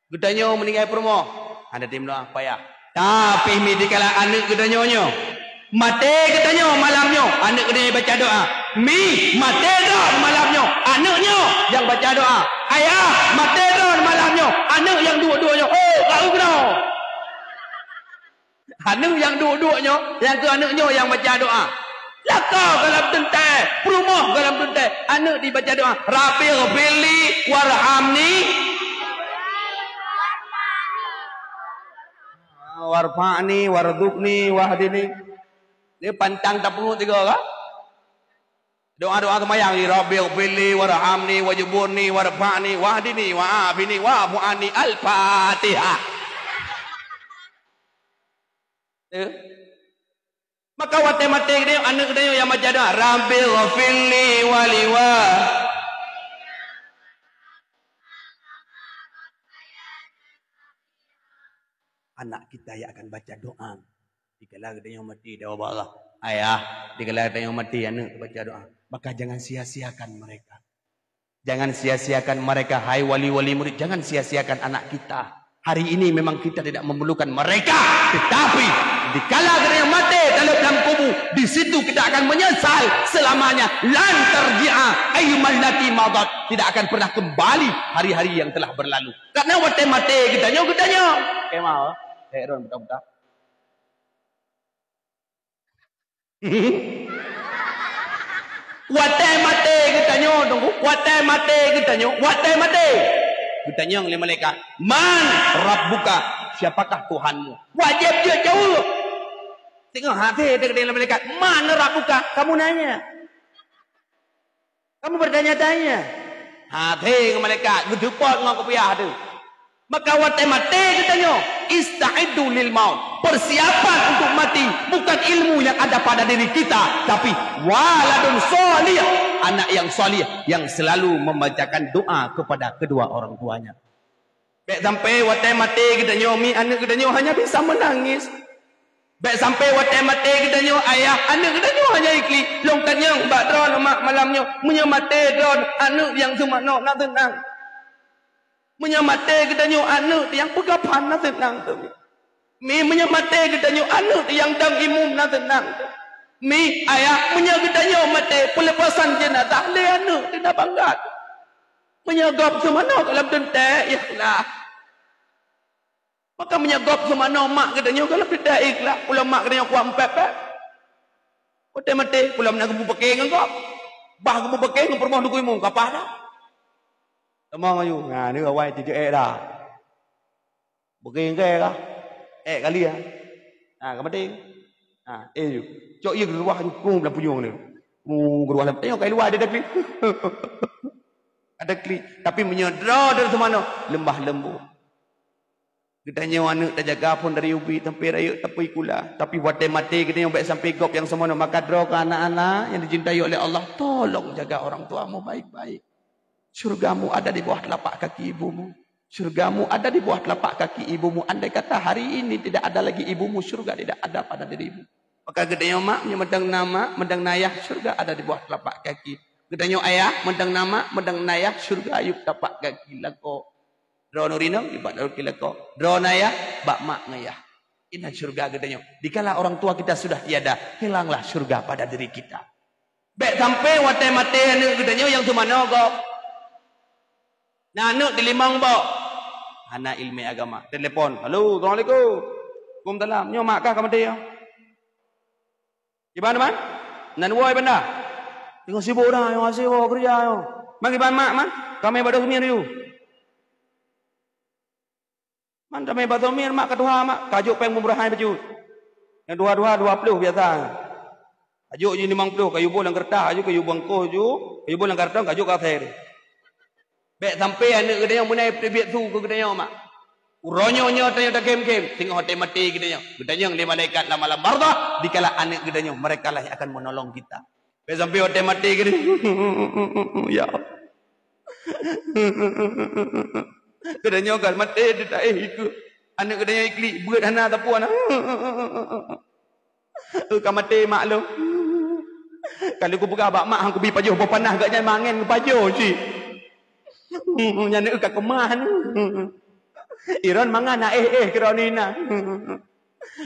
Geutanyoe meuninggai peurumoh, hana tem doa, payah. Tapi mi dikala aneuk geutanyoe nyoe, maté geutanyoe malam nyoe, aneuk geutanyoe baca doa. Mi, maté droe malam nyoe, aneuk nyoe nyang baca doa. Ayah, maté droe malam nyoe, aneuk nyang duek-duek nyoe. Oh, ka eu keunoe. Aneuk nyang duek-duek nyoe, nyang keu aneuk nyoe nyang baca doa. Lakoe gohlom teuntèe, peurumoh gohlom teuntèe, aneuk dibaca doa, "Rabbighfirli warhamni." Warfa'ni, warzuqni, wahdini. Ni pantang tapeungeut tiga ka? Doa-doa seumayang ni, "Rabbighfirli warhamni wajburni warfa'ni wahdini wa'afini wa'fu anni." Al-Fatihah. Eh? Maka watèe maté geutanyoe, aneuk geutanyoe nyang baca doa, "Rabbighfirli waliwa." Anak kita yang akan baca doa. Dikala geutanyoe maté, doa bak Allah. Ayah, dikala geutanyoe maté, aneuk baca doa. Maka jangan sia-siakan mereka. Jangan sia-siakan mereka, hai wali-wali murid. Jangan sia-siakan anak kita. Hari ini memang kita tidak memerlukan mereka. Tetapi, dikala geutanyoe maté dalam, dalam kubu, di situ kita akan menyesal selamanya. Lan tarji'a ayyumal lati madat. Tidak akan pernah kembali hari-hari yang telah berlalu. Karena watèe maté geutanyoe, geutanyoe. Oke, mau. Eh, Ron, buka-buka. Watèe maté geutanyoe, Teungku, watèe maté geutanyoe, watèe maté. Geutanyong lé malaikat, "Man rabbuka?" Siapakah Tuhanmu? Wajéb jeuet jaweueb. Teungoh hase teukeudeh lé malaikat, "Man rabbuka?" Kamu nanya. Kamu bertanya-tanya. Hase ngon malaikat, geuteupot ngon kupiah tu. Maka watèe maté geutanyoe, ista'iddu lil maut. Persiapan untuk mati bukan ilmu yang ada pada diri kita, tapi waladun shalih, anak yang salih yang selalu membacakan doa kepada kedua orang tuanya. Bèk sampai watèe maté geutanyoe, mi aneuk geutanyoe hanya bisa menangis. Bèk sampai watèe maté geutanyoe ayah, aneuk geutanyoe hana iklik. Lôn tanyong bak droeneuh mak malam nyoe, meunyoe maté droeneuh, aneuk nyang seumanoe na seunang? Meunyoe maté geutanyoe aneuk nyang peukaphan na seunang teuh. Mi, meunyoe maté geutanyoe aneuk nyang dong imum na seunang teuh. Mi, ayah, meunyoe geutanyoe maté peuleupasan jeunazah lé aneuk teuh na bangga teuh. Meunyoe gob seumanoe gohlom teuntèe ikhlas. Maka meunyoe gob seumanoe mak geutanyoe gohlom teuntèe ikhlas, ulôn mak geutanyoe kuat meupeupeuet. Watèe maté, ulôn na geupeupaké ngon gob. Bah geupeupaké ngon peurumoh Teungku Imum, ka paih dah. Tamong aju, na, ni awai tijeuet dah. Beuke engkai kah? Eh, kali ah. Ha, ka maté. Ha, eh ju. Cok ié geuruah ju, krueng lam punyueng ni. Krueng geuruah lam. Tengok kai luwa ada klik. Ada klik. Tapi meunyoe droe dari seumanoe, leumbah leumbot. Geutanyoe aneuk tajaga phon dari ubit sampai rayeuk tapui kula. Tapi watèe maté geutanyoe bèk sampai gob nyang seumanoe. Maka droe keu anak-anak nyang dicintai oleh Allah, tolong jaga orang tuamu baik-baik. Syurgamu ada di bawah telapak kaki ibumu. Syurgamu ada di bawah telapak kaki ibumu. Andai kata hari ini tidak ada lagi ibumu, syurga tidak ada pada dirimu. Maka geutanyoe mak, meunyoe meudang na mak, meudang na yah, syurga ada di bawah telapak kaki. Geutanyoe ayah, meudang na mak, meudang na yah, syurga yub tapak kaki lakoe. Droeneuh rinong, yub bak lakoe. Droeneuh ayah, bak mak ngon yah. Inan syurga geutanyoe. Dikala orang tua kita sudah tiada, hilanglah syurga pada diri kita. Bèk sampai watèe maté aneuk geutanyoe nyang seumanoe gob. Na aneuk di limong boh. Hana ileumèe agama. Telepon. "Halo, assalamualaikum." "Waalaikumsalam. Nyoe mak kah ka maté nyoe?" "Iban, iban?" "Nan woe iban dah." "Teungoh sibok dah, nyoe sibok keureuja nyoe." "Man iban mak, man?" "Ka mè bak Dokto Mir yue." "Man tamè bak Dokto Mir mak, ka tuha mak?" "Ka jok pèng meubeurehan bacut. Nyang tuha-tuha dua ploh biasa. Ka jok jih limong ploh, ka yue boh lam keureutah, ka jok, ka yue bungkôh ju, ka yue boh lam karton, ka jok keu asèe." Bèk sampai aneuk geutanyoe meunan peuteubiet su keu geutanyoe mak. Uroe nyoe, nyoe tanyoe takém-kém, singoh watèe maté geutanyoe. Geutanyong lé malaikat lam alam barzakh, dikala aneuk geutanyoe, merekalah yang akan menolong kita. Bèk sampai watèe maté geutanyoe. Ya Allah. Geutanyoe ka maté teuh taéh ikeue. Aneuk geutanyoe iklik, beuet hana sapeue na. "Eh, ka maté mak lôn." Ka lheueh kupeugah bak mak, "Han kubi pajoh boh panah," gobnyan mangén geupajoh cit. Nyan ka keumah ni. Iron mangan na éh-éh keudroe nina.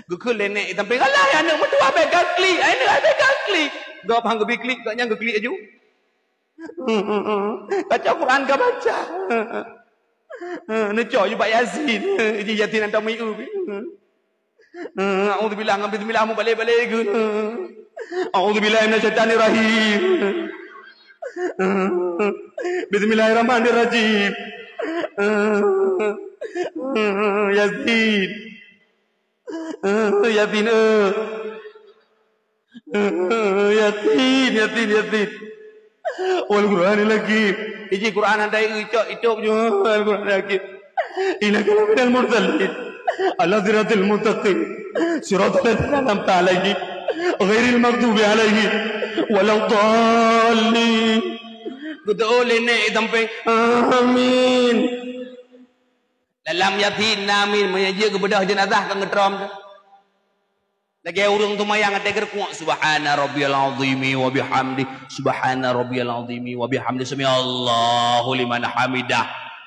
Geukheun lé nèk, "Sampai galai aneuk meutuah bèk ka klik, aneuk bèk ka klik." Gob han geubi klik, gobnyan geuklik aju. Baca Quran ka baca. Neucok ju bak Yasin. Ji Yasin hantom miu. A'udzubillah ngon bismillah mubalek-balek geuh. A'udzubillahi minasyaitanirrahim. Bismillahirrahmanirrahim. Yasin. Yasin, eh. Yasin, Yasin, Yasin. Wal Qur'anil Hakim. Iji Qur'an andai ucok itôb nyoe, Al Qur'anil Hakim. Innaka laminal mursalin. Ala siratil mustaqim. Siratal ladzina an'amta 'alaihim. Ghairil maghdubi 'alaihim waladdallin. Beutôi lé nèk sampéng. Amin. Dalam Yasin na amin, meunyoe jeuet geubeudôh jeunazah ka geutrom teuh. Lagèe ureueng seumayang watèe geureukuek, "Subhana rabbiyal azimi wa bihamdi, subhana rabbiyal azimi wa bihamdi, sami'allahu liman hamidah,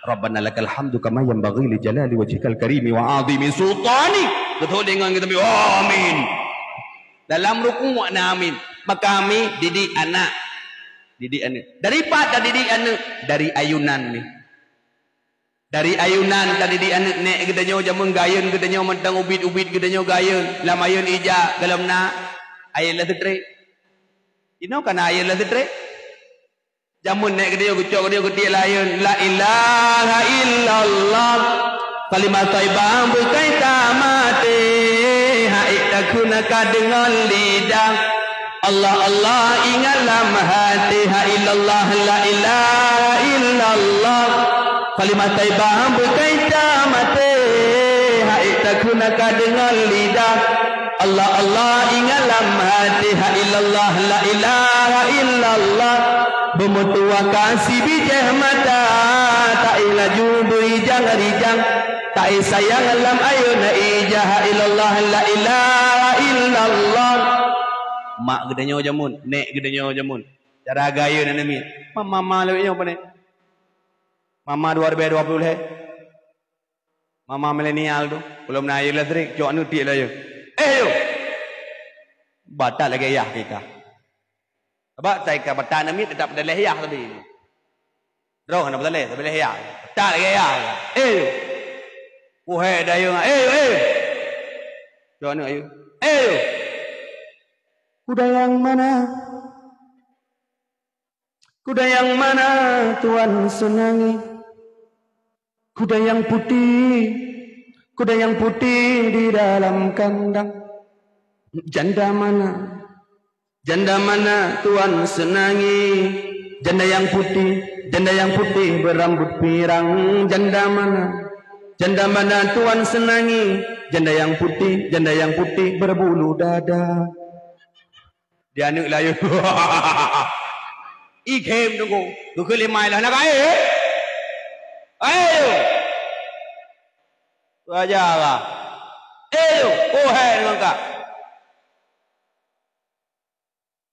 rabbana lakal hamdu kama yanbaghi li jalali wajhikal karimi wa azimi sultani." Beutôi deungon geutanyoe, amin. Dalam rukuek na amin. Maka amin, didik anak. Didik aneuk. Dari pat tadidik aneuk? Dari ayunan ni. Dari ayunan tadidik aneuk, nèk geutanyoe jameun geuayeuen geutanyoe mantong, ubit-ubit geutanyoe geuayeuen. Lam ayeuen ija, gohlom na ayeuen lam seutrek. Inoe ka na ayeuen lam seutrek. Jameun nèk geutanyoe geucok geutanyoe geutiek lam ayeuen, "La ilaha illallah, kalimah thaibah beukai tamaté, haiek takheun ka deungon lidah. Allah, Allah, ingat lam haté, ha illallah, la ilaha illallah. Kalimah thaibah beukai tamaté, haiek takheun ka deungon lidah. Allah, Allah, ingat lam haté, ha illallah, la ilaha illallah." Beumeutuah ka sibijéh mata, taéh laju beurijang-rijang. Taéh sayang lam ayeuen ija, ha illallah, la ilaha illallah. Mak geutanyoe jameun, nèk geutanyoe jameun. Cara gaya na namiet. Mama, mama lawét nyoe pane. Mama dua ribu dua puluh lhèe. Mama milenial tu, belum na air listrik, cok aneuk tiek laju. Eh, yo! Batat lagèe yah kita. Sabab sai ka batat aneuk miet teutap daleh yah tapi. Droe hana bataleh, tapi leh yah. Batat lagèe yah. Eh, yo! Puhèe dayeueng, eh, yo, eh! Cok aneuk ayu. Eh, yo! Kuda yang mana? Kuda yang mana tuan senangi? Kuda yang putih, kuda yang putih di dalam kandang. Janda mana? Janda mana tuan senangi? Janda yang putih, janda yang putih berambut pirang. Janda mana? Janda mana tuan senangi? Janda yang putih, janda yang putih berbulu dada. Di aneuk layeue. Ikhem tunggu. Geukheun lé mai lah nak air. Ayo. Raja lah. Ayo. Oh, hai dengan kak.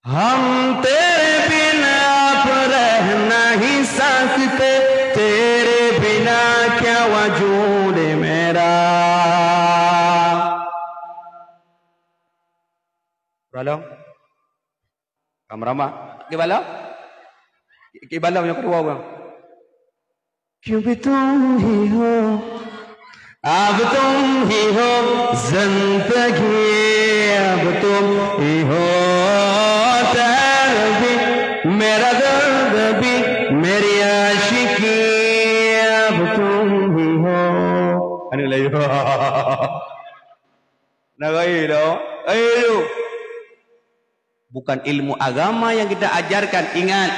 हम तेरे बिना अब रह नहीं सकते, तेरे बिना क्या वजूद मेरा। Balong. Kamu ramah. Ki balong? Ki balong yang kedua, Bang. क्यों भी तुम ही हो, अब तुम ही हो जिंदगी, अब तुम ही हो तलबी, मेरा दर्द भी, मेरी आशिकी, अब तुम ही हो. Aneuk layeue. Nah, baik dah. Ayo. Bukan ilmu agama yang kita ajarkan, ingat,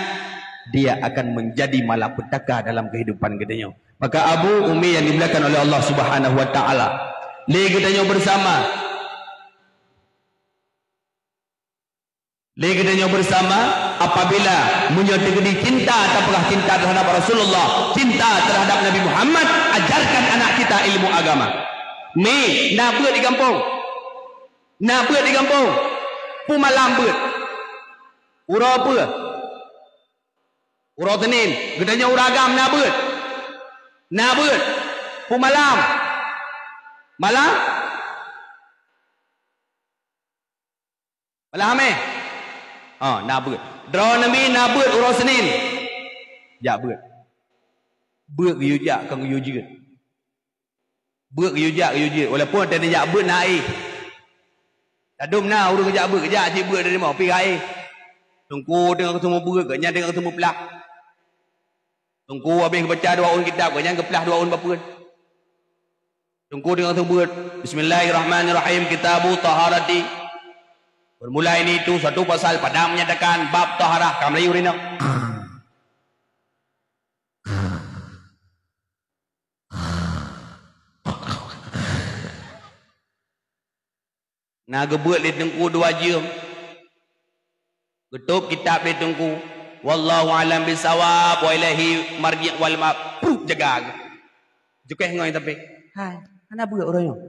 dia akan menjadi malapetaka dalam kehidupan geutanyoe. Maka abu, umi yang dimuliakan oleh Allah Subhanahu wa Taala, lé geutanyoe bersama, lé geutanyoe bersama, apabila meunyoe teukeudi cinta, tapeugah cinta terhadap Rasulullah, cinta terhadap Nabi Muhammad, ajarkan anak kita ilmu agama. Mi, na beuet di gampông. Na beuet di gampông. Peue malam beuet? Uroe peue? Uroe Senin. Geutanyoe ureueng agam na beuet? Na beuet. Peue malam? Malam? Malam Hamèh? Oh, na beuet. Droeneuh mi na beuet uroe Senin. Jak beuet. Beuet geuyue jak, kon geuyue jeuet. Beuet geuyue jak, geuyue jeuet. Walaupun watèe neujak beuet na aé. Ladôm na ureueng jak beuet, jak cit beuet dari rumoh, pih aé. Teungku teungoh geuseumeubeuet, gobnyan teungoh geuseumeuplah. Teungku habéh geubaca dua ôn kitab, gobnyan geuplah dua ôn bapeuen. Teungku teungoh geuseumeubeuet, Bismillahirrahmanirrahim, Kitabu Taharati. Bermula ini itu satu pasal pada menyatakan bab taharah, ka Melayu rinok. Na geubeuet lé teungku dua jeuem. Geutôb kitab lé teungku. Wallahu a'lam bissawab wa ilaihi marji' wal ma'ab. Prup jaga. Jukeh ngon tapi. Hai, hana beuet ureueng nyoe.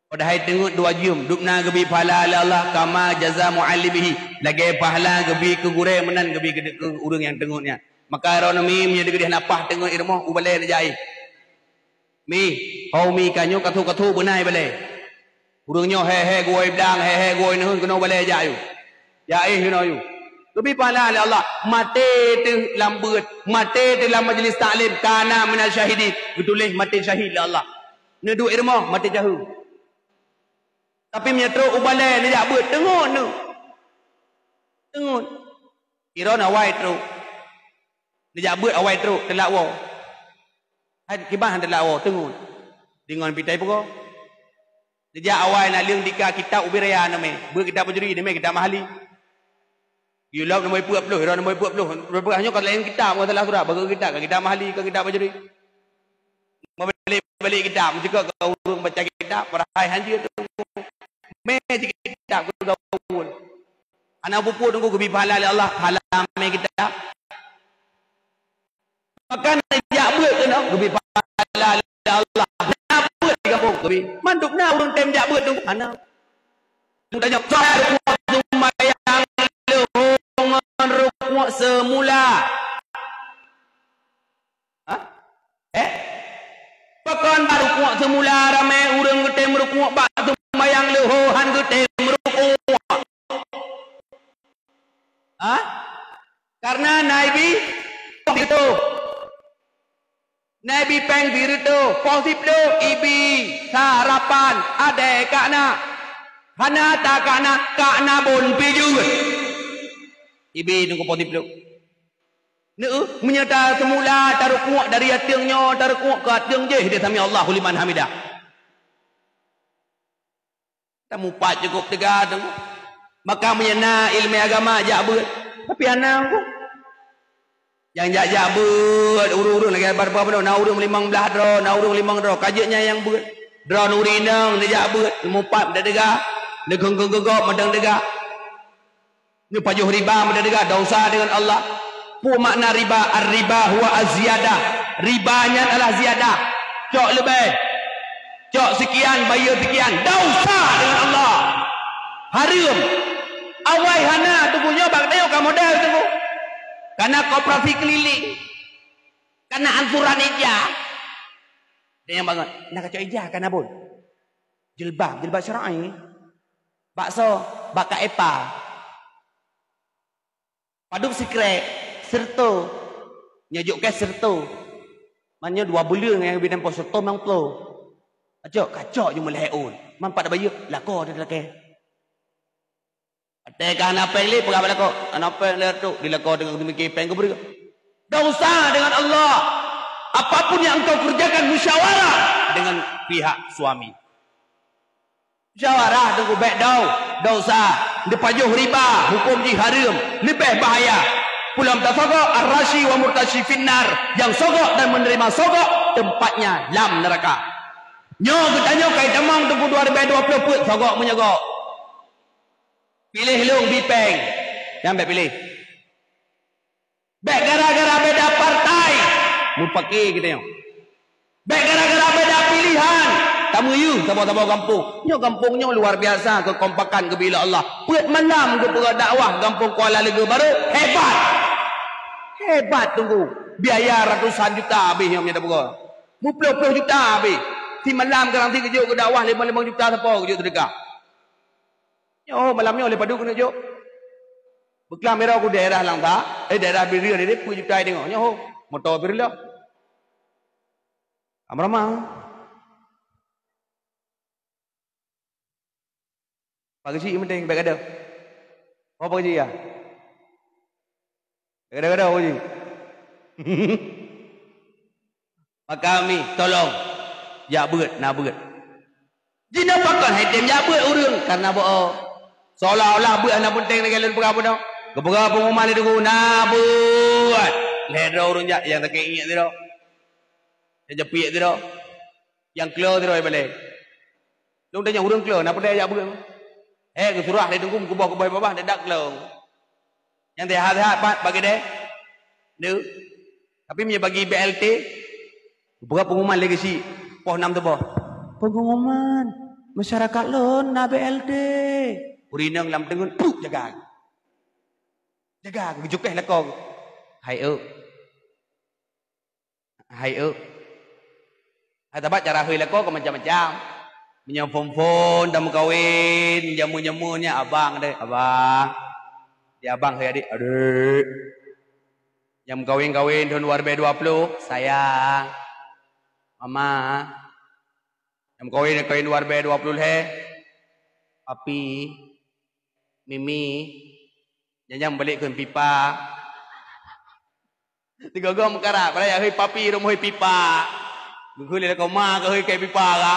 Padahai teungeut dua jeuem, dum na geubri pahala lé Allah kama jaza mu'allimihi. Lagèe pahala geubri keu gurèe meunan geubri keu, keu ureueng nyang teungeut nyan. Maka droeneuh mi meunyoe teukeudi hana paih teungeut i rumoh, u balèe neujak. Mi, ho mi ka nyoe katho-katho beuna i balèe. Ureueng nyoe he-he geuwoe blang, he-he geuwoe neuheun keunoe balèe jak yue. Jak éh keunoe yue. Geubri pahala lé Allah. Maté teuh lam beuet, maté teuh lam majlis taklim, kana minasy syahidin. Geutuléh maté syahid lé Allah. Neuduek i rumoh maté caheu. Tapi meunyoe trok u balèe neujak beuet, teungeut neuh. Teungeut. Kiro na awai trok. Neujak beuet awai trok, teulak woe. Hai kiban han teulak woe, teungeut. Deungon pitai peugo. Neujak awai na leueng dika kitab ubit raya neumè. Beuet kitab Bajuri neumè kitab Mahali. Yulab neumè peuet ploh, Ira neumè peuet ploh. Beuet nyoe ka laén kitab, ka salah surat. Bagaih kitab, ka kitab Mahali, ka kitab Bajuri. Meubalek-balek kitab, meucukôp keu ureueng baca kitab, padahai hanjeuet teungku. Mè cit kitab keu gaul. Hana pupuk teungku geubri pahala lé Allah, pahala mè kitab. Maka neujak beuet keunoe, geubri pahala lé Allah. Na beuet di gampông, geubri. Mandum na ureueng tem jak beuet teungku, hana. Tanyoe, soe rukuk seumayang leuhô ngon rukuk seumula? Hah? Eh? Pakon bak rukuk seumula ramé ureuëng geutem rukuk, bak seumayang leuhô han geutem rukuk? Hah? Karena Nabi itu Nabi péng sireutôh, poh siplôh ibi, sarapan, adée ka na. Hana ta ka na, ka na bôn pih jeuet. Ibi teungku poh siplôh. Neueh, meunyoe ta seumula tarukuk dari ateueng nyoe, tarukuk keu ateueng jih di sami Allahu liman hamidah. Tamupat cukôp teuga tu. Maka meunyoe na iéleumé agama jak beuet. Tapi hana ku. Nyang jak-jak beuet ureuëng-ureuëng lagée barpa peunoh, na ureuëng limong blaih droe, na ureuëng limong droe, ka jeuet nyan nyang beuet. Droe nuri inong neujak beuet, mupat teuga, neugeugok mantong teuga. Neupajoh riba meudeuga, dosa deungon Allah. Peue makna riba? Ar-riba huwa az-ziyadah. Riba nyan adalah ziyadah. Cok leubeh. Cok sekian, bayeue sekian. Dosa deungon Allah. Hareuem. Awai hana teungku nyoe bak tanyoe ka model teungku. Kana koperasi keliling. Kana ansuran ija. Ada nyang bangat. Nah kacok ija kana bon. Jilbab, jilbab syar'i. Bakso, bak ka epa. Padub sikrek, serto. Nyojok ke serto. Manyo dua buleuen ngon bidan po serto mang plo. Acok, kacok ju meulahé ôn. Man pat bayeue, lako di lakée. Até ka hana péng lé, peugah bak lako. Hana péng lé tu, di lako deungon seumiké péng geubri. Dosa dengan Allah. Apapun yang engkau kerjakan, musyawarah dengan pihak suami. Musyawarah teungku bék dau, dosa, neupajoh riba, huköm jih hareuem, leubeh bahaya. Pulam tasogok, ar-rashi wa murtashi finnar, nyang sogok dan menerima sogok, tempatnya lam neraka. Nyoe geutanyoe kai tamong teungku dua ribée dua ploh peuet sogok meunyoe gok. Piléh lôn bi péng. Nyang bék piléh. Bék gara-gara beda partai, mupaki geutanyoe. Bék gara-gara beda pilihan, tameuyeuh saboh-saboh gampông. Nyoe gampông nyoe luar biasa keukompakan geubri lé Allah. Peuet malam geupeugah dakwah gampông Kuala Leugeue Barô, hebat. Hebat teungku. Biaya ratusan juta habéh nyoe meunyoe tapeugah. Meuploh-ploh juta habéh. Simalam garanti geujok geudakwah limong-limong juta sapo geujok seudeukah. Nyoe malam nyoe lé padub keuneuk jok. Beuklam Miro ku daerah Langsa, eh, daerah Bireuen ini peuet juta deungoe. Nyoe ho, moto Birla. Amrama. Pagi cik penting baik ada. Apa pagi cik ya? Gada-gada uji. Maka mi, tolong. Jak beuet, na beuet. Jinoe pakon hai tem jak beuet ureuëng karena boh. Seolah-olah beuet hana penting lagée lôn peugah bunoe. Geupeugah pengumuman di teungku, na beuet. Lhée droe ureuëng jak, nyang sakét ingat sidroe. Nyang japiek sidroe. Nyang klo sidroe balée. Lôn tanyong ureuëng klo, na peudeh jak beuet. Eh, geusurah lé teungku meukuboh-kuboh babah, dak klo. Nyang sehat-sehat pat bagi deh. Neu. Tapi meunyoe bagi B L T, buka pengumuman lagi si poh enam teuboh. Pengumuman, masyarakat lôn na B L T. Ureuëng inong lam teungeut, puh, jaga. Jaga, geujukeh lakoe. Hai eu. Hai eu. Hai tabat cara hui lakoe ke macam-macam. Meunyoe phon-phon dan meukawen, jamu-jamu nyan abang deh, abang. Di abang hai adik, adik. Nyang meukawen-kawen thon dua ribée dua ploh, sayang. Mama. Nyang meukawen, kawen dua ribée dua ploh lhée, papi, mimi. Nyang-nyang balek kheun pipa. Tiga-tiga meukarat, padahai yak hui papi, rom hui pipa. Geukheun lé lakoe ma ka hui kai pipa ka.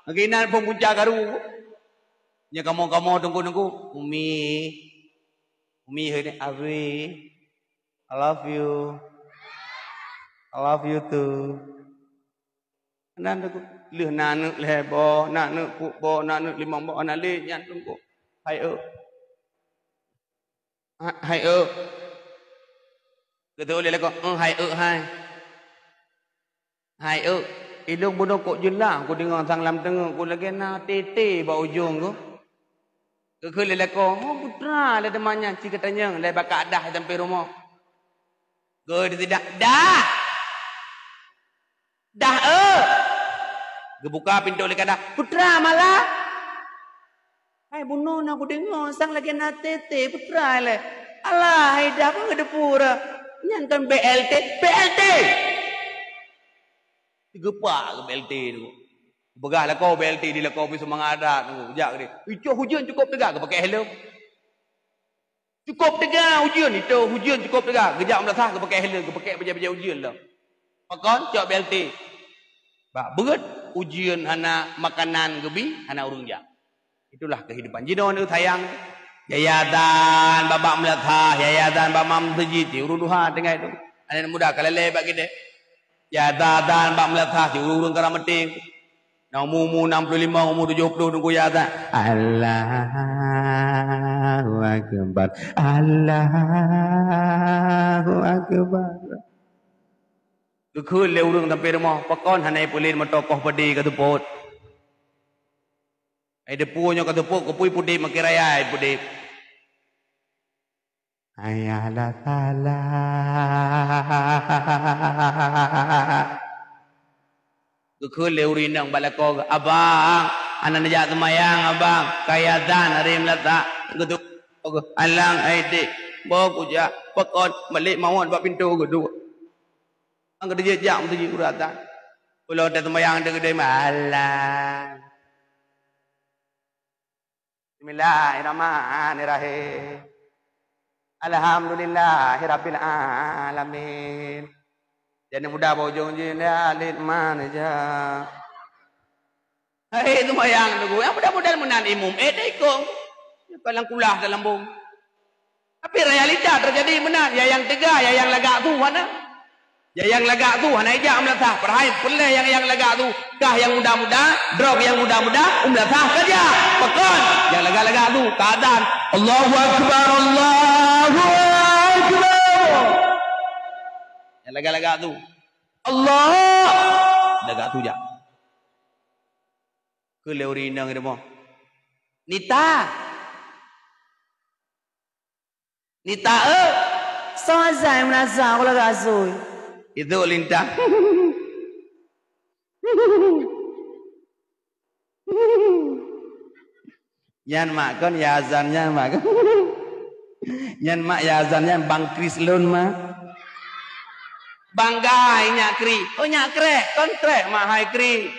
Lagi nan phon punca karu. Nya kamoe-kamoe teungku-teungku, Umi. Umi hui ni, Abi. I love you. I love you too. Nan teungku, lheueh na aneuk lhée boh, na aneuk peuet boh, na aneuk limong boh, hana lé nyan teungku. Hai eu. Ha-, hai eu. Geuteu lé lakoe, "Eh, hai eu hai." Hai eu, ilong bunoe kok jeulaih kudeungoe sang lam teungeut ku lagée na tete bak ujong ku. Geukheun lé lakoe, "Ho putra lé teuma nyan ci geutanyong lé bak keudah sampoe rumoh." Geukheun lé sidak, "Dah! Dah, eu!" Geubuka pintoe lé keudah, "Putra, malah!" "Hai bunoe na kudeungoe sang lagèe na tete putra lé." "Alah, hai dah, peue geuteupeue dah? Nyan kon B L T." "B L T!" Geupah keu B L T tu. Peugah lakoe B L T di lakoe pih seumangat that tu. Jak keudeh. "Icok hujeuen cukôp teuga," geupakèk helm. "Cukôp teuga hujeuen, icok hujeuen cukôp teuga." Geujak meulasah geupakèk helm, geupakèk bajèe-bajèe hujeuen lom. Pakon? Cok B L T. Bak beuet hujeuen hana makanan geubi, hana ureueng jak. Itulah kehidupan. Jinoe neuh sayang. Yayasan bak-bak meulasah, yayasan bak-bak meuseujid, ureueng tuha tinggai tu. Aneuk muda ka lalè bak keudè. Yayasan bak meulasah, ureueng-ureueng ka rhot meuting. Na umu-umu enam puluh lima, umu tujoh puluh teungku yayasan. Allahu Akbar. Allahu Akbar. Geukheun lé ureueng sampoe rumoh, pakon hana ipeulén meutokoh peudeh ka seupôt. Ai deungoe nyoe ka seupôt, keupeue pudeb, makén raya ai pudeb. Hayya 'alas salah. Geukheun lé ureueng inong bak lakoe, "Abang, hana neujak seumayang, Abang. Ka azan hari meulasah." Geuteupeue, "Alang ai dek, boh kujak, pakon malèk mawöt bak pintoe geuduek." Nyang keudeh jak meuseujid ureueng adan. Ulôn taseumayang deuh keudeh malam. Bismillahirrahmanirrahim. Alhamdulillahirabbil alamin. Jadi muda bak ujong jih, ya alit man ja. Hai seumayang tu, nyang mudah-mudahan meunan imum, eh, dah ikong. Nyoe ka lam kulah dalam bong. Tapi realita terjadi meunan, ya nyang teuga, ya nyang lagak su hana. Ya nyang lagak su hana ijak meulasah, padahai peureulèe nyang, nyang lagak su, kah nyang muda-muda, droe nyang muda-muda, u meulasah ka jak. Pakon? Nyang lagak-lagak su, ka azan. Allahu Akbar, Allahu Akbar. Nyang lagak-lagak su. Allah! Lagak su jak. Keu lé ureueng inong rumoh. Nita. Nita, eh. Soe azan meulasah, aku lagak su. Itu lintah. Nyan mak kon ya azan nyan mak. Nyan mak ya azan nyan Bang Kris lôn mak. Bangga nyak Kris. Oh nyak Krek, kon Krek mak hai Kris.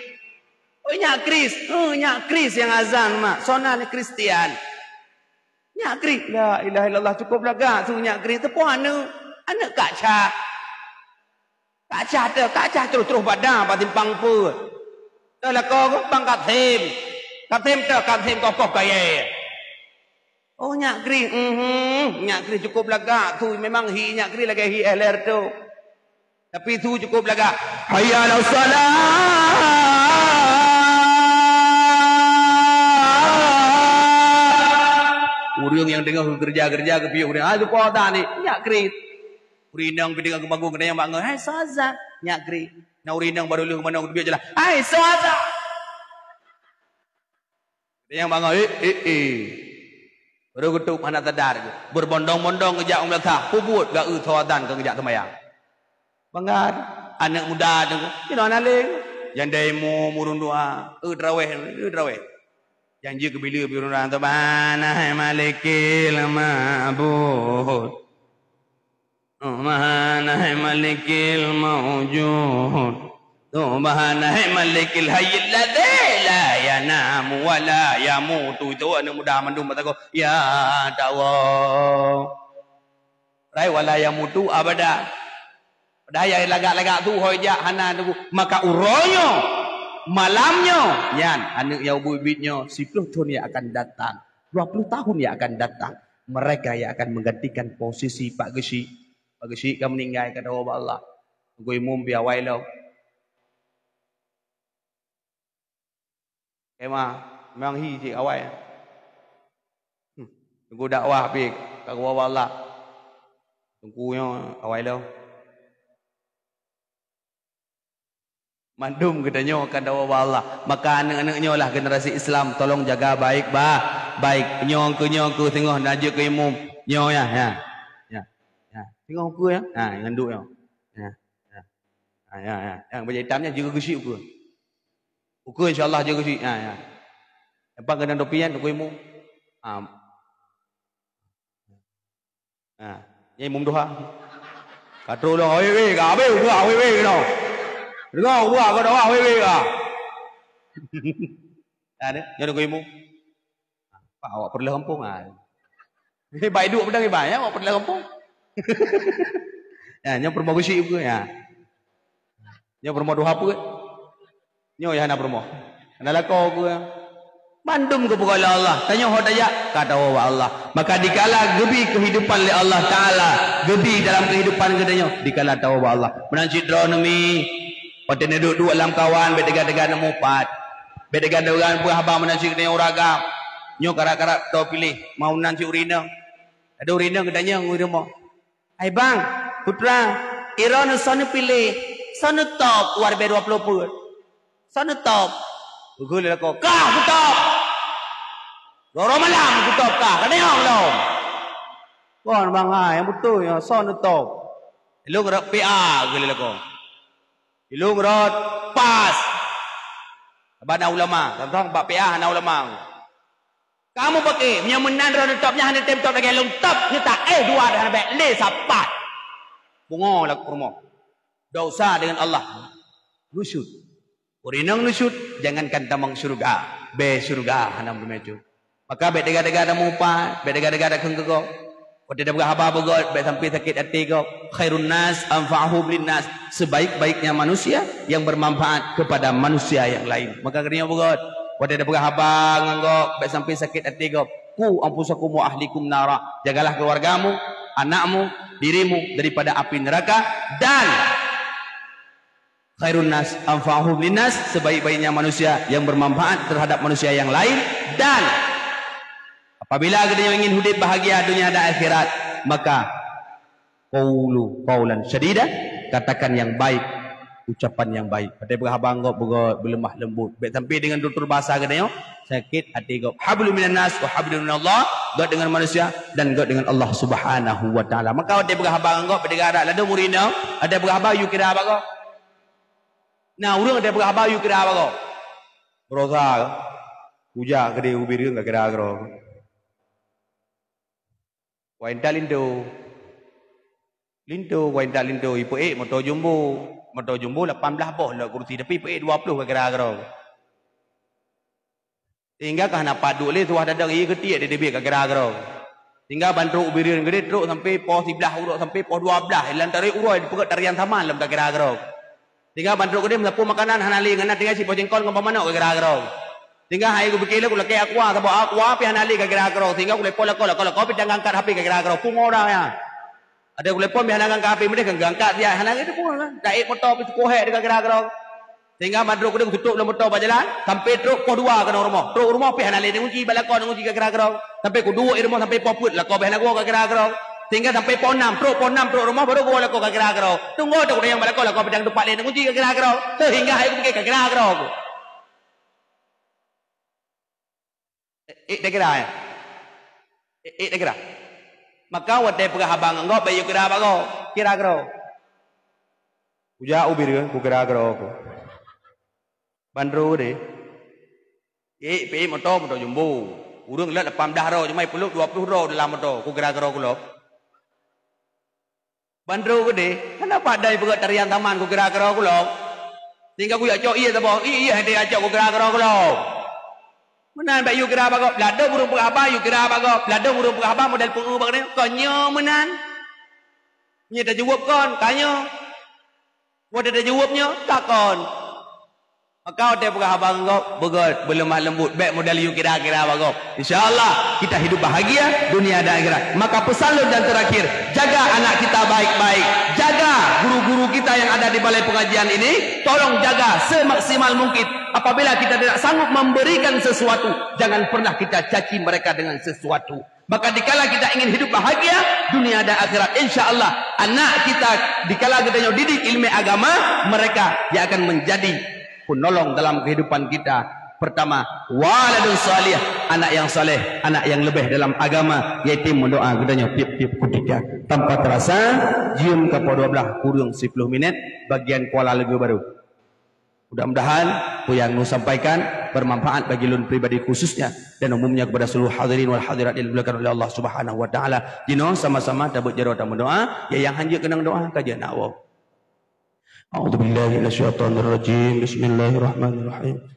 Oh nyak Kris, oh nyak Kris nyang azan mak. Sona ni Kristian. Nyak Kris, la ilaha illallah, cukup lagak su nyak Kris. Teupeu aneuk, aneuk Kak Cah. Kak Cah teuh, Kak Cah terus-terus bada bak simpang peuet. Teuh lakoe Bang Kasim. Kasim teuh, Kasim koh-koh kayèe. Oh, nyak Kris, mhm, nyak Kris cukup lagak su. Memang hi nyak Kris lagèe hi éh lhèe reutôh. Tapi su cukup lagak. Hayya 'alas shalah. Ureueng nyang deungö geukeureuja-keureuja geupiôh ureueng, "Ah, lupa dah ni, nyak Kris." Ureueng inong pih deungö geumagu, geutanyoe mak ngö, "Hai, soe azan?" Nyak Kris. Na ureueng inong barô lheueh meunoe geubiet jeulaih, "Hai, soe azan?" Nyang bangai, eh, eh, eh. Baru geutôp hana sadar. Berbondong-bondong geujak u meulasah. Peubuet geu-eu soe azan keu geujak seumayang. Bangga, aneuk muda tu, jinoe hana lé. Nyang dai mu murun doa, eu taraweh, eu taraweh. Nyang jeuet keu bila ureueng, "Subhana malikil ma'bud." Subhana malikil maujud. Subhana malikil hayyil ladzi la yanamu wa la yamutu. Itu aneuk muda mandum meusagoe, "Ya Allah." Rai wa la yamutu abada. Padahai nyang lagak-lagak su ho jak hana teungku. Maka uroe nyoe, malam nyoe, nyan aneuk nyang ubit-ubit nyoe, siploh thon nyang akan datang, dua puluh tahun nyang akan datang, mereka nyang akan menggantikan posisi Pak Geuchik. Pak Geuchik ka meuninggai, ka tawoe bak Allah. Teungku Imum pih awai lom. Ema, memang hi cit awai. Hmm. Teungku dakwah pih ka tawoe bak Allah. Teungku nyoe awai lom. Mandum geutanyoe akan tawoe bak Allah. Maka aneuk-aneuk nyoe lah generasi Islam, tolong jaga baik bah. Baik, nyoe keu, nyoe keu, singoh na jeuet keu imum. Nyoe ya, ya. Ya. Ya. Singoh keu ya. Ha, ngon duek nyoe. Ya. Ya. Ha, ya, ya. Yang baju hitam nyan jaga geusyik ukeue. Ukeue insya-Allah jaga geusyik. Ha, ya. Lepas keunan topi nyan, ukeue imum. Ha. Ha. Nyan imum duha. Ka trok lom, "Weh, weh, ka habéh ukeue, weh, weh," keunoe. Deungoe ukeue, ka doa, "Weh, weh, ka." Ha, deh, nyan ukeue imum. Pak, awak peureulèe gampông, ha. Baik duek peudang iban, ya, awak peureulèe gampông. Ya, nyoe peurumoh geusyik ukeue, ya. Nyoe peurumoh duha peuet. Nyoe ya hana peurumoh. Hana lakoe ukeue. Mandum geupeugah lé Allah. Tanyoe ho tajak, ka tawoe bak Allah. Maka dikala geubi kehidupan lé Allah Taala, geubi dalam kehidupan geutanyoe, dikala tawoe bak Allah. Meunan cit droeneuh mi, watèe neuduek-duek lam kawan, bèk teuga-teuga neumupat. Bèk teuga-teuga neupeu haba meunan cit geutanyoe ureueng agam. Nyoe karab-karab toe piléh, mau meunan cit ureueng inong. Adoe ureueng inong geutanyong u rumoh. "Hai bang, putra, droeneuh soe neupiléh, soe neutop u R B dua puluh peuet? Soe neutop?" Geukheun lé lakoe, "Kah kutop! Rot-rot malam kutop kah, ka neuyong lom." "Kon bang hai, nyang beutôi nyoe, soe neutop?" "Ilôn rot P A," geukheun lé lakoe. "Ilôn rot pas." Sabab na ulama, tantang bak P A hana ulama. Kamoe paké, meunyoe meunan droeneuh top nyan hana tem top lagèe lôn top, nyoe taéh dua dah hana bèk lé sapat. Pungo lakoe peurumoh. Dosa dengan Allah. Nusyut. Ureueng inong nusyut, jangankan tamong syeuruga. Bèe syeuruga hana meuteumé cut. Maka bèk teuga-teuga tamupat, bèk teuga-teuga takheun keu gob. Watèe tapeugah haba beu göt, bèk sampai sakét até gob. "Khairun nas anfa'uhum linnas." Sebaik-baiknya manusia yang bermanfaat kepada manusia yang lain. Maka geutanyoe beu göt. Watèe tapeugah haba ngon gob, bèk sampai sakét até gob. "Qu anfusakum wa ahlikum nara." Jagalah keluargamu, anakmu, dirimu daripada api neraka, dan "Khairun nas anfa'uhum linnas," sebaik-baiknya manusia yang bermanfaat terhadap manusia yang lain, dan apabila geutanyoe ingin udép bahagia dunia dan akhirat, maka qulu qaulan sadida, katakan yang baik, ucapan yang baik. Watèe peugah haba ngon gob beu göt, beuleumah leumbot. Bèk sampai dengan tutur bahasa geutanyoe sakét até gob. Hablum minan nas wa hablum minallah, göt dengan manusia dan göt dengan Allah Subhanahu wa Taala. Maka watèe peugah haba ngon gob, bèk teuga ladôm ureueng inong, watèe peugah haba yue kira bak gob. Na ureueng watèe peugah haba yue kira bak gob. Beurasa, kujak keudéh u Bireuen ka kira keudroe. Wah intat linto. Linto, wah intat linto, ipeuék moto jumbo. Moto jumbo lapan blaih boh lom kursi, tapi ipeuék dua ploh ka kira keudroe. Sehingga ka hana pat duek lé, tuwah dadong ie geutiek di teubiet ka kira keudroe. Sehingga ban trok u Bireuen keudéh trok sampai poh siblaih uroe sampai poh dua blaih, lam tarek uroe dipeugöt tarian saman lom ka kira keudroe. Sehingga ban trok keudéh meusapeue makanan hana lé, ngon na tinggai sipoh jengkol ngon boh manok ka kira keudroe. Sehingga hai kupike lé kulakèe aqua, saboh aqua pih hana lé ka kira keudroe. Sehingga kuleupon lakoe, lakoe, lakoe pih dang angkat H P ka kira keudroe. Pungo ureueng nyan. Ada kulepon pih hana ngangkat H P meudeh, kan geuangkat siat, hana lé teupeu kan. Taék moto pih teukoh hék ka kira keudroe. Sehingga ban trok keudéh tutôp lom moto bak jalan, sampai trok poh dua keunoe rumoh. Trok rumoh pih hana lé neunguji, bak lakoe neunguji ka kira keudroe. Sampai kuduek i rumoh sampai poh peuet, lakoe pih hana goe ka kira keudroe. Sehingga sampai poh nam, trok poh nam trok rumoh baru goe lakoe ka kira keudroe. Teungoh teuh kutanyong bak lakoe, lakoe pih dang teumpat lé neunguji ka kira keudroe. Sehingga hai kupike ka kira keudroe. Ék, ék takira, ya? Ék, ék takira. Maka watèe peugah haba ngon gob, bèk yue kira bak gob, kira keudroe. Kujak u Bireuen, kukira keudroe ku. Ban trok keudéh. Ék, peuék moto, moto jumbo. Ureueng lheueh lapan blaih droe, cuma ipeuleuk dua ploh droe dalam moto, kukira keudroe ku lom. Ban trok keudéh, hana pat dai peugöt tarian saman kukira keudroe ku lom. Sehingga kujak cok ie saboh, ie, ie hana cok kukira keudroe ku lom. Meunan bèk yue kira bak gob, ladôm ureueng peugah haba yue kira bak gob, ladôm ureueng peugah haba model peu bak nyoe, kon nyoe meunan. Nyoe tajaweueb kon, ka nyoe. Watèe tajaweueb nyoe, ka kon. Maka watèe peugah haba ngon gob, beugöt, beuleumah leumbot, bèk model yue kira-kira bak gob. Insya Allah, kita hidup bahagia dunia dan akhirat. Maka pesan lôn dan terakhir, jaga anak kita baik-baik. Jaga guru-guru kita yang ada di balai pengajian ini, tolong jaga semaksimal mungkin. Apabila kita tidak sanggup memberikan sesuatu, jangan pernah kita caci mereka dengan sesuatu. Maka dikala kita ingin hidup bahagia dunia dan akhirat, insya Allah anak kita dikala kita nyoe didik ilmu agama, mereka yang akan menjadi penolong dalam kehidupan kita. Pertama, waladun salih, anak yang saleh, anak yang leubeh dalam agama, yaitu meudoa geutanyoe tiep-tiep kutika. Tanpa terasa, jeuem ka poh dua belas kureueng siploh minét, bagian kuala leugeue barô. Mudah-mudahan peue nyang lôn sampaikan bermanfaat bagi lôn pribadi khususnya dan umumnya kepada seluruh hadirin wal hadirat yang dimuliakan oleh Allah Subhanahu wa Taala. Jinoe sama-sama tabeuet jaroe tameudoa, ya nyang hanjeuet keunong doa ka jeuet na woe. A'udzubillahi minasyaitonirrajim. Bismillahirrahmanirrahim.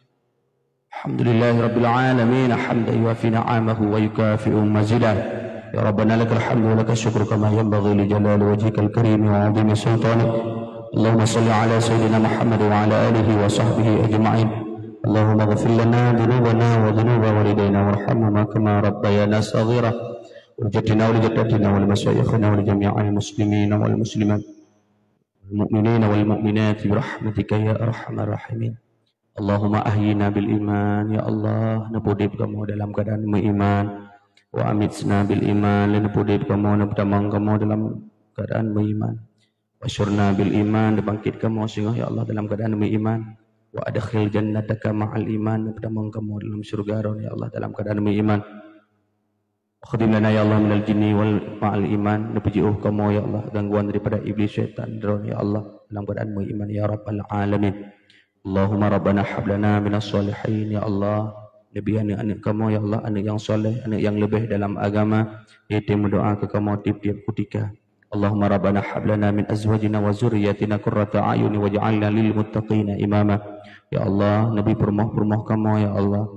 Alhamdulillahirabbil alamin, hamdan yuwafi ni'amahu wa yukafi'u mazidah. Ya Rabbana lakal hamdu wa lakasy syukru kama yanbaghi li jalali wajhikal karim wa 'azimi sultanik. Allahumma shalli ala sayyidina Muhammad wa ala alihi wa sahbihi ajma'in. Allahumma ighfir lana dzunubana wa dzunuba walidayna warhamhuma kama rabbayana shaghira. Wa li jaddatina wa li jaddatina wa li masyayikhina wa li jami'il muslimina wal muslimat. Wal mu'minina wal mu'minati bi rahmatika ya arhamar rahimin. Allahumma ahyina bil iman, ya Allah, neupeudeb kamoe dalam keuadaan meuiman. Wa amitna bil iman, lé neupeudeb kamoe, neupeutamong kamoe dalam keuadaan meuiman. Wa syurna bil iman, neubangkét kamoe singoh, ya Allah, dalam keuadaan meuiman. Wa adkhil jannataka ma'al iman, neupeutamong kamoe dalam syeuruga Droeneuh, ya Allah, dalam keuadaan meuiman. Khatim lana ya Allah minal jinni wal ma'al iman, neupeujeuôh kamoe ya Allah gangguan daripada iblis syaitan droe ya Allah dalam keadaan meuiman ya rabbal alamin. Allahumma rabbana hab lana minas shalihin ya Allah, neubri aneuk-aneuk kamoe ya Allah aneuk nyang saleh, aneuk nyang leubeh dalam agama, yaitu meudoa keu kamoe tiep-tiep kutika. Allahumma rabbana hab lana min azwajina wa dzurriyyatina qurrata a'yun waj'alna lil muttaqina imama. Ya Allah, neubri peurumoh-peurumoh kamoe ya Allah,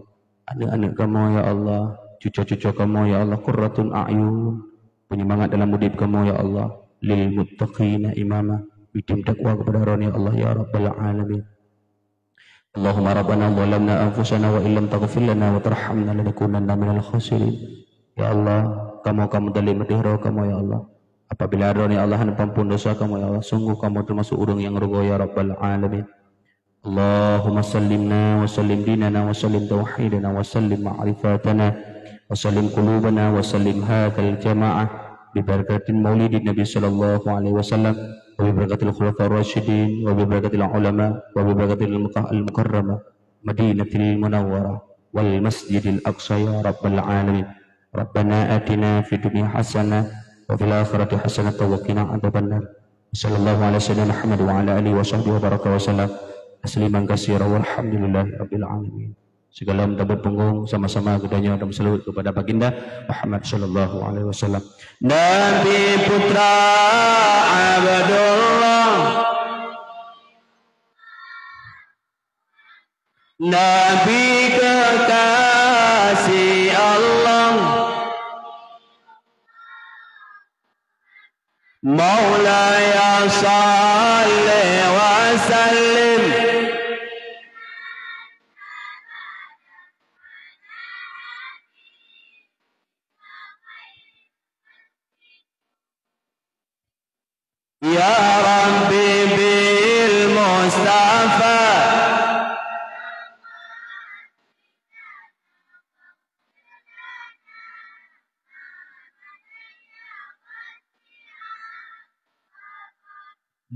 aneuk-aneuk kamoe ya Allah, cuco-cuco kamoe ya Allah, qurratun a'yun, peunyemangat dalam udeb kamoe ya Allah, lil muttaqina imama, bitem takwa keupada Droeneuh ya Allah ya rabbal alamin. Allahumma rabbana zalamna anfusana wa illam taghfir lana wa tarhamna lanakunanna minal khasirin. Ya Allah, kamoe ka meuzalim ateueh droe kamoe ya Allah. Apabila Droeneuh ya Allah hana peuampon dosa kamoe ya Allah, sungguh kamoe teumasok ureuëng nyang rugoe ya rabbal alamin. Allahumma sallimna wa sallim dinana wa sallim tauhidana wa sallim ma'rifatana wa sallim qulubana wa sallim hadzal jama'ah bi barakatil maulidin nabi sallallahu alaihi wasallam wa bi barakatil khulafa'ir rasyidin wa bi barakatil ulama wa bi barakatil Makkah al-Mukarramah Madinatil Munawwarah wal Masjidil Aqsa ya rabbal alamin. Rabbana atina fid dunya hasanah wa fil akhirati hasanah wa qina adzabannar. Sallallahu ala sayyidina Muhammad wa ala alihi wa sahbihi wa baraka wa sallam. Tasliman katsira walhamdulillahi rabbil alamin. Sigohlom tabeuet punggong sama-sama geutanyoe dan bersalawat kepada Baginda Muhammad sallallahu alaihi wasallam. Nabi putra Abdullah, Nabi kekasih Allah, Maulaya salli wa sallim. Ya Rabbi bil Mustafa.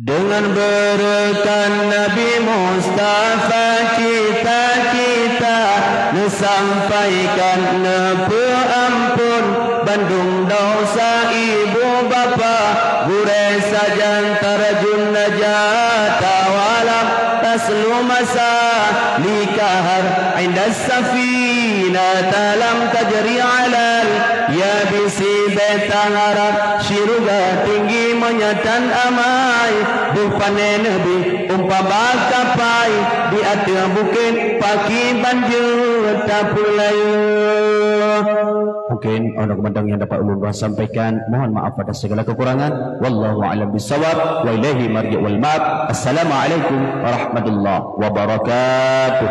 Dengan berkat Nabi Mustafa cita-cita neusampaikan, neupeuampon bandum dosa ibu bapa, gurée sajan tarjun najat walam taslu masa likahar indas safina talam tajri alal yabisi betang harap syuruga tinggi meunyoe tan amai, buh pane Nabi umpama kapai di ateueh bukét paki banjeuet tapeulayeue. Mungkin ono keumandang nyang dapat ulôn sampaikan. Mohon maaf atas segala kekurangan. Wallahu a'lam bishawab. Wa ilaihi marji' wal ma'ab. Assalamualaikum warahmatullahi wabarakatuh.